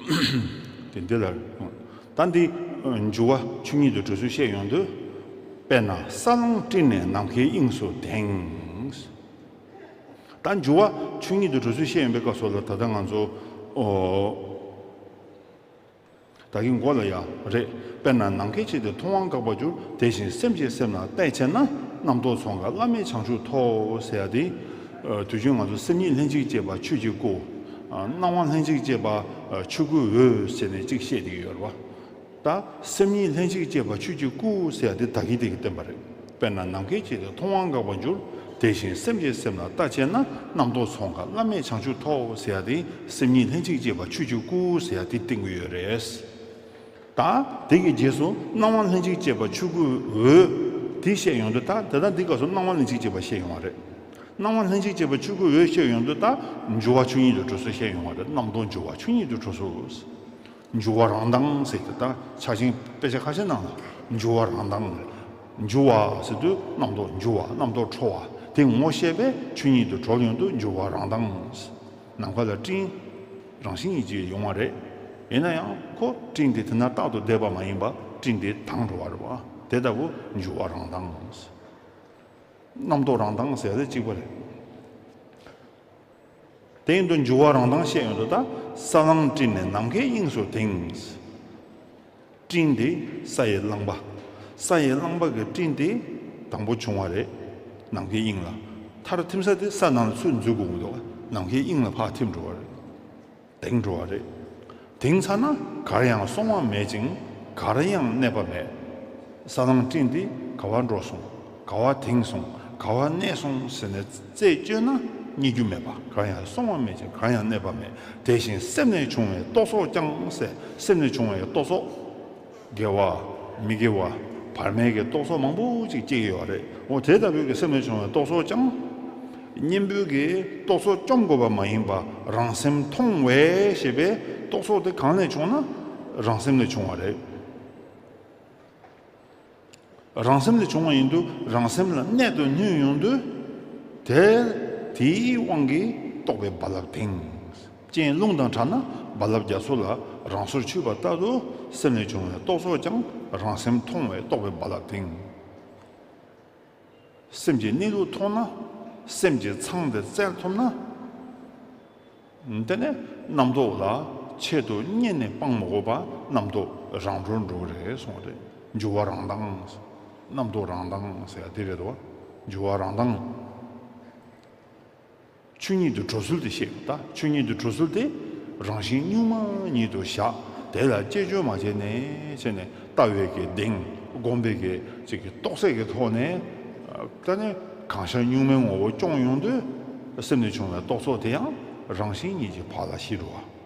དེ་འདི་ལ་ཡོང་། ད་འདི་འགྱུ་བ་ཆོས་ཉིད་དུ་གྲུབ་ཚུལ་བཤད་ཡོང་དུས། དཔེར་ན་ས་བསླང་སྤྲིན་ནས་ནམ་མཁའི་དབྱིངས་སུ་ལྡིང་། ད་འགྱུ་བ་ཆོས་ཉིད་དུ་གྲུབ་ཚུལ་བཤད་ཡོང་པའི་སྐབས་སུ་ལ་ད་ལྟ་ང་ཚོ། ཨོ། ད་གིན་མགོ་ལ་ཡང་རེད། དཔེར་ན་ནམ་མཁའི་ཆེད་དུ་མཐོང་བ་འགག་པར་འགྱུར། དེ་བཞིན་སེམས་ཀྱིས་སེམས་ལ་གཏད་བྱས་ན། རྣམ་རྟོག་ཚོགས་འགའ་བླ་མེད་བྱང་ཆུབ་ཐོབ་ཟེར་ཡ་དེ། དུས་རྒྱུན་ང་ཚོ་སེམས་ཉིད་ལྷན་ཅིག་སྐྱེས་པ་ཆོས་ཀྱི་སྐུ། སྣང་བ་ལྷན་ཅིག་སྐྱེས་པ་ཆོས་སྐུའི་འོད་ཟེར་ནས་གཅིག་བཤད་བསྡད་ཀྱི་ཡོད་རེད་བ། ད་སེམས་ཉིད་ལྷན་ཅིག་སྐྱེས་པ་ཆོས་ཀྱི་སྐུ་ཟེར་ཡ་དེ་ད་གིན་དེ་གིས་བསྟན་པ་རེད། དཔེར་ན་ནམ་མཁའི་དཀྱིལ་དུ་མཐོང་བ་འགག་པར་འགྱུར། དེ་བཞིན་སེམས་ཀྱི་སེམས་ལ་ལྟ་བྱས་ན། རྣམ་རྟོག་ཚོགས་འགག་བླ་མེད་བྱང་ཆུབ་ཐོབ་ཟེར་ཡ་དེ་སེམས་ཉིད་ལྷན་ཅིག་སྐྱེས་པ་ཆོས་ཀྱི་སྐུ་ཟེར་ཡ་དེ་བསྟན་གྱི་ཡོད་རེད། ད་དེ་གི་རྗེས་སུ་སྣང་བ་ལྷན་ཅིག་སྐྱེས་པ་ཆོས་སྐུའི་འོད་དེ་བཤད་ཡོང་དུས། ད་དེ་ལྟར་འདི་སྐབས་སུ་སྣང་བ་ལྷན་ཅིག་སྐྱེས་པ་བཤད་ཡོང་བ་རེད། སྣང་བ་ལྷན་ཅིག་སྐྱེས་པ་ཆོས་སྐུའི་འོད་བཤད་ཡོང་དུས། ད་འགྱུ་བ་ཆོས་ཉིད་དུ་གྲུབ་ཚུལ་བཤད་ཡོང་བ་རེད། རྣམ་རྟོག་འགྱུ་བ་ཆོས་ཉིད་དུ་གྲུབ་ཚུལ། འགྱུ་བ་རང་མདངས་ཟེར་ཏེ། ད་ཕྱག་ཆེན་དཔེ་ཆ་ཁ་ཤས་ནང་ལ་འགྱུ་བ་རང་མདངས་རེད། འགྱུ་བ་ཟེར་དུས་རྣམ་རྟོག་འགྱུ་བ། རྣམ་རྟོག་འཕྲོ་བ་དེ་ངོ་ཤེས་པས་ཆོས་ཉིད་དུ་གྲོལ་ཡོང་དུས་འགྱུ་བ་རང་མདངས། ནམ་མཁའ་ལ་སྤྲིན་རང་བཞིན་གྱིས་ཡོང་བ་རེད། ཡིན་ན་ཡང་ཁོ་སྤྲིན་དེ་དེ་ན་རྟག་ཏུ་བསྡད་པ་མ་ཡིན་པ། སྤྲིན་དེ་དྭངས་འགྲོ་བ་རེད་བ། དེ་ལྟ་བུ་འགྱུ་བ་རང་མདངས། རྣམ་རྟོག་རང་མདངས་ཟེར་ཡ་དེ་གཅིག་པ་རེད། དེ་ཡིན་དུས་འགྱུ་བ་རང་མདངས་བཤད་ཡོང་དུས། ད་ས་ལམ་སྤྲིན་ནི་ནམ་མཁའི་དབྱིངས་སུ་དེངས། སྤྲིན་དེ་ས་ཡི་རླངས་པ། ས་ཡི་རླངས་པ་གི་སྤྲིན་དེ་དང་པོ་བྱུང་བ་རེད། ནམ་མཁའི་དབྱིངས་ལ། མཐར་ཐིམ་ས་དེ་ས་ནང་ལ་ཚུར་འཛུལ་དགོས་ཀྱི་འདུག། ནམ་མཁའི་དབྱིངས་ལ་ཕར་ཐིམ་འགྲོ་བ་རེད། དེངས་འགྲོ་བ་རེད། དེངས་ཚར་ན་གར་ཡང་སོང་བ་མེད་ཅིང་། གར་ཡང་གནས་པ་མེད། ས་ལམ་སྤྲིན་དེ་ག་བར་འགྲོ་སོང་། ག་བར་དེངས་སོང་། ག་བར་གནས་སོང་ཟེར་ནས་རྩད་གཅོད་ན་རྙེད་རྒྱུ་མེད་པ། གར་ཡང་སོང་བ་མེད་ཅིང་། གར་ཡང་གནས་པ་མེད། དེ་བཞིན་སེམས་ནས་བྱུང་བའི་རྟོག་ཚོགས་ཀྱང་ཟེར། སེམས་ནས་བྱུང་བའི་རྟོག་ཚོགས། དགེ་བ། མི་དགེ་བ། བར་མའི་གི་རྟོག་ཚོགས་མང་པོ་ཅིག་སྐྱེ་གི་ཡོད་རེད། འོ་དེ་ལྟ་བུའི་གི་སེམས་ནས་བྱུང་བའི་རྟོག་ཚོགས་ཀྱང་། གཉེན་པོའི་གི་རྟོག་ཚོགས་བཅོམ་དགོས་པ་མ་ཡིན་པ། རང་སེམས་མཐོང་བས་ཞེས་པའི་རྟོག་ཚོགས་དེ་གང་ནས་བྱུང་ན། རང་སེམས་ནས་བྱུང་བ་རེད། རང་སེམས་ལས་བྱུང་བ་ཡིན་དུས། རང་སེམས་ལ་གནད་དུ་བསྣུན་ཡོང་དུས། དེ་དེའི་དབང་གིས་རྟོག་པའི་རྦ་རླབས་དེངས། རྐྱེན་རླུང་དང་བྲལ་ན་རྦ་རླབས་རྒྱ་མཚོ་ལ་རང་སོར་ཆུད་པ་ལྟར་དུ། སེམས་ལས་བྱུང་བའི་རྟོག་ཚོགས་ཀྱང་རང་སེམས་མཐོང་བས་རྟོག་པའི་རྦ་རླབས་དེངས། སེམས་ཀྱི་གནས་ལུགས་མཐོང་ན། སེམས་ཀྱི་མཚང་དེ་བཙལ་ཐུབ་ན། དེ་ནས་རྣམ་རྟོག་ལ་ཆེད་དུ་གཉེར་ནས་སྤང་མི་དགོས་པ། རྣམ་རྟོག་རང་གྲོལ་འགྲོ་གི་རེད་གསུངས་པ་རེད། འགྱུ་བ་རང་མདངས། རྣམ་རྟོག་རང་མདངས་ཟེར་ཡ་དེ་རེད་དོ། འགྱུ་བ་རང་མདངས། ཆོས་ཉིད་དུ་གྲོལ་ཚུལ་དེ་བཤད། ད་ཆོས་ཉིད་དུ་གྲོལ་ཚུལ་དེ་རང་བཞིན་གཉུག་མ་ཉིད་དུ་བཞག། དེ་ལ་བཅས་བཅོས་མ་བྱས་ནས་བྱས་ནས་ལྟ་བའི་གི་གདེང་། སྒོམ་པའི་གི་ཅིག་གི་རྟོགས་སད་ཀྱི་ཐོག་ནས། ད་ནི་གང་ཤར་གཉུག་མའི་ངོ་བོ་སྐྱོང་ཡོང་དུས། སེམས་ནས་བྱུང་བའི་རྟོག་ཚོགས་དེ་ཡང་རང་བཞིན་ཉིད་ཀྱིས་ཕར་ལ་ཞི་འགྲོ་བ།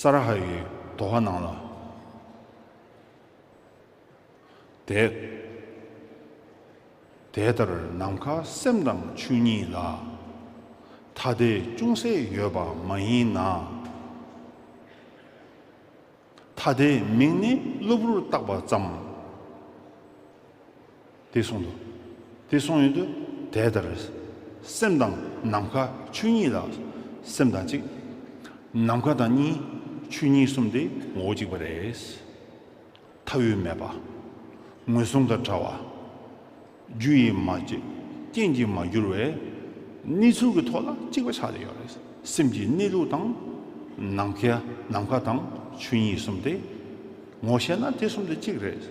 ས་ར་ཧ་ཡི་དོ་ཧ་ནང་ལ། དེ། དེ་ལྟར་ནམ་མཁའ་སེམས་དང་ཆོས་ཉིད་ལ། ཐ་དད་ཅུང་ཟད་ཡོད་པ་མ་ཡིན་ན། ཐ་དད་མིང་ནི་གློ་བུར་བཏགས་པ་ཙམ། དེ་གསུངས་འདུག། དེ་གསུངས་ཡོང་དུས། དེ་ལྟར་སེམས་དང་ནམ་མཁའ་ཆོས་ཉིད་ལ། སེམས་དང་གཅིག། ནམ་མཁའ་དང་གཉིས། ཆོས་ཉིད་གསུམ་དེ་ངོ་བོ་གཅིག་པ་རེད། མཐའ་དབུས་མེད་པ། ངོས་བཟུང་དང་བྲལ་བ། རྒྱུ་ཡིས་མ་བསྐྱེད། རྐྱེན་གྱིས་མ་གྱུར་བའི་གནས་ཚུལ་གྱི་ཐོག་ལ་གཅིག་པ་ཆགས་བསྡད་ཡོད་རེད། སེམས་ཀྱི་གནས་ལུགས་དང་། ནམ་མཁའ། ནམ་མཁའ་དང་ཆོས་ཉིད་གསུམ་དེ། ངོ་ཤེས་ན་དེ་གསུམ་དེ་གཅིག་རེད།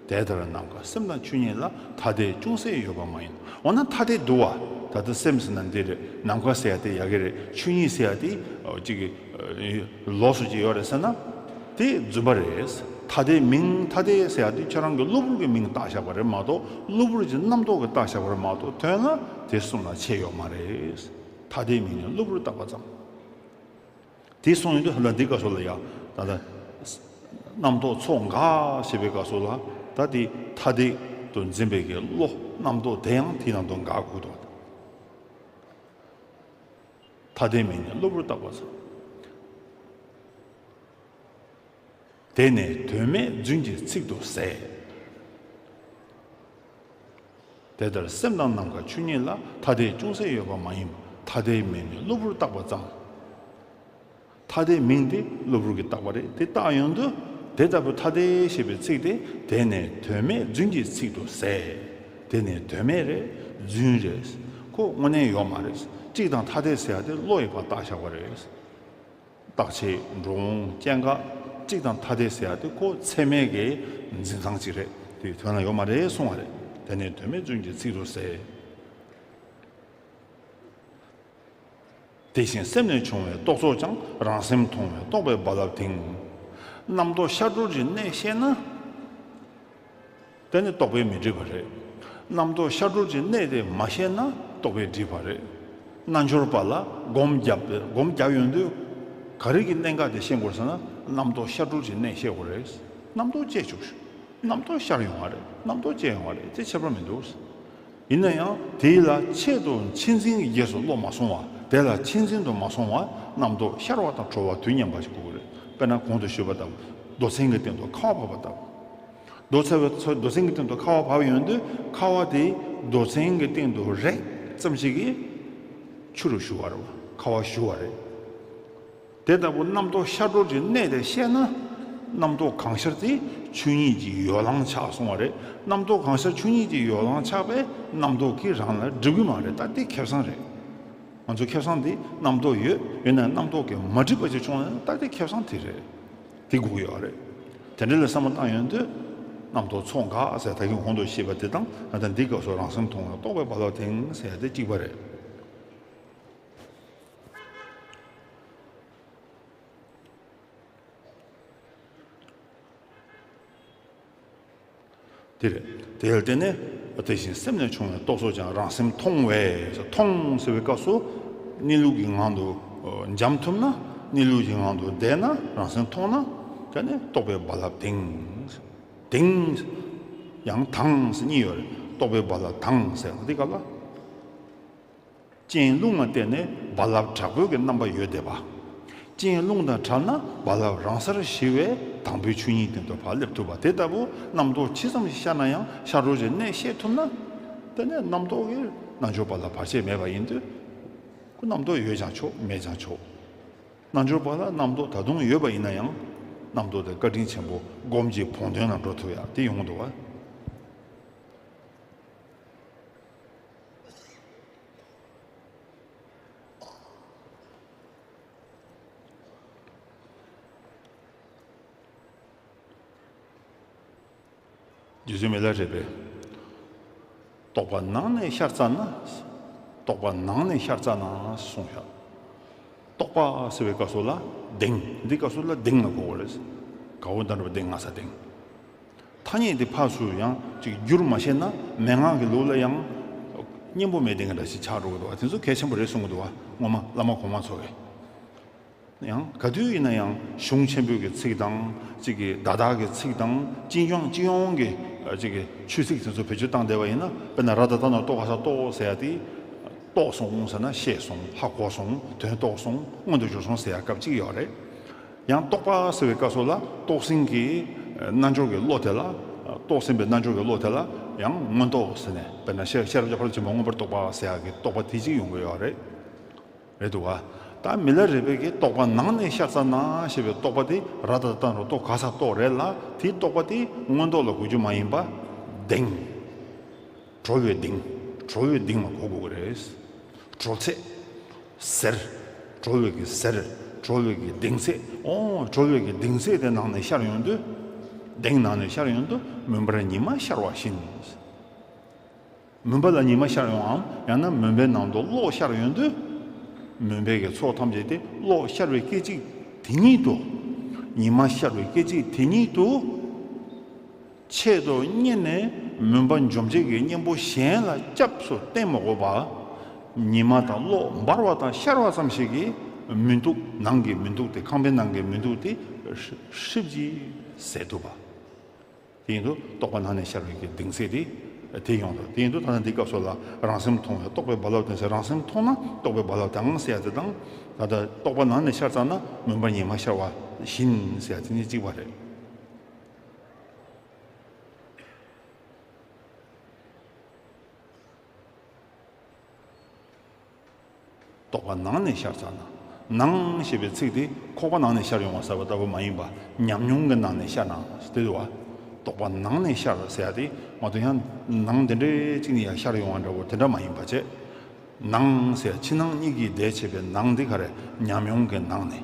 དེ་ལྟར་ནམ་མཁའ་སེམས་དང་ཆོས་ཉིད་ལ། ཐ་དད་ཅུང་ཟད་ཡོད་པ་མ་ཡིན། འོ་ན་ཐ་དད་འདུག་བ། ད་ལྟ་སེམས་ཟེར་ན་འདི་རེད། ནམ་མཁའ་ཟེར་ཡ་དེ་ཡ་གི་རེད། ཆོས་ཉིད་ཟེར་ཡ་དེ་ཨ་ཅིག་གི་ཨ་ལོགས་སུ་ཅིག་ཡོད་རེད་ཟེར་ན། དེ་རྫུན་པ་རེད། ཐ་དད་མིང་། ཐ་དད་ཟེར་ཡ་དེ་ཁྱོད་རང་གི་གློ་བུར་གྱི་མིང་བཏགས་བཞག་པ་རེད་མ་གཏོགས། གློ་བུར་གྱི་རྣམ་རྟོག་གིས་བཏགས་བཞག་པ་རེད་མ་གཏོགས། དོན་ལ་དེ་གསུམ་ལ་ཁྱད་ཡོད་མ་རེད། ཐ་དད་མིང་ནི་གློ་བུར་བཏགས་པ་ཙམ། དེ་གསུངས་ཡོང་དུས་ཧ་ལམ་འདི་སྐབས་སུ་ལ་ཡང་། ད་ལྟ་རྣམ་རྟོག་ཚོགས་འགག་ཞེས་པའི་སྐབས་སུ་ལ། ད་དེ་ཐ་དད་དུ་འཛིན་པའི་གི་བློ། རྣམ་རྟོག་དེ་ཡང་དེའི་ནང་དུ་འགག་དགོས་འདུག། ཐ་དད་མིང་ནི་གློ་བུར་བཏགས་པ་ཙམ། དེ་ནི་དོན་མེད་རྫུན་གྱི་ཚིག་ཏུ་ཟད། དེ་ལྟར་སེམས་དང་ནམ་མཁའ་ཆོས་ཉིད་ལ། ཐ་དད་ཅུང་ཟད་ཡོད་པ་མ་ཡིན་པ། ཐ་དད་མིང་ནི་གློ་བུར་བཏགས་པ་ཙམ། ཐ་དད་མིང་དེ་གློ་བུར་གྱིས་བཏགས་པ་རེད། དེ་བཏགས་ཡོང་དུས། དེ་ལྟ་བུ་ཐ་དད་ཞེས་པའི་ཚིག་དེ། དེ་ནི་དོན་མེད་རྫུན་གྱི་ཚིག་ཏུ་ཟད། དེ་ནི་དོན་མེད་རེད། རྫུན་རེད། ཁོ་དངོས་གནས་ཡོད་མ་རེད། གཅིག་དང་ཐ་དད་ཟེར་ཡ་དེ་བློ་ཡིས་ཕར་བཏགས་བཞག་པ་རེད། རྟག་ཆད་འགྲོ་འོང་སྐྱེ་འགག་གཅིག་དང་ཐ་དད་ཟེར་ཡ་དེ་ཁོ་ཚད་མའི་གི་འཛིན་སྟངས་གཅིག་རེད། དེ་དོན་ལ་ཡོད་མ་རེད་གསུང་བ་རེད། དེ་ནས་དོན་མེད་རྫུན་གྱི་ཚིག་རུ་ཟེར། དེ་བཞིན་སེམས་ནས་བྱུང་བའི་རྟོག་ཚོགས་ཀྱང་རང་སེམས་མཐོང་བས་རྟོག་པའི་རྦ་རླབས་དེང་། རྣམ་རྟོག་ཤར་གྲོལ་གྱི་གནད་ཤེས་ན། དེ་ནི་རྟོག་པས་མི་འགྲིབ་པ་རེད། རྣམ་རྟོག་ཤར་གྲོལ་གྱི་གནད་དེ་མ་ཤེས་ན་རྟོག་པས་འགྲིབ་པ་རེད། རྣལ་འབྱོར་པ་ལ་སྒོམ་བརྒྱབ་སྒོམ་བརྒྱབ་ཡོང་དུས། ག་རེ་གི་གནད་འགག་དེ་ཤེས་དགོས་ཟེར་ན། རྣམ་རྟོག་ཤར་གྲོལ་གྱི་གནད་ཤེས་དགོས་རེད། རྣམ་རྟོག་སྐྱེས་བཅུག་ཤོག་རྣམ་རྟོག་ཤར་ཡོང་བ་རེད། རྣམ་རྟོག་སྐྱེ་ཡོང་བ་རེད། དེ་ཁྱད་པར་མི་འདུག་ཡིན་ན་ཡང་དེ་ལ་ཆེད་དུ་མཁྱེན་འཛིན་གྱི་རྗེས་སུ་བློ་མ་སོང་བ། དེ་ལ་མཁྱེན་འཛིན་དུ་མ་སོང་བ། རྣམ་རྟོག་ཤར་བ་དང་གྲོལ་བ་དུས་མཉམ་པ་ཞིག་དགོས་ཀྱི་རེད། དཔེར་ན་གོང་དུ་ཞུས་པ་ལྟར། རྡོ་ཚན་གྱི་སྟེང་དུ་ཁ་བ་བབས་པ་ལྟར། རྡོ་ཚ་བའི་ཚ་རྡོ་ཚན་གྱི་སྟེང་དུ་ཁ་བ་བབས་ཡོང་དུས། ཁ་བ་དེ་རྡོ་ཚན་གྱི་སྟེང་དུ་རེག་ཙམ་ཞིག་གིས་ཆུ་རུ་ཞུ་བ་རེད་བ། ཁ་བ་ཞུ་བ་རེད། དེ་ལྟ་བུ་རྣམ་རྟོག་ཤར་གྲོལ་གྱི་གནད་དེ་ཤེས་ན། རྣམ་རྟོག་གང་ཤར་དེ་ཆོས་ཉིད་ཀྱི་ཡོ་ལང་ཆགས་སོང་བ་རེད། རྣམ་རྟོག་གང་ཤར་ཆོས་ཉིད་ཀྱི་ཡོ་ལང་ཆགས་པས་རྣམ་རྟོག་གིས་རང་ལ་སྒྲིབ་གི་མ་རེད། ད་དེ་ཁེ་བཟང་རེད། ང་ཚོ་ཁེ་བཟང་དེ་རྣམ་རྟོག་ཡོད་ཡོད་ན་རྣམ་རྟོག་གིས་མ་སྒྲིབ་པ་ཅིག་བྱུང་ན་ད་དེ་ཁེ་བཟང་དེ་རེད། དེ་དགོས་ཀྱི་ཡོད་རེད། དེ་འདྲ་ལ་བསམ་བློ་བཏང་ཡོང་དུས། རྣམ་རྟོག་ཚོགས་འགག་ཟེར་ད་གིན་གོང་དུ་བཤད་པ་དེ་དང་ད་ལྟ་འདི་སྐབས་སུ་རང་སེམས་མཐོང་བས་རྟོག་པའི་རྦ་རླབས་དེང་ཟེར་ཡ་དེ་གཅིག་པ་རེད། དེ་རེད། དེ་ལ་བརྟེན་ནས་དེ་བཞིན་སེམས་ནས་བྱུང་བའི་རྟོག་ཚོགས་ཀྱང་རང་སེམས་མཐོང་བས། མཐོང་ཟེར་བའི་སྐབས་སུ་གནས་ལུགས་ཀྱི་ངང་དུ་འཇམ་ཐུབ་ན། གནས་ལུགས་ཀྱི་ངང་དུ་བསྡད་ན། རང་སེམས་མཐོང་ན། དེ་ནས་རྟོག་པའི་རྦ་རླབས་དེང་། དེང་། ཡང་དང་ཟེར་གཉིས་ཡོད་རེད། རྟོག་པའི་རྦ་རླབས་དང་ཟེར་འདི་སྐབས་ལ། རྐྱེན་རླུང་ལ་བརྟེན་ནས་རྦ་རླབས་དྲག་པོའི་གི་རྣམ་པ་ཡོད་བསྡད་པ། རྐྱེན་རླུང་དང་བྲལ་ན་རྦ་རླབས་རང་སར་ཞི་བས་དང་པོའི་ཆོས་ཉིད་སྟེང་དུ་ཕར་སླེབས་ཐུབ་པ། དེ་ལྟ་བུ་རྣམ་རྟོག་ཇི་ཙམ་ཞིག་ཤར་ན་ཡང་ཤར་གྲོལ་གྱི་གནད་ཤེས་ཐུབ་ན། དེ་ནས་རྣམ་རྟོག་གིས་རྣལ་འབྱོར་པ་ལ་བར་ཆད་མེད་པ་ཡིན་དུས། ཁོ་རྣམ་རྟོག་ཡོད་ཀྱང་ཆོག་མེད་ཀྱང་ཆོག་རྣལ་འབྱོར་པ་ལ་རྣམ་རྟོག་ད་དུང་ཡོད་པ་ཡིན་ན་ཡང་། རྣམ་རྟོག་དེ་བཀའ་དྲིན་ཆེན་པོ་སྒོམ་གྱི་བོགས་འདོན་ལ་འགྲོ་ཐུབ་ཡ་དེ་ཡོང་གི་འདུག་བ། རྗེ་བཙུན་མི་ལ་རས་པས། རྟོག་པ་ནང་ནས་ཤར་ཙ་ན། རྟོག་པ་ནང་ནས་ཤར་ཙ་ན་གསུངས་ཤག་རྟོག་པ་ཟེར་བའི་སྐབས་སུ་ལ་གདེང་། འདི་སྐབས་སུ་ལ་གདེང་ལ་གོ་དགོས་རེད། ག་འོ་ད་འགྲོ་བ་གདེང་ང་ས་གདེང་། ཐ་སྙད་འདི་ཕར་ཚུར་ཡང་ཅིག་བསྒྱུར་མ་ཤེས་ན་མན་ངག་གི་ལུགས་ལ་ཡང་སྙིང་པོ་མེད་དེ་འདྲ་ཞིག་ཆགས་འགྲོ་གི་འདུག་བ། དེ་ཚོ་གལ་ཆེན་པོ་རེད་གསུང་གི་འདུག་བ། སྔོན་མ་བླ་མ་གོང་མ་ཚོ་གིས། ཡང་ག་དུས་ཡིན་ན་ཡང་གཞུང་ཆེན་པོའི་གི་ཚིག་དང་། ཅིག་གི་བརྡ་དག་གི་ཚིག་དང་། སྤྱི་ཡོངས་སྤྱི་ཡོངས་ཀྱི་ཅིག་གི་ཆོས་ཚིག་དེ་ཚོ་བེད་སྤྱོད་བཏང་བསྡད་པ་ཡིན་ན། དཔེར་ན་ར་ད་ཏ་ན་རྟོ་ག་ས་རྟོག་ཟེར་ཡ་དེ། རྟོགས་སོང་ཟེར་ན་ཤེས་སོང་། ཧ་གོ་སོང་། དོན་རྟོགས་སོང་། མངོན་དུ་གྱུར་སོང་ཟེར་ཡ་སྐབས་གཅིག་ཡོད་རེད། ཡང་རྟོག་པ་ཟེར་བའི་སྐབས་སུ་ལ་རྟོགས་ཟིན་གྱི་རྣལ་འབྱོར་གྱི་བློ་དེ་ལ། རྟོགས་ཟིན་པའི་རྣལ་འབྱོར་གྱི་བློ་དེ་ལ་ཡང་མངོན་རྟོགས་ཟེར་ནས། དཔེར་ན་ཤེས་ཤེས་རབ་ཀྱི་ཕ་རོལ་ཏུ་ཕྱིན་པ་མངོན་པར་རྟོགས་པ་ཟེར་ཡ་གི་རྟོག་པ་དེ་གཅིག་ཡོང་གི་ཡོད་རེད། རེད་འདུག་བ། ད་མི་ལ་རས་པའི་གི་རྟོག་པ་ནང་ནས་ཤར་ཙ་ན་ཞེས་པའི་རྟོག་པ་དེ་ར་ད་ཏ་ན་རོ་ཏོ་ག་ས་རྟོག་རེད་ལ། དེའི་རྟོག་པ་དེ་མངོན་རྟོགས་ལ་གོ་རྒྱུ་མ་ཡིན་པ། གདེང་། གྲོལ་བའི་གདེང་། གྲོལ་བའི་གདེང་ལ་གོ་དགོས་ཀྱི་རེད། གྲོལ་ཚད། ཟེར། གྲོལ་བའི་གི་ཟེར། གྲོལ་བའི་གི་གདེང་ཚད། ཨོ་གྲོལ་བའི་གི་གདེང་ཚད་དེ་ནང་ནས་ཤར་ཡོང་དུས། གདེང་ནང་ནས་ཤར་ཡོང་དུས་མུན་པར་ཉི་མ་ཤར་བ་བཞིན། མུན་པ་ལ་ཉི་མ་ཤར་ཡོང་ངམ། ཡང་ན་མུན་པའི་ནང་དུ་གློག་ཤར་ཡོང་དུས། མུན་པའི་གི་ཚོགས་ཐམས་ཅད་དེ་གློག་ཤར་བའི་སྐད་ཅིག་དེ་ཉིད་དུ། ཉི་མ་ཤར་བའི་སྐད་ཅིག་དེ་ཉིད་དུ། ཆེད་དུ་གཉེར་ནས་མུན་པ་འཇོམས་བྱེད་ཀྱི་གཉེན་པོ་གཞན་ལ་སྐྱབས་སུ་བསྟེན་མ་དགོས་པར། ཉི་མ་དང་གློག་འབར་བ་དང་ཤར་བ་ཙམ་ཞིག་གིས་མུན་སྟུག་ནང་གི་མུན་སྟུག་དེ། ཁང་པའི་ནང་གི་མུན་སྟུག་དེ་ཧྲིབ་ཀྱིས་ཟད་ཐུབ་པ། དེ་ཡིན་དུས་རྟོག་པ་ནང་ནས་ཤར་བའི་གི་གདེང་ཚད་དེ་དེ་ཡོང་དུས། དེ་ཡིན་དུས་ད་ལྟ་འདི་སྐབས་སུ་ལ་རང་སེམས་མཐོང་བས་རྟོག་པའི་རྦ་རླབས་དེ་ཟེར། རང་སེམས་མཐོང་ན་རྟོག་པའི་རྦ་རླབས་དང་ཟེར་ཡ་དེ་དང་། ད་ལྟ་རྟོག་པ་ནང་ནས་ཤར་ཙ་ན་མུན་པར་ཉི་མ་ཤར་བ་བཞིན་ཟེར་ཡ་དེ་གཉིས་གཅིག་པ་རེད། རྟོག་པ་ནང་ནས་ཤར་ཙ་ན། ནང་ཞེས་པའི་ཚིག་དེ་ཁོག་པ་ནང་ནས་ཤར་ཡོང་བ་ཟེར་བ་ལྟ་བུ་མ་ཡིན་པ། ཉམས་མྱོང་གི་ནང་ནས་ཤར་ན་དེ་རེད་བ། རྟོག་པ་ནང་ནས་ཤར་ཟེར་ཡ་དེ་མ་གཏོགས་ཡང་ནང་དེ་འདྲའི་གཅིག་ནས་ཡར་ཤར་ཡོང་བ་འདྲ་བོ་དེ་འདྲ་མ་ཡིན་པ་བྱས། ནང་ཟེར་ཕྱི་ནང་གཉིས་ཀྱི་བརྡས་བྱས་པའི་ནང་འདི་ག་རེ། ཉམས་མྱོང་གི་ནང་ནས།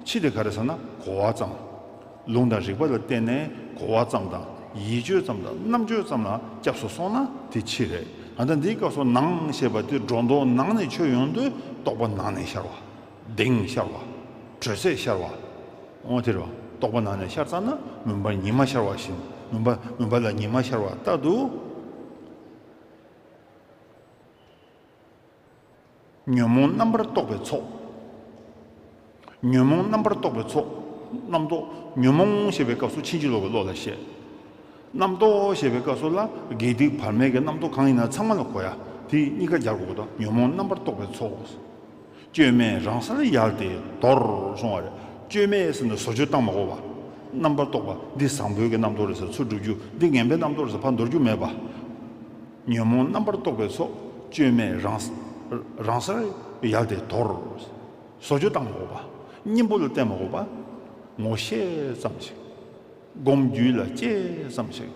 ཕྱི་དེ་ག་རེ་ཟེར་ན་གོ་བ་ཙམ། ལུང་དང་རིགས་པ་ལ་བརྟེན་ནས་གོ་བ་ཙམ་དང་ཡིད་དཔྱོད་ཙམ་དང་རྣམ་དཔྱོད་ཙམ་ལ་སྐྱབས་སུ་སོང་ན་དེ་ཕྱི་རེད། ད་ལྟ་འདིའི་སྐབས་སུ་ནང་ཞེས་པ་དེ་སྒྲོ་འདོགས་ནང་ནས་ཆོད་ཡོང་དུས་རྟོག་པ་ནང་ནས་ཤར་བ། གདེང་ཤར་བ། དྲོད་ཚད་ཤར་བ། འོ་དེ་རེད་བ། རྟོག་པ་ནང་ནས་ཤར་ཚར་ན་མུན་པ་ཉི་མ་ཤར་བ་བཞིན། མུན་པ་མུན་པ་ལ་ཉི་མ་ཤར་བ་ལྟར་དུ། ཉོན་མོངས་རྣམ་པར་རྟོག་པའི་ཚོགས། ཉོན་མོངས་རྣམ་པར་རྟོག་པའི་ཚོགས། རྣམ་རྟོག་ཉོན་མོངས་ཞེས་པའི་སྐབས་སུ་ཕྱིན་ཅི་ལོག་གི་བློ་ལ་བཤད། རྣམ་རྟོག་ཞེས་པའི་སྐབས་སུ་ལ་དགེ་སྡིག་བར་མའི་གི་རྣམ་རྟོག་གང་ཡིན་ན་ཚང་མ་ལ་གོ་ཡ། དེ་གཉིས་ཀ་སྦྱར་དགོས་དང་། ཉོན་མོངས་རྣམ་པར་རྟོག་པའི་ཚོགས། བཅོས་མས་རང་སར་ཡལ་ཏེ་དོར་གསུང་བ་རེད། བཅོས་མས་ཟེར་ན་བཟོ་བཅོས་བཏང་མ་དགོས་པ། རྣམ་པར་རྟོག་པ་འདི་བཟང་པོའི་གི་རྣམ་རྟོག་རེད་ཟེར་ཚུར་སྒྲུབ་རྒྱུ། འདི་ངན་པའི་རྣམ་རྟོག་རེད་ཟེར་ཕར་འདོར་རྒྱུ་མེད་པ། ཉོན་མོངས་རྣམ་པར་རྟོག་པའི་ཚོགས། བཅོས་མས་རང་རང་སར་ཡལ་ཏེ་དོར། བཟོ་བཅོས་བཏང་མ་དགོས་པ། གཉེན་པོ་ལ་བརྟེན་མ་དགོས་པ། ངོ་ཤེས་ཙམ་ཞིག་སྒོམ་རྒྱུད་ལ་སྐྱེས་ཙམ་ཞིག་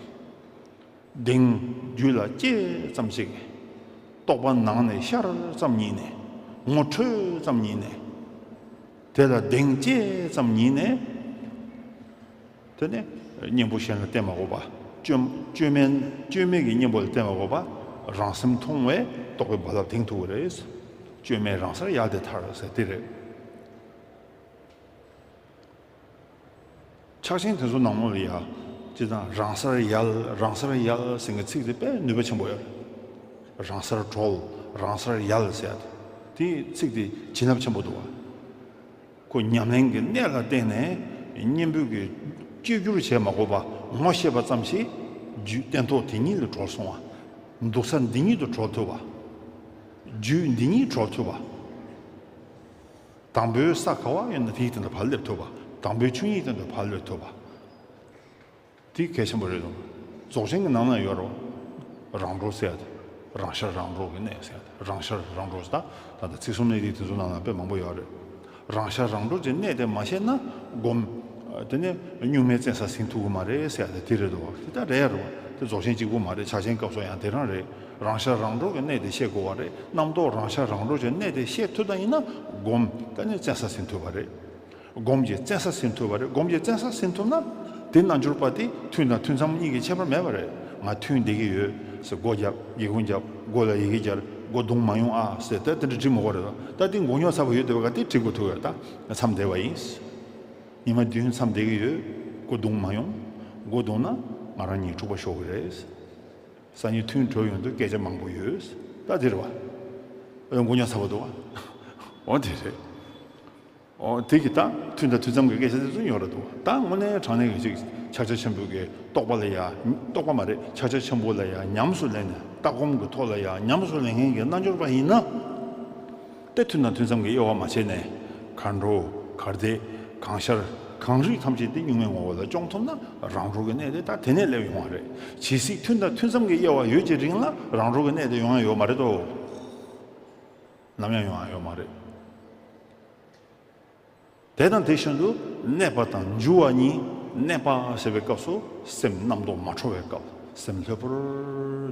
གདེང་རྒྱུད་ལ་སྐྱེས་ཙམ་ཞིག་རྟོག་པ་ནང་ནས་ཤར་ཙམ་ཉིད་ནས། ངོ་འཕྲོད་ཙམ་ཉིད་ནས། དེ་ལ་གདེང་སྐྱེས་ཙམ་ཉིད་ནས། དེ་ནས་གཉེན་པོ་གཞན་ལ་བརྟེན་མ་དགོས་པ། བཅོས་བཅོས་མའི་བཅོས་མའི་གི་གཉེན་པོ་ལ་བརྟེན་མ་དགོས་པ། རང་སེམས་མཐོང་བས་རྟོག་པའི་རྦ་རླབས་དེངས་ཐུབ་ཀྱི་རེད། བཅོས་མས་རང་སར་ཡལ་ཏེ་ཐར་ཟེར་དེ་རེད། ཕྱག་ཆེན་དེ་ཚོ་ནང་ལོགས་ལ་ཡ། སྤྱིར་བཏང་རང་སར་ཡལ། རང་སར་ཡལ་ཟེར་མཁན་ཚིག་དེ་དཔེ་ནུས་པ་ཆེན་པོ་ཡོད་རེད། རང་སར་གྲོལ། རང་སར་ཡལ་ཟེར་ཡ་དེ། དེའི་ཚིག་དེ་བྱིན་རླབས་ཆེན་པོ་འདུག་བ། ཁོ་ཉམས་ལེན་གྱི་གནད་ལ་བརྟེན་ནས་གཉེན་པོ་གི་བཅོས་བསྒྱུར་བྱས་མ་དགོས་པ། ངོ་ཤེས་པ་ཙམ་ཞིག་རྒྱུད་སྟན་ཐོག་དེ་ཉིད་ལ་གྲོལ་སོང་བ། འདུག་ས་འདི་ཉིད་དུ་གྲོལ་ཐུབ་པ། རྒྱུད་འདི་ཉིད་གྲོལ་ཐུབ་པ། དང་པོའི་ས་ག་བ་ཡོད་ན་དེའི་སྟེང་དུ་ཕར་སླེབས་ཐུབ་པ། དང་པོའི་ཆོས་ཉིད་སྟེང་དུ་ཕར་སླེབས་ཐུབ་པ། དེ་གལ་ཆེན་པོ་རེད་དོ། རྫོགས་ཆེན་གྱི་ནང་ན་ཡོད་རོ། རང་གྲོལ་ཟེར་ཡ་དེ། རང་ཤར་རང་གྲོལ་གྱི་གནད་ཟེར་ཡ་དེ། རང་ཤར་རང་གྲོལ་ཟེར་ད། ད་ལྟ་ཚིག་གསུམ་གནད་བརྡེག་དེ་ཚོ་ནང་ན་དཔེ་མང་པོ་ཡོད་རེད། རང་ཤར་རང་གྲོལ་གྱི་གནད་དེ་མ་ཤེས་ན་སྒོམ། དེ་ནས་གཉུག་མའི་བཙན་ས་ཟིན་ཐུབ་ཀྱི་མ་རེད་ཟེར་ཡ་དེ་དེ་རེད་དོ། དེ་ད་རེད་རོ། དེ་རྫོགས་ཆེན་གཅིག་པུ་མ་རེད། ཕྱག་ཆེན་སྐབས་སུ་ཡང་དེ་རང་རེད། རང་ཤར་རང་གྲོལ་གྱི་གནད་དེ་ཤེས་དགོས་པ་རེད། རྣམ་རྟོག་རང་ཤར་རང་གྲོལ་གྱི་གནད་དེ་ཤེས་ཐུབ་ད་ཡིན་ན་སྒོམ་ད་ནི་བཙན་ས་ཟིན་ཐུབ་པ་རེད། སྒོམ་གྱི་བཙན་ས་ཟིན་ཐུབ་པ་རེད། སྒོམ་གྱི་བཙན་ས་ཟིན་ཐུབ་ན་དེ་རྣལ་འབྱོར་པ་དེ་ཐུན་དང་ཐུན་མཚམས་གཉིས་ཀྱི་ཁྱད་པར་མེད་པ་རེད། ང་ཐུན་བསྡད་ཀྱི་ཡོད་ཟེར་སྒོ་བརྒྱབ། སྒེའུ་ཁུང་བརྒྱབ། སྒོ་ལ་ཡི་གེ་སྦྱར། སྒོ་རྡུང་མ་ཡོང་ཨ་ཟེར་ད་དེ་འདྲ་འགྲིག་མི་དགོས་རེད། ད་དེ་མགོ་རྙོག་ཚ་པོ་ཡོད་བསྡད་པ་ག་དེ་འགྲིག་དགོས་ཐུག་ཡོད། ད་མཚམས་བསྡད་པ་ཡིན། ཉི་མ་བདུན་མཚམས་བསྡད་ཀྱི་ཡོད། སྒོ་རྡུང་མ་ཡོང་། སྒོ་རྡུང་ན་ང་རང་ཉིད་འཁྲུག་པ་ཤོར་གྱི་རེད། སང་ཉིན་ཐུན་གྲོལ་ཡོང་དུས་སྐད་ཆ་མང་པོ་ཡོད། ད་དེ་རེད་བ། ཨོ་མགོ་རྙོག་ཚ་པོ་འདུག་བ། འོ་དེ་རེད། འོ་དེ་གི་ད་ཐུན་དང་ཐུན་མཚམས་ཀྱི་སྐད་ཆ་དེ་ཚོ་ཡོད་རེད་འདུག་བ། ད་དངོས་གནས་དྲང་གནས་ཀྱི་ཅིག་ཕྱག་རྒྱ་ཆེན་པོའི་གི་རྟོགས་པ་ལ་ཡ། རྟོགས་པ་མ་རེད། ཕྱག་རྒྱ་ཆེན་པོ་ལ་ཡ་ཉམས་སུ་ལེན་ནས། ལྟ་སྒོམ་གྱི་ཐོག་ལ་ཡ་ཉམས་སུ་ལེན་མཁན་གྱི་རྣལ་འབྱོར་པ་ཡིན་ན། དེ་ཐུན་དང་ཐུན་མཚམས་ཀྱི་དབྱེ་བ་མ་ཕྱེ་ནས། གར་འགྲོ། གར་བསྡད། གང་ཤར། གང་རིག་ཐམས་ཅད་དེ་གཉུག་མའི་ངོ་བོ་ལ་སྐྱོང་ཐུབ་ན་རང་གྲོལ་གྱི་གནད་དེ་ད་དེ་ནས་སླེབས་ཡོང་བ་རེད། ཇི་སྲིད་ཐུན་དང་ཐུན་མཚམས་ཀྱི་དབྱེ་བ་ཡོད་ཀྱི་རིང་ལ་རང་གྲོལ་གྱི་གནད་དེ་ཡོང་ཡ་ཡོད་མ་རེད་དོ། ནམ་ཡང་ཡོང་ཡ་ཡོད་མ་རེད། དེ་དང་དེ་བཞིན་དུ་གནས་པ་དང་འགྱུ་བ་གཉིས། གནས་པ་ཟེར་བའི་སྐབས་སུ་སེམས་རྣམ་རྟོག་མ་འཕྲོ་བའི་སྐབས། སེམས་ལྷོད་པོར་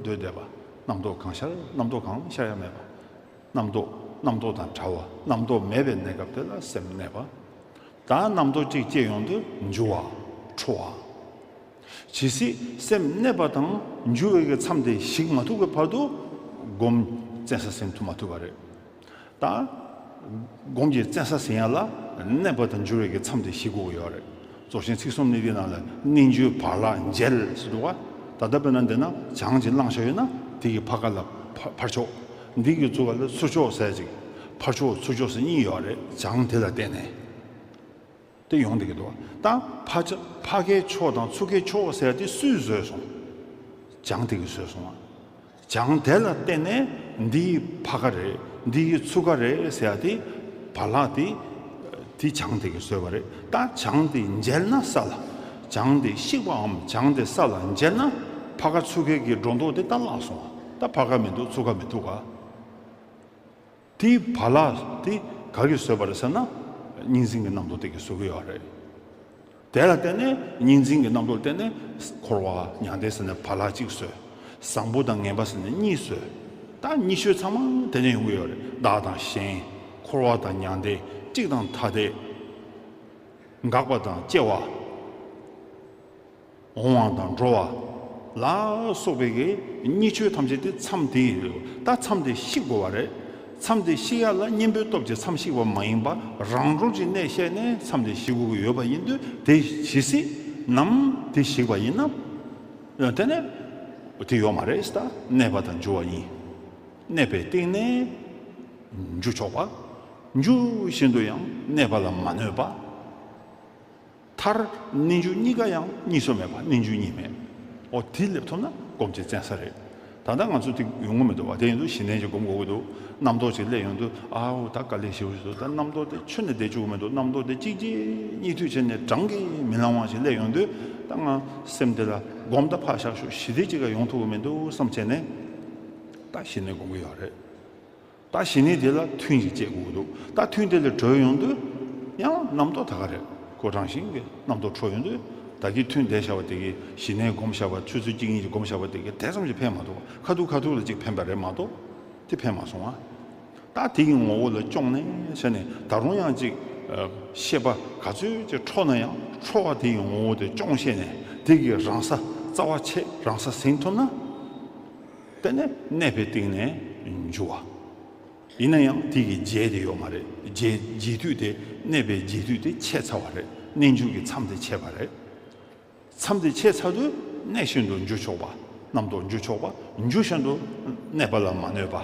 སྡོད་བསྡད་པ། རྣམ་རྟོག་གང་ཤར། རྣམ་རྟོག་གང་ཤར་ཡ་མེད་པ། རྣམ་རྟོག་རྣམ་རྟོག་དང་བྲལ་བ། རྣམ་རྟོག་མེད་པའི་གནས་སྐབས་དེ་ལ་སེམས་གནས་པ། ད་རྣམ་རྟོག་གཅིག་སྐྱེས་ཡོང་དུས་འགྱུ་བ། འཕྲོ་བ། ཇི་སྲིད་སེམས་གནས་པ་དང་འགྱུ་བའི་གི་མཚམས་དེ་ཞིག་མ་ཐུབ་པའི་བར་དུ་སྒོམ་བཙན་ས་ཟིན་ཐུབ་མ་ཐུབ་པ་རེད། ད་སྒོམ་གྱི་བཙན་ས་ཟིན་ཡ་ལ་གནས་པ་དང་འགྱུ་བའི་གི་མཚམས་དེ་ཞིག་དགོས་ཀྱི་ཡོད་རེད། རྫོགས་ཆེན་ཚིག་གསུམ་གནད་བརྡེག་ནང་ལ་རྣལ་འབྱོར་བག་ལ་འཇལ་ཟེར་འདུག་བ། ད་ལྟ་དཔེར་ན་འདི་ན་བྱང་གཅིག་བླངས་བཞག་ཡོད་ན་དེ་གི་ཕར་ཁ་ལ་ཕ་ཕར་ཕྱོགས། འདི་གི་ཚུར་ཁ་ལ་ཚུར་ཕྱོགས་ཟེར་ཅིག་ཕར་ཕྱོགས་ཚུར་ཕྱོགས་ཟེར་གཉིས་ཡོད་རེད། བྱང་དེ་ལ་བརྟེན་ནས། དེ་ཡོང་བསྡད་ཀྱི་འདུག་ད་ཕ་ཕ་ཁའི་ཕྱོགས་དང་ཚུར་ཁའི་ཕྱོགས་ཟེར་དེ་སུས་བཟོས་སོང་། བྱང་དེ་གིས་བཟོས་སོང་བ། བྱང་དེ་ལ་བརྟེན་ནས་འདི་ཕ་ཁ་རེད། འདི་ཚུར་ཁ་རེད་ཟེར་དེ་བག་ལ་དེ་དེ་བྱང་དེ་གིས་བཟོས་པ་རེད། ད་བྱང་དེ་འཇལ་ན་ས་ལ། བྱང་དེ་བཤིག་པའམ་བྱང་དེ་ས་ལ་འཇལ་ན་ཕ་ཁ་ཚུར་ཁའི་གི་སྒྲོ་འདོགས་དེ་ད་བརླག་སོང་བ། ད་ཕ་ཁ་མི་འདུག་ཚུར་ཁ་མི་འདུག་ག་དེའི་བག་ལ་དེ་ག་གིས་བཟོས་པ་རེད་ཟེར་ན། གཉིས་འཛིན་གྱི་རྣམ་རྟོག་དེ་གིས་བཟོ་གི་ཡོད་རེད། དེ་ལ་བརྟེན་ནས་གཉིས་འཛིན་གྱི་རྣམ་རྟོག་བརྟེན་ནས་འཁོར་བ་མྱང་འདས་ཟེར་ནས་བག་ལ་གཅིག་བཟོས། བཟང་པོ་དང་ངན་པ་ཟེར་ནས་གཉིས་བཟོས། ད་གཉིས་ཤོས་ཚང་མ་དེ་ནས་ཡོང་གི་ཡོད་རེད། བདག་དང་གཞན། འཁོར་བ་དང་མྱང་འདས། གཅིག་དང་ཐ་དད། འགག་པ་དང་སྐྱེ་བ། འོང་བ་དང་འགྲོ་བ་ལ་སོགས་པའི་གི་གཉིས་ཆོས་ཐམས་ཅད་དེ་མཚམས་དེ་ཡིན། ད་མཚམས་དེ་བཤིག་དགོས་པ་རེད། མཚམས་དེ་བཤིག་ཡ་ལ་གཉེན་པོའི་སྟོབས་ཀྱིས་མཚམས་བཤིག་པ་མ་ཡིན་པ། རང་གྲོལ་གྱི་གནད་བཤད་ནས་མཚམས་དེ་བཤིག་དགོས་ཀྱི་ཡོད་པ་ཡིན་དུས། དེ་ཇི་སྲིད་ནམ་དེ་བཤིག་པ་ཡིན་ན། དེ་ནས་དེ་ཡོད་མ་རེད། ད་གནས་པ་དང་འགྱུར་བ་ཡིན། གནས་པའི་སྟེང་ནས་འགྱུར་ཆོག་པ། འགྱུར་བཞིན་དུ་ཡང་གནས་པ་ལ་མ་གནོད་པ། མཐར་རྣལ་འབྱོར་གཉིས་ཀ་ཡང་གཉིས་སུ་མེད་པ། རྣལ་འབྱོར་གཉིས་མེད། འོ་དེ་སླེབས་ཐུབ་ན་སྒོམ་བྱེད་བཙན་ས་རེད། ད་ལྟ་ང་ཚོ་དེ་ཡོང་གི་མི་འདུག་བ། དེ་ཡིན་དུས་ཞི་གནས་ཀྱི་སྒོམ་དགོས་ཀྱི་འདུག་རྣམ་རྟོག་ཅིག་སླེབས་ཡོང་དུས། ཨའོ་ད་དཀའ་ལས་ཞེ་པོ་ཞིག་འདུག་ད་རྣམ་རྟོག་དེ་ཁྱོན་ནས་བསྡད་བཅུག་གི་མི་འདུག་རྣམ་རྟོག་དེ་གཅིག་རྗེས་གཉིས་མཐུད་བྱས་ནས་བགྲང་གིས་མི་ལང་བ་ཞིག་སླེབས་ཡོང་དུས། ད་ང་སེམས་དེ་ལ་སྒོམ་ད་ཕར་བཞག་ཤོག་ཞི་བདེ་ཅིག་ག་ཡོང་ཐུབ་ཀྱི་མི་འདུག་བསམ་བྱས་ནས་ད་ཞི་གནས་སྒོམ་གྱི་ཡོད་རེད། ད་ཞི་གནས་དེ་ལ་ཐུན་ཞིག་བཅད་དགོས་ཀྱི་འདུག་ད་ཐུན་དེ་ལས་གྲོལ་ཡོང་དུས་ཡང་རྣམ་རྟོག་ད་ག་རེད། ཁོ་རང་བཞིན་གྱིས་རྣམ་རྟོག་འཕྲོ་ཡོང་དུས། ད་གིན་ཐུན་བསྡད་བཞག་པ་དེ་གིས། ཞི་གནས་སྒོམ་བཞག་པ། ཆུ་ཚོད་གཅིག་གཉིས་ཀྱི་སྒོམ་བཞག་པ་དེ་གིས་དེ་ཙམ་གྱིས་ཕན་མ་ཐོགས། ཁ་ཐུག་ཁ་ཐུག་ལ་གཅིག་ཕན་པ་རེད་མ་གཏོགས་དེ་ཕན་མ་སོང་ཨ། ད་དེ་གི་ངོ་བོ་ལ་སྐྱོང་ནས་བྱས་ནས། ད་རུང་ཡང་གཅིག་ཤེས་པ་ག་ཚོད་ཅིག་འཕྲོ་ན་ཡང་། འཕྲོ་བ་དེ་ཡི་ངོ་བོ་དེ་སྐྱོང་ཤེས་ནས། དེ་གི་རང་ས་རྩ་བ་ཆད། རང་ས་ཟིན་ཐུབ་ན། དེ་ནས་གནས་པའི་སྟེང་ནས་འགྱུར་བ། ཡིན་ན་ཡང་དེ་གི་རྗེས་དེ་ཡོད་མ་རེད། རྗེས་རྗེས་མཐུད་དེ། གནས་པའི་རྗེས་མཐུད་དེ་ཆད་ཚར་བ་རེད། རྣལ་འབྱོར་གྱི་མཚམས་དེ་ཆད་པ་རེད། མཚམས་དེ་ཆད་ཚར་དུས་གནས་བཞིན་དུ་འགྱུར་ཆོག་པ། རྣམ་རྟོག་འགྱུར་ཆོག་པ། འགྱུར་བཞིན་དུ་གནས་པ་ལ་མ་གནོད་པ།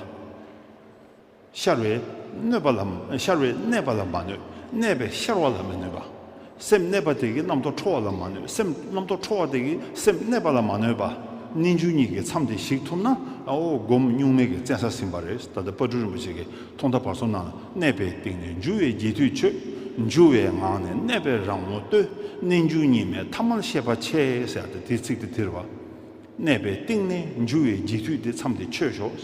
ཤར་བས་གནོད་པ་ལ། ཤར་བས་གནས་པ་ལ་མ་གནོད། གནས་པས་ཤར་བ་ལ་མི་གནོད་པ། སེམས་གནས་པ་དེ་གིས་རྣམ་རྟོག་འཕྲོ་བ་ལ་མ་གནོད། སེམས་རྣམ་རྟོག་འཕྲོ་བ་དེ་གིས་སེམས་གནས་པ་ལ་མ་གནོད་པ། རྣལ་འབྱོར་གཉིས་ཀྱི་མཚམས་དེ་ཞིག་ཐུབ་ན། ཨའོ་སྒོམ་གཉུག་མའི་གི་བཙན་ས་ཟིན་པ་རེད། ད་ལྟ་དཔལ་སྤྲུལ་རིན་པོ་ཆེ་གིས་ཐོག་མཐའ་བར་གསུམ་ནང་ལ། གནས་པའི་སྟེང་ནས་འགྱུར་བའི་རྗེས་མཐུད་ཆོད། འགྱུར་བའི་ངང་ནས་གནས་པའི་རང་ངོ་ལྟོས། རྣལ་འབྱོར་གཉིས་མེད་ཐ་མལ་ཤེས་པ་ཆད། ཟེར་ཡ་དེ་དེའི་ཚིག་དེ་དེ་རེད་བ། གནས་པའི་སྟེང་ནས་འགྱུར་བའི་རྗེས་མཐུད་དེ། མཚམས་དེ་ཆོད་ཤོག་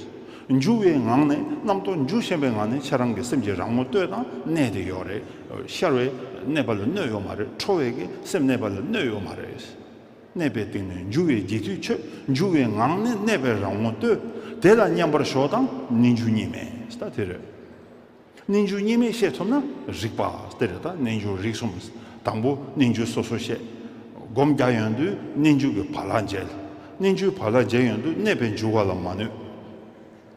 འགྱུར་བའི་ངང་ནས། རྣམ་རྟོག་འགྱུར་བཞིན་པའི་ངང་ནས་ཁྱེད་རང་གི་སེམས་ཀྱི་རང་ངོ་ལྟོས་དང་། གནས་དེ་ཡོད་རེད། ཤར་བས་གནས་པ་ལ་གནོད་ཡོད་མ་རེད། འཕྲོ་བས་ཀྱི་སེམས་གནས་པ་ལ་གནོད་ཡོད་མ་རེད། གནས་པའི་སྟེང་ནས་འགྱུར་བའི་རྗེས་མཐུད་ཆོད། འགྱུར་བའི་ངང་ནས་གནས་པའི་རང་ངོ་ལྟོས། དེ་ལ་མཉམ་པར་ཞོག་དང་། རྣལ་འབྱོར་གཉིས་མེད། ད་དེ་རེད། རྣལ་འབྱོར་གཉིས་མེད་ཤེས་ཐུབ་ན་རིག་པ་དེ་རེད། ད་རྣལ་འབྱོར་རིག་གསུམ། དང་པོ་རྣལ་འབྱོར་སོ་སོ་ཤེས། སྒོམ་རྒྱག་ཡོང་དུས་རྣལ་འབྱོར་གྱི་བག་ལ་འཇལ། རྣལ་འབྱོར་བག་ལ་འཇལ་ཡོང་དུས་གནས་པའི་འགྱུར་བ་ལ་མ་གནོད།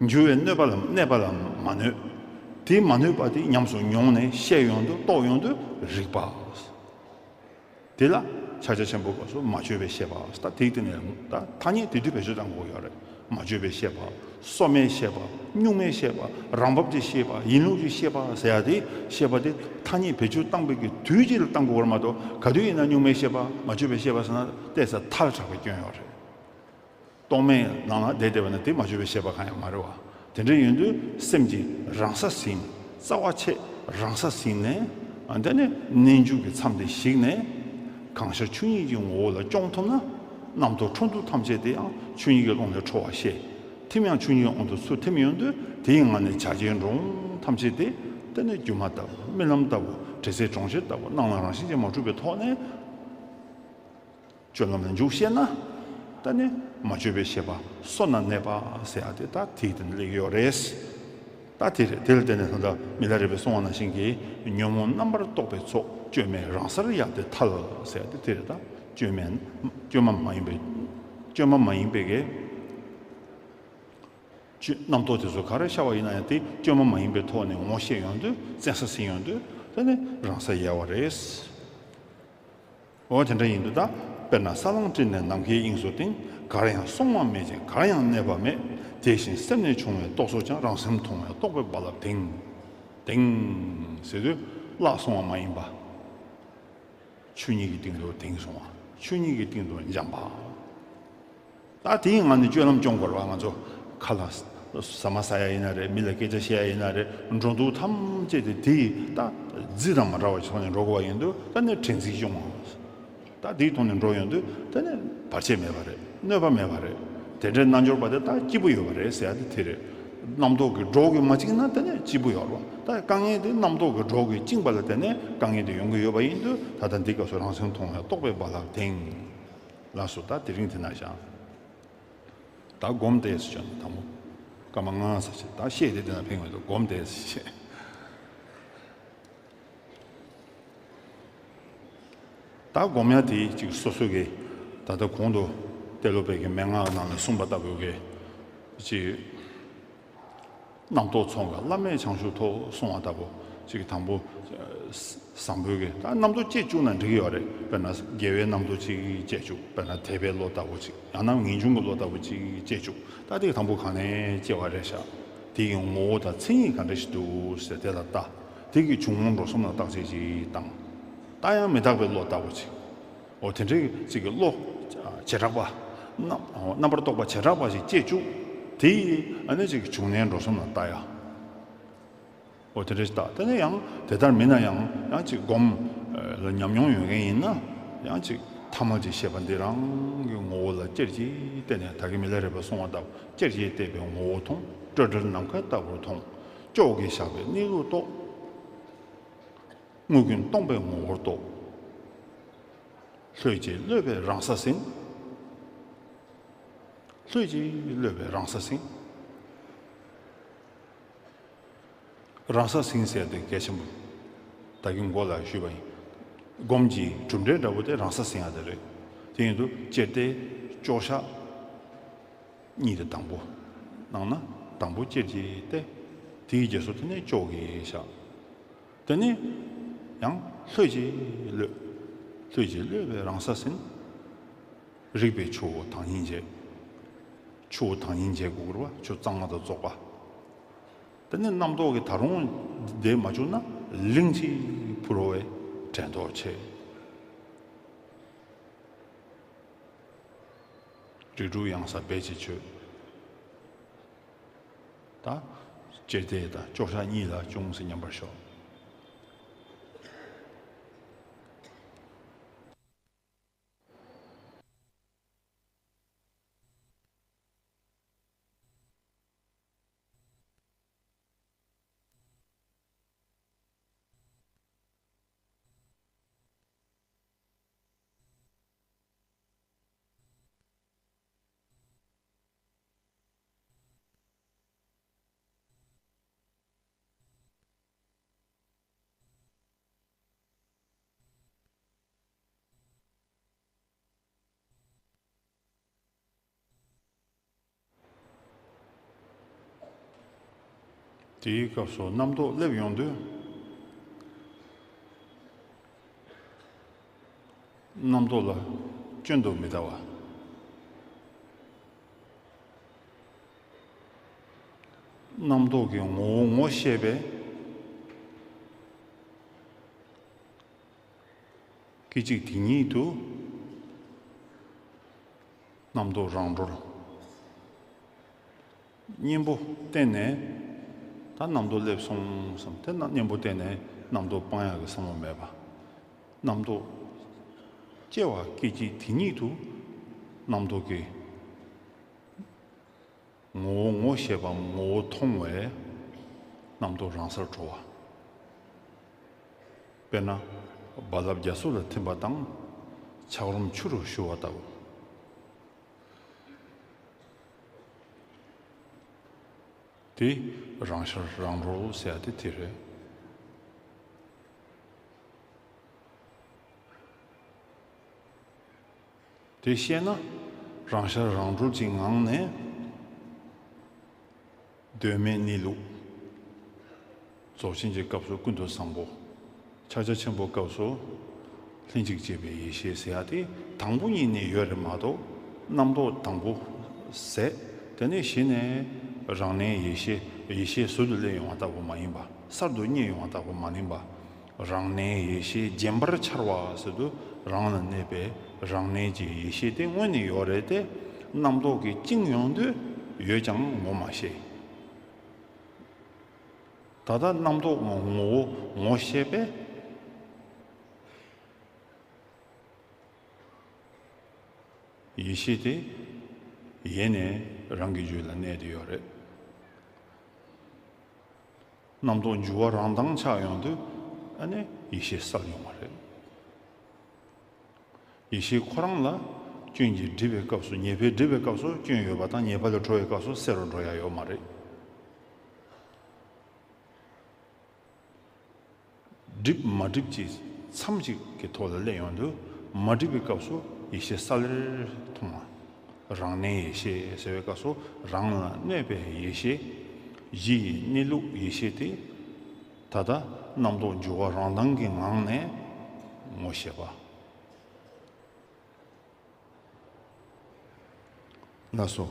འགྱུར་བའི་གནོད་པ་ལ། གནས་པ་ལ་མ་གནོད། དེ་མ་གནོད་པ་དེ་ཉམས་སུ་མྱོང་ནས་ཤེས་ཡོང་དུས། རྟོགས་ཡོང་དུས་རིག་པ། དེ་ལ་ཕྱག་རྒྱ་ཆེན་པོའི་སྐབས་སུ་མ་བཅོས་པའི་ཤེས་པ། ད་དེའི་སྟེང་ནས་ད་ཐ་སྙད་དེ་དུས་བེད་སྤྱོད་གཏང་དགོས་ཡོད་རེད། མ་བཅོས་པའི་ཤེས་པ། སོ་མའི་ཤེས་པ། གཉུག་མའི་ཤེས་པ། རང་བབས་ཀྱི་ཤེས་པ། ཡིན་ལུགས་ཀྱི་ཤེས་པ་ཟེར་ཡ་དེ། ཤེས་པ་དེ་ཐ་སྙད་བེད་སྤྱོད་བཏང་བའི་གི་དུས་གཅིག་ལ་བཏང་དགོས་པ་མ་གཏོགས། ག་དུས་ཡིན་ན་གཉུག་མའི་ཤེས་པ། མ་བཅོས་པའི་ཤེས་པ་ཟེར་ན་ཏོག་ཙམ་ཐལ་དྲགས་པའི་སྐྱོན་ཡོད་རེད། རྟོག་མེད་ནང་ལ་བསྡད་བསྡད་པ་ན་དེ་མ་བཅོས་པའི་ཤེས་པ་གང་ཡང་མ་རེད་བ། དེ་འདྲ་ཡིན་དུས་སེམས་ཀྱི་རང་ས་ཟིན། རྩ་བ་ཆད། རང་ས་ཟིན་ནས། ཨ། དེ་ནས་རྣལ་འབྱོར་གྱི་མཚམས་དེ་ཞིག་ནས། གང་ཤར་ཆོས་ཉིད་ཀྱི་ངོ་བོ་ལ་སྐྱོང་ཐུབ་ན། རྣམ་རྟོག་འཕྲོ་འདུ་ཐམས་ཅད་དེ་ཡང་ཆོས་ཉིད་ཀྱི་ཀློང་ནས་འཕྲོ་བར་ཤེས། ཐིམ་ཡང་ཆོས་ཉིད་ཀྱི་དབང་དུ་ཚུར་ཐིམ་ཡོང་དུས། དེའི་ངང་ནས་བྱ་བྱེད་འགྲོ་འོང་ཐམས་ཅད་དེ། དེ་ནས་སྒྱུ་མ་ལྟ་བུ། རྨི་ལམ་ལྟ་བུ། འདྲེ་རྩད་གྲོང་ཁྱེར་ལྟ་བུ། སྣང་ལ་རང་བཞིན་གྱིས་མ་གྲུབ་པའི་ཐོག་ནས། སྤྱོད་ལམ་ལ་འཇུག་ཤེས་ན། ད་ནི་མ་བཅོས་པའི་ཤེས་པ་སོ་ན་གནས་པ་ཟེར་ཡ་དེ། ད་དེའི་སྟེང་ནས་སླེབས་ཡོད་རེད། ད་དེ་རེད། དེ་ལ་བརྟེན་ནས་ད་ལྟ་མི་ལ་རས་པས་གསུངས་པ་ནང་བཞིན་གྱི། ཉོན་མོངས་རྣམ་པར་རྟོག་པའི་ཚོགས། སྤྱོད་མེད་རང་སར་ཡལ་ཏེ་ཐལ་ཟེར་ཡ་དེ་དེ་རེད། ད་སྤྱོད་མེད། སྤྱོད་མ་མ་ཡིན་པའི། སྤྱོད་མ་མ་ཡིན་པའི་གི་སྤྱོད། རྣམ་རྟོག་དེ་ཚོ་ག་རེ་ཤར་བ་ཡིན་ན་ཡང་། དེ་སྤྱོད་མ་མ་ཡིན་པའི་ཐོག་ནས་ངོ་ཤེས་ཡོང་དུས། བཙན་ས་ཟིན་ཡོང་དུས། དེ་ནི་རང་སར་ཡལ་བ་རེད། འོ་དེ་འདྲ་ཡིན་དུས་ད། དཔེར་ན་ས་བསླང་སྤྲིན་ནས་ནམ་མཁའི་དབྱིངས་སུ་དེང་། གར་ཡང་སོང་བ་མེད་ཅིང་གར་ཡང་གནས་པ་མེད། དེ་བཞིན་སེམས་ནི་བྱུང་བའི་རྟོག་ཚོགས་ཀྱང་། རང་སེམས་མཐོང་བས་རྟོག་པའི་རྦ་རླབས་དེང་། དེང་ཟེར་དུས་བརླག་སོང་བ་མ་ཡིན་པ། ཆོས་ཉིད་ཀྱི་སྟེང་དུ་དེང་སོང་བ། ཆོས་ཉིད་ཀྱི་སྟེང་དུ་འབྱམས་པ། ད་དེའི་ངང་ནས་སྤྱོད་ལམ་སྐྱོང་དགོས་རེད་བ། ང་ཚོ་ཁ་ལ་ཟ་མ་ཟ་ཡ་ཡིན་ན་རེད། མི་ལ་སྐད་ཆ་བཤད་ཡ་ཡིན་ན་རེད། འགྲོ་འདུག་ཐམས་ཅད་དེ་དེའི་ད་རྫས་དང་མ་འདྲ་བ་ཞིག་ཐོག་ནས་འགྲོ་དགོས་པ་ཡིན་དུས། ད་ནི་དྲན་འཛིན་སྐྱོང་བ། ད་དེའི་ཐོག་ནས་འགྲོ་ཡོང་དུས། ད་ནི་བར་ཆད་མེད་པ་རེད། གནོད་པ་མེད་པ་རེད། དེ་འདྲའི་རྣལ་འབྱོར་པ་དེ་ད་སྐྱིད་པོ་ཡོད་པ་རེད་ཟེར་ཡ་དེ་དེ་རེད། རྣམ་རྟོག་གི་སྒྲོག་གིས་མ་བཅིངས་ན་དེ་ནི་སྐྱིད་པོ་ཡོད་རེད་བ། ད་དཀའ་ངལ་དེ་རྣམ་རྟོག་གི་སྒྲོག་གིས་བཅིངས་པ་ལ་བརྟེན་ནས་དཀའ་ངལ་དེ་ཡོང་གི་ཡོད་པ་ཡིན་དུས། ད་ལྟ་འདི་སྐབས་སུ་རང་སེམས་མཐོང་བས་རྟོག་པའི་རྦ་རླབས་དེང་། ལགས་སོ། ད་དེ་རིང་དེ་ན་བཞག་ད་སྒོམ་བལྟས་སུ་བྱོན་དང་པོ། སྐར་མ་ལྔ་ཙམ་ཞིག་ད་བཤད་དེ་དེ་ན་ཕན་གྱི་འདུག་སྒོམ་བལྟས་སུ་བྱས། ཨ་སྒོམ་ཡ་དེ་ཅིག་སོ་སོ་གི་ད་ལྟ་གོང་དུ་ཏེ་ལོ་པའི་གི་མན་ངག་ནང་ལ་གསུངས་པ་ལྟ་བུ་གི་ཅིག་རྣམ་རྟོག་ཚོགས་འགའ་བླ་མེད་བྱང་ཆུབ་ཐོབ་གསུང་བ་ལྟ་བུ་ཅིག་དང་པོ་ཨ་བཟང་པོའི་གི་ད་རྣམ་རྟོག་སྐྱེ་བཅུག་ན་འགྲིག་གི་ཡོད་རེད། དཔེར་ན་དགེ་བའི་རྣམ་རྟོག་ཅིག་སྐྱེ་བཅུག་དཔེར་ན་དད་པའི་བློ་ལྟ་བུ་ཅིག་ཡང་ན་ངེས་འབྱུང་གི་བློ་ལྟ་བུ་ཅིག་སྐྱེ་བཅུག་ད་དེ་དང་པོ་གང་ནས་སྐྱེ་བ་རེད་ཤག་དེ་གི་ངོ་བོ་དང་མཚན་ཉིད་ག་འདྲ་ཞིག་འདུག་ཟེར་དེ་ལ་ལྟ། དེ་གི་བྱུང་ངོ་འགྲོ་གསུམ་ལ་བརྟག་དཔྱད་ཅིག་བཏང་། ད་ཡང་མི་རྟག་པའི་བློ་ལྟ་བུ་ཅིག་འོ་དེ་འདྲའི་ཅིག་གི་བློ་བྱེ་བྲག་པ། རྣམ་རྣམ་པར་རྟོག་པ་བྱེ་བྲག་པ་ཞིག་སྐྱེ་བཅུག་དེ་ཡིས་ཨ་ནི་ཅིག་བྱུང་གནས་འགྲོ་གསུམ་ལ་ལྟ་ཡ། འོ་དེ་འདྲ་ཞིག་ལྟ། དེ་ནས་ཡང་དེ་ལྟར་མིན་ན་ཡང་ཡང་ཅིག་སྒོམ་ལ་ཉམས་མྱོང་ཡོད་མཁན་ཡིན་ན་ཡང་ཅིག་ཐ་མལ་གྱི་ཤེས་པ་འདི་རང་གི་ངོ་བོ་ལ་ཅེར་གྱིས་བལྟས་ནས་ད་གིན་མི་ལ་རས་པས་གསུངས་པ་ལྟར་ཅེར་གྱིས་བལྟས་པའི་ངོ་བོ་མཐོང་། སྤྲོས་བྲལ་ནམ་མཁའ་ལྟ་བུར་མཐོང་། ཅོག་གིས་བཞག་པའི་གནས་ལུགས་རྟོགས། དངོས་ཀུན་སྟོང་པའི་ངོ་བོར་རྟོགས། ལྷོད་ཅིང་གློད་པའི་རང་ས་ཟིན། ལྷོད་ཅིང་གློད་པའི་རང་ས་ཟིན། རང་ས་ཟིན་ཟེར་དེ་གལ་ཆེན་པོ། ད་གིན་མགོ་ལ་ཞུས་པ་ཡིན། སྒོམ་གྱི་གྲུབ་འབྲས་འདྲ་བོ་དེ་རང་ས་ཟིན་ཡ་དེ་རེད། དེ་ཡིན་དུས་ཅེར་ཏེ་ཅོག་བཞག་གཉིས་དེ་དང་པོ། གནང་ན་དང་པོ་ཅེར་གྱིས་བལྟས། དེའི་རྗེས་སུ་དེ་ནས་ཅོག་གིས་བཞག་དེ་ནས་ཡང་ལྷོད་ཅིང་གློད། ལྷོད་ཅིང་གློད་པའི་རང་ས་ཟིན། རིག་པའི་ཆུ་བོ་དྭངས་སྙིགས་འབྱེད། ཆུ་བོ་དྭངས་སྙིགས་འབྱེད་དགོས་ཀྱི་རེད་བ། ཆུ་གཙང་མ་དང་བཙོག་པ། དེ་ནས་རྣམ་རྟོག་གི་ད་རུང་བསྡད་མ་བཅུག་ན་ལིང་ཅིག་ཕུ་རོ་བའི་དྲན་རྟོག་ཆེ། རིགས་དྲུག་གཡང་ས་སྦས་ཀྱི་ཆོས། ད་ཅེར་ཏེ་དང་ཅོག་བཞག་གཉིས་ལ་ཅུང་ཟད་མཉམ་པར་ཞོག་དེའི་སྐབས་སུ་རྣམ་རྟོག་སླེབས་ཡོང་དུས། རྣམ་རྟོག་ལ་སྐྱོན་དུ་མི་ལྟ་བ། རྣམ་རྟོག་གི་ངོ་བོ་ངོ་ཤེས་པས། སྐད་ཅིག་དེ་ཉིད་དུ་རྣམ་རྟོག་རང་གྲོལ། གཉེན་པོ་བསྟེན་ནས་ད་རྣམ་རྟོག་སླེབས་སོང་བསམ་དེ་ན་གཉེན་པོ་བསྟེན་ནས་རྣམ་རྟོག་སྤང་ཡག་གི་བསམ་བློ་མེད་པ། རྣམ་རྟོག་སྐྱེ་བ་སྐད་ཅིག་དེ་ཉིད་དུ་རྣམ་རྟོག་གི་ངོ་བོ་ངོ་ཤེས་པ་ངོ་བོ་མཐོང་བས་རྣམ་རྟོག་རང་སར་གྲོལ་བ། དཔེར་ན་རྦ་རླབས་རྒྱ་མཚོ་ལ་ཐིམ་པ་དང་། འཁྱགས་རོམ་ཆུ་རུ་ཞུ་བ་ལྟ་བུ། དེ་རང་ཤར་རང་གྲོལ་ཟེར་ཡ་དེ་དེ་རེད། དེ་ཤེས་ན་རང་ཤར་རང་གྲོལ་གྱི་ངང་ནས་གདོད་མའི་གནས་ལུགས། རྫོགས་ཆེན་གྱི་སྐབས་སུ་ཀུན་ཏུ་བཟང་པོ། ཕྱག་རྒྱ་ཆེན་པོའི་སྐབས་སུ་ལྷན་ཅིག་སྐྱེས་པའི་ཡེ་ཤེས་ཟེར་ཡ་དེ་དང་པོ་ཉིད་ནས་ཡོད་རེད་མ་གཏོགས་རྣམ་རྟོག་དང་པོ་ཟད། དེ་ནས་གཞི་ནས་རང་གནས་ཡེ་ཤེས། ཡེ་ཤེས་ཟུར་དུ་སླེབས་ཡོང་བ་ལྟ་བུ་མ་ཡིན་པ། གསར་དུ་རྙེད་ཡོང་བ་ལྟ་བུ་མ་ཡིན་པ། རང་གནས་ཡེ་ཤེས་རྗེན་པར་འཆར་བ་ཟེར་དུས་རང་ལ་གནས་པའི་རང་གནས་ཀྱི་ཡེ་ཤེས་དེ་སྔོན་ནས་ཡོད་རེད་དེ། རྣམ་རྟོག་གིས་བཅིངས་ཡོང་དུས་ཡོད་ཀྱང་ངོ་མ་ཤེས། ད་ལྟ་རྣམ་རྟོག་ངོ་བོ་ངོ་ཤེས་པས། ཡེ་ཤེས་དེ་ཡེ་ནས་རང་གི་རྒྱུད་ལ་གནས་བསྡད་ཡོད་རེད། རྣམ་རྟོག་འགྱུ་བ་རང་མདངས་ཆགས་ཡོང་དུས་ཨ་ནི་ཡེ་ཤེས་གསལ་ཡོང་བ་རེད། ཡེ་ཤེས་ཁོ་རང་ལ་སྐྱོན་གྱིས་བསྒྲིབས་པའི་སྐབས་སུ་ཉེས་པས་བསྒྲིབས་པའི་སྐབས་སུ་སྐྱོན་ཡོད་པ་དང་ཉེས་པ་ལས་གྲོལ་བའི་སྐབས་སུ་གསལ་རུ་འགྲོ་ཡ་ཡོད་མ་རེད། སྒྲིབ་མ་སྒྲིབ་ཀྱི་མཚམས་གཅིག་གི་ཐོག་ལ་སླེབས་ཡོང་དུས་ མ་བསྒྲིབས་པའི་སྐབས་སུ་ཡེ་ཤེས་གསལ་ལེར་མཐོང་བ། རང་གནས་ཡེ་ཤེས་ཟེར་བའི་སྐབས་སུ་རང་ལ་གནས་པའི་ཡེ་ཤེས། གཞི་ཡི་གནས་ལུགས་ཡེ་ཤེས་དེ། ད་ལྟ་རྣམ་རྟོག་འགྱུ་བ་རང་མདངས་ཀྱི་ངང་ནས་ངོ་ཤེས་པ། ལགས་སོ།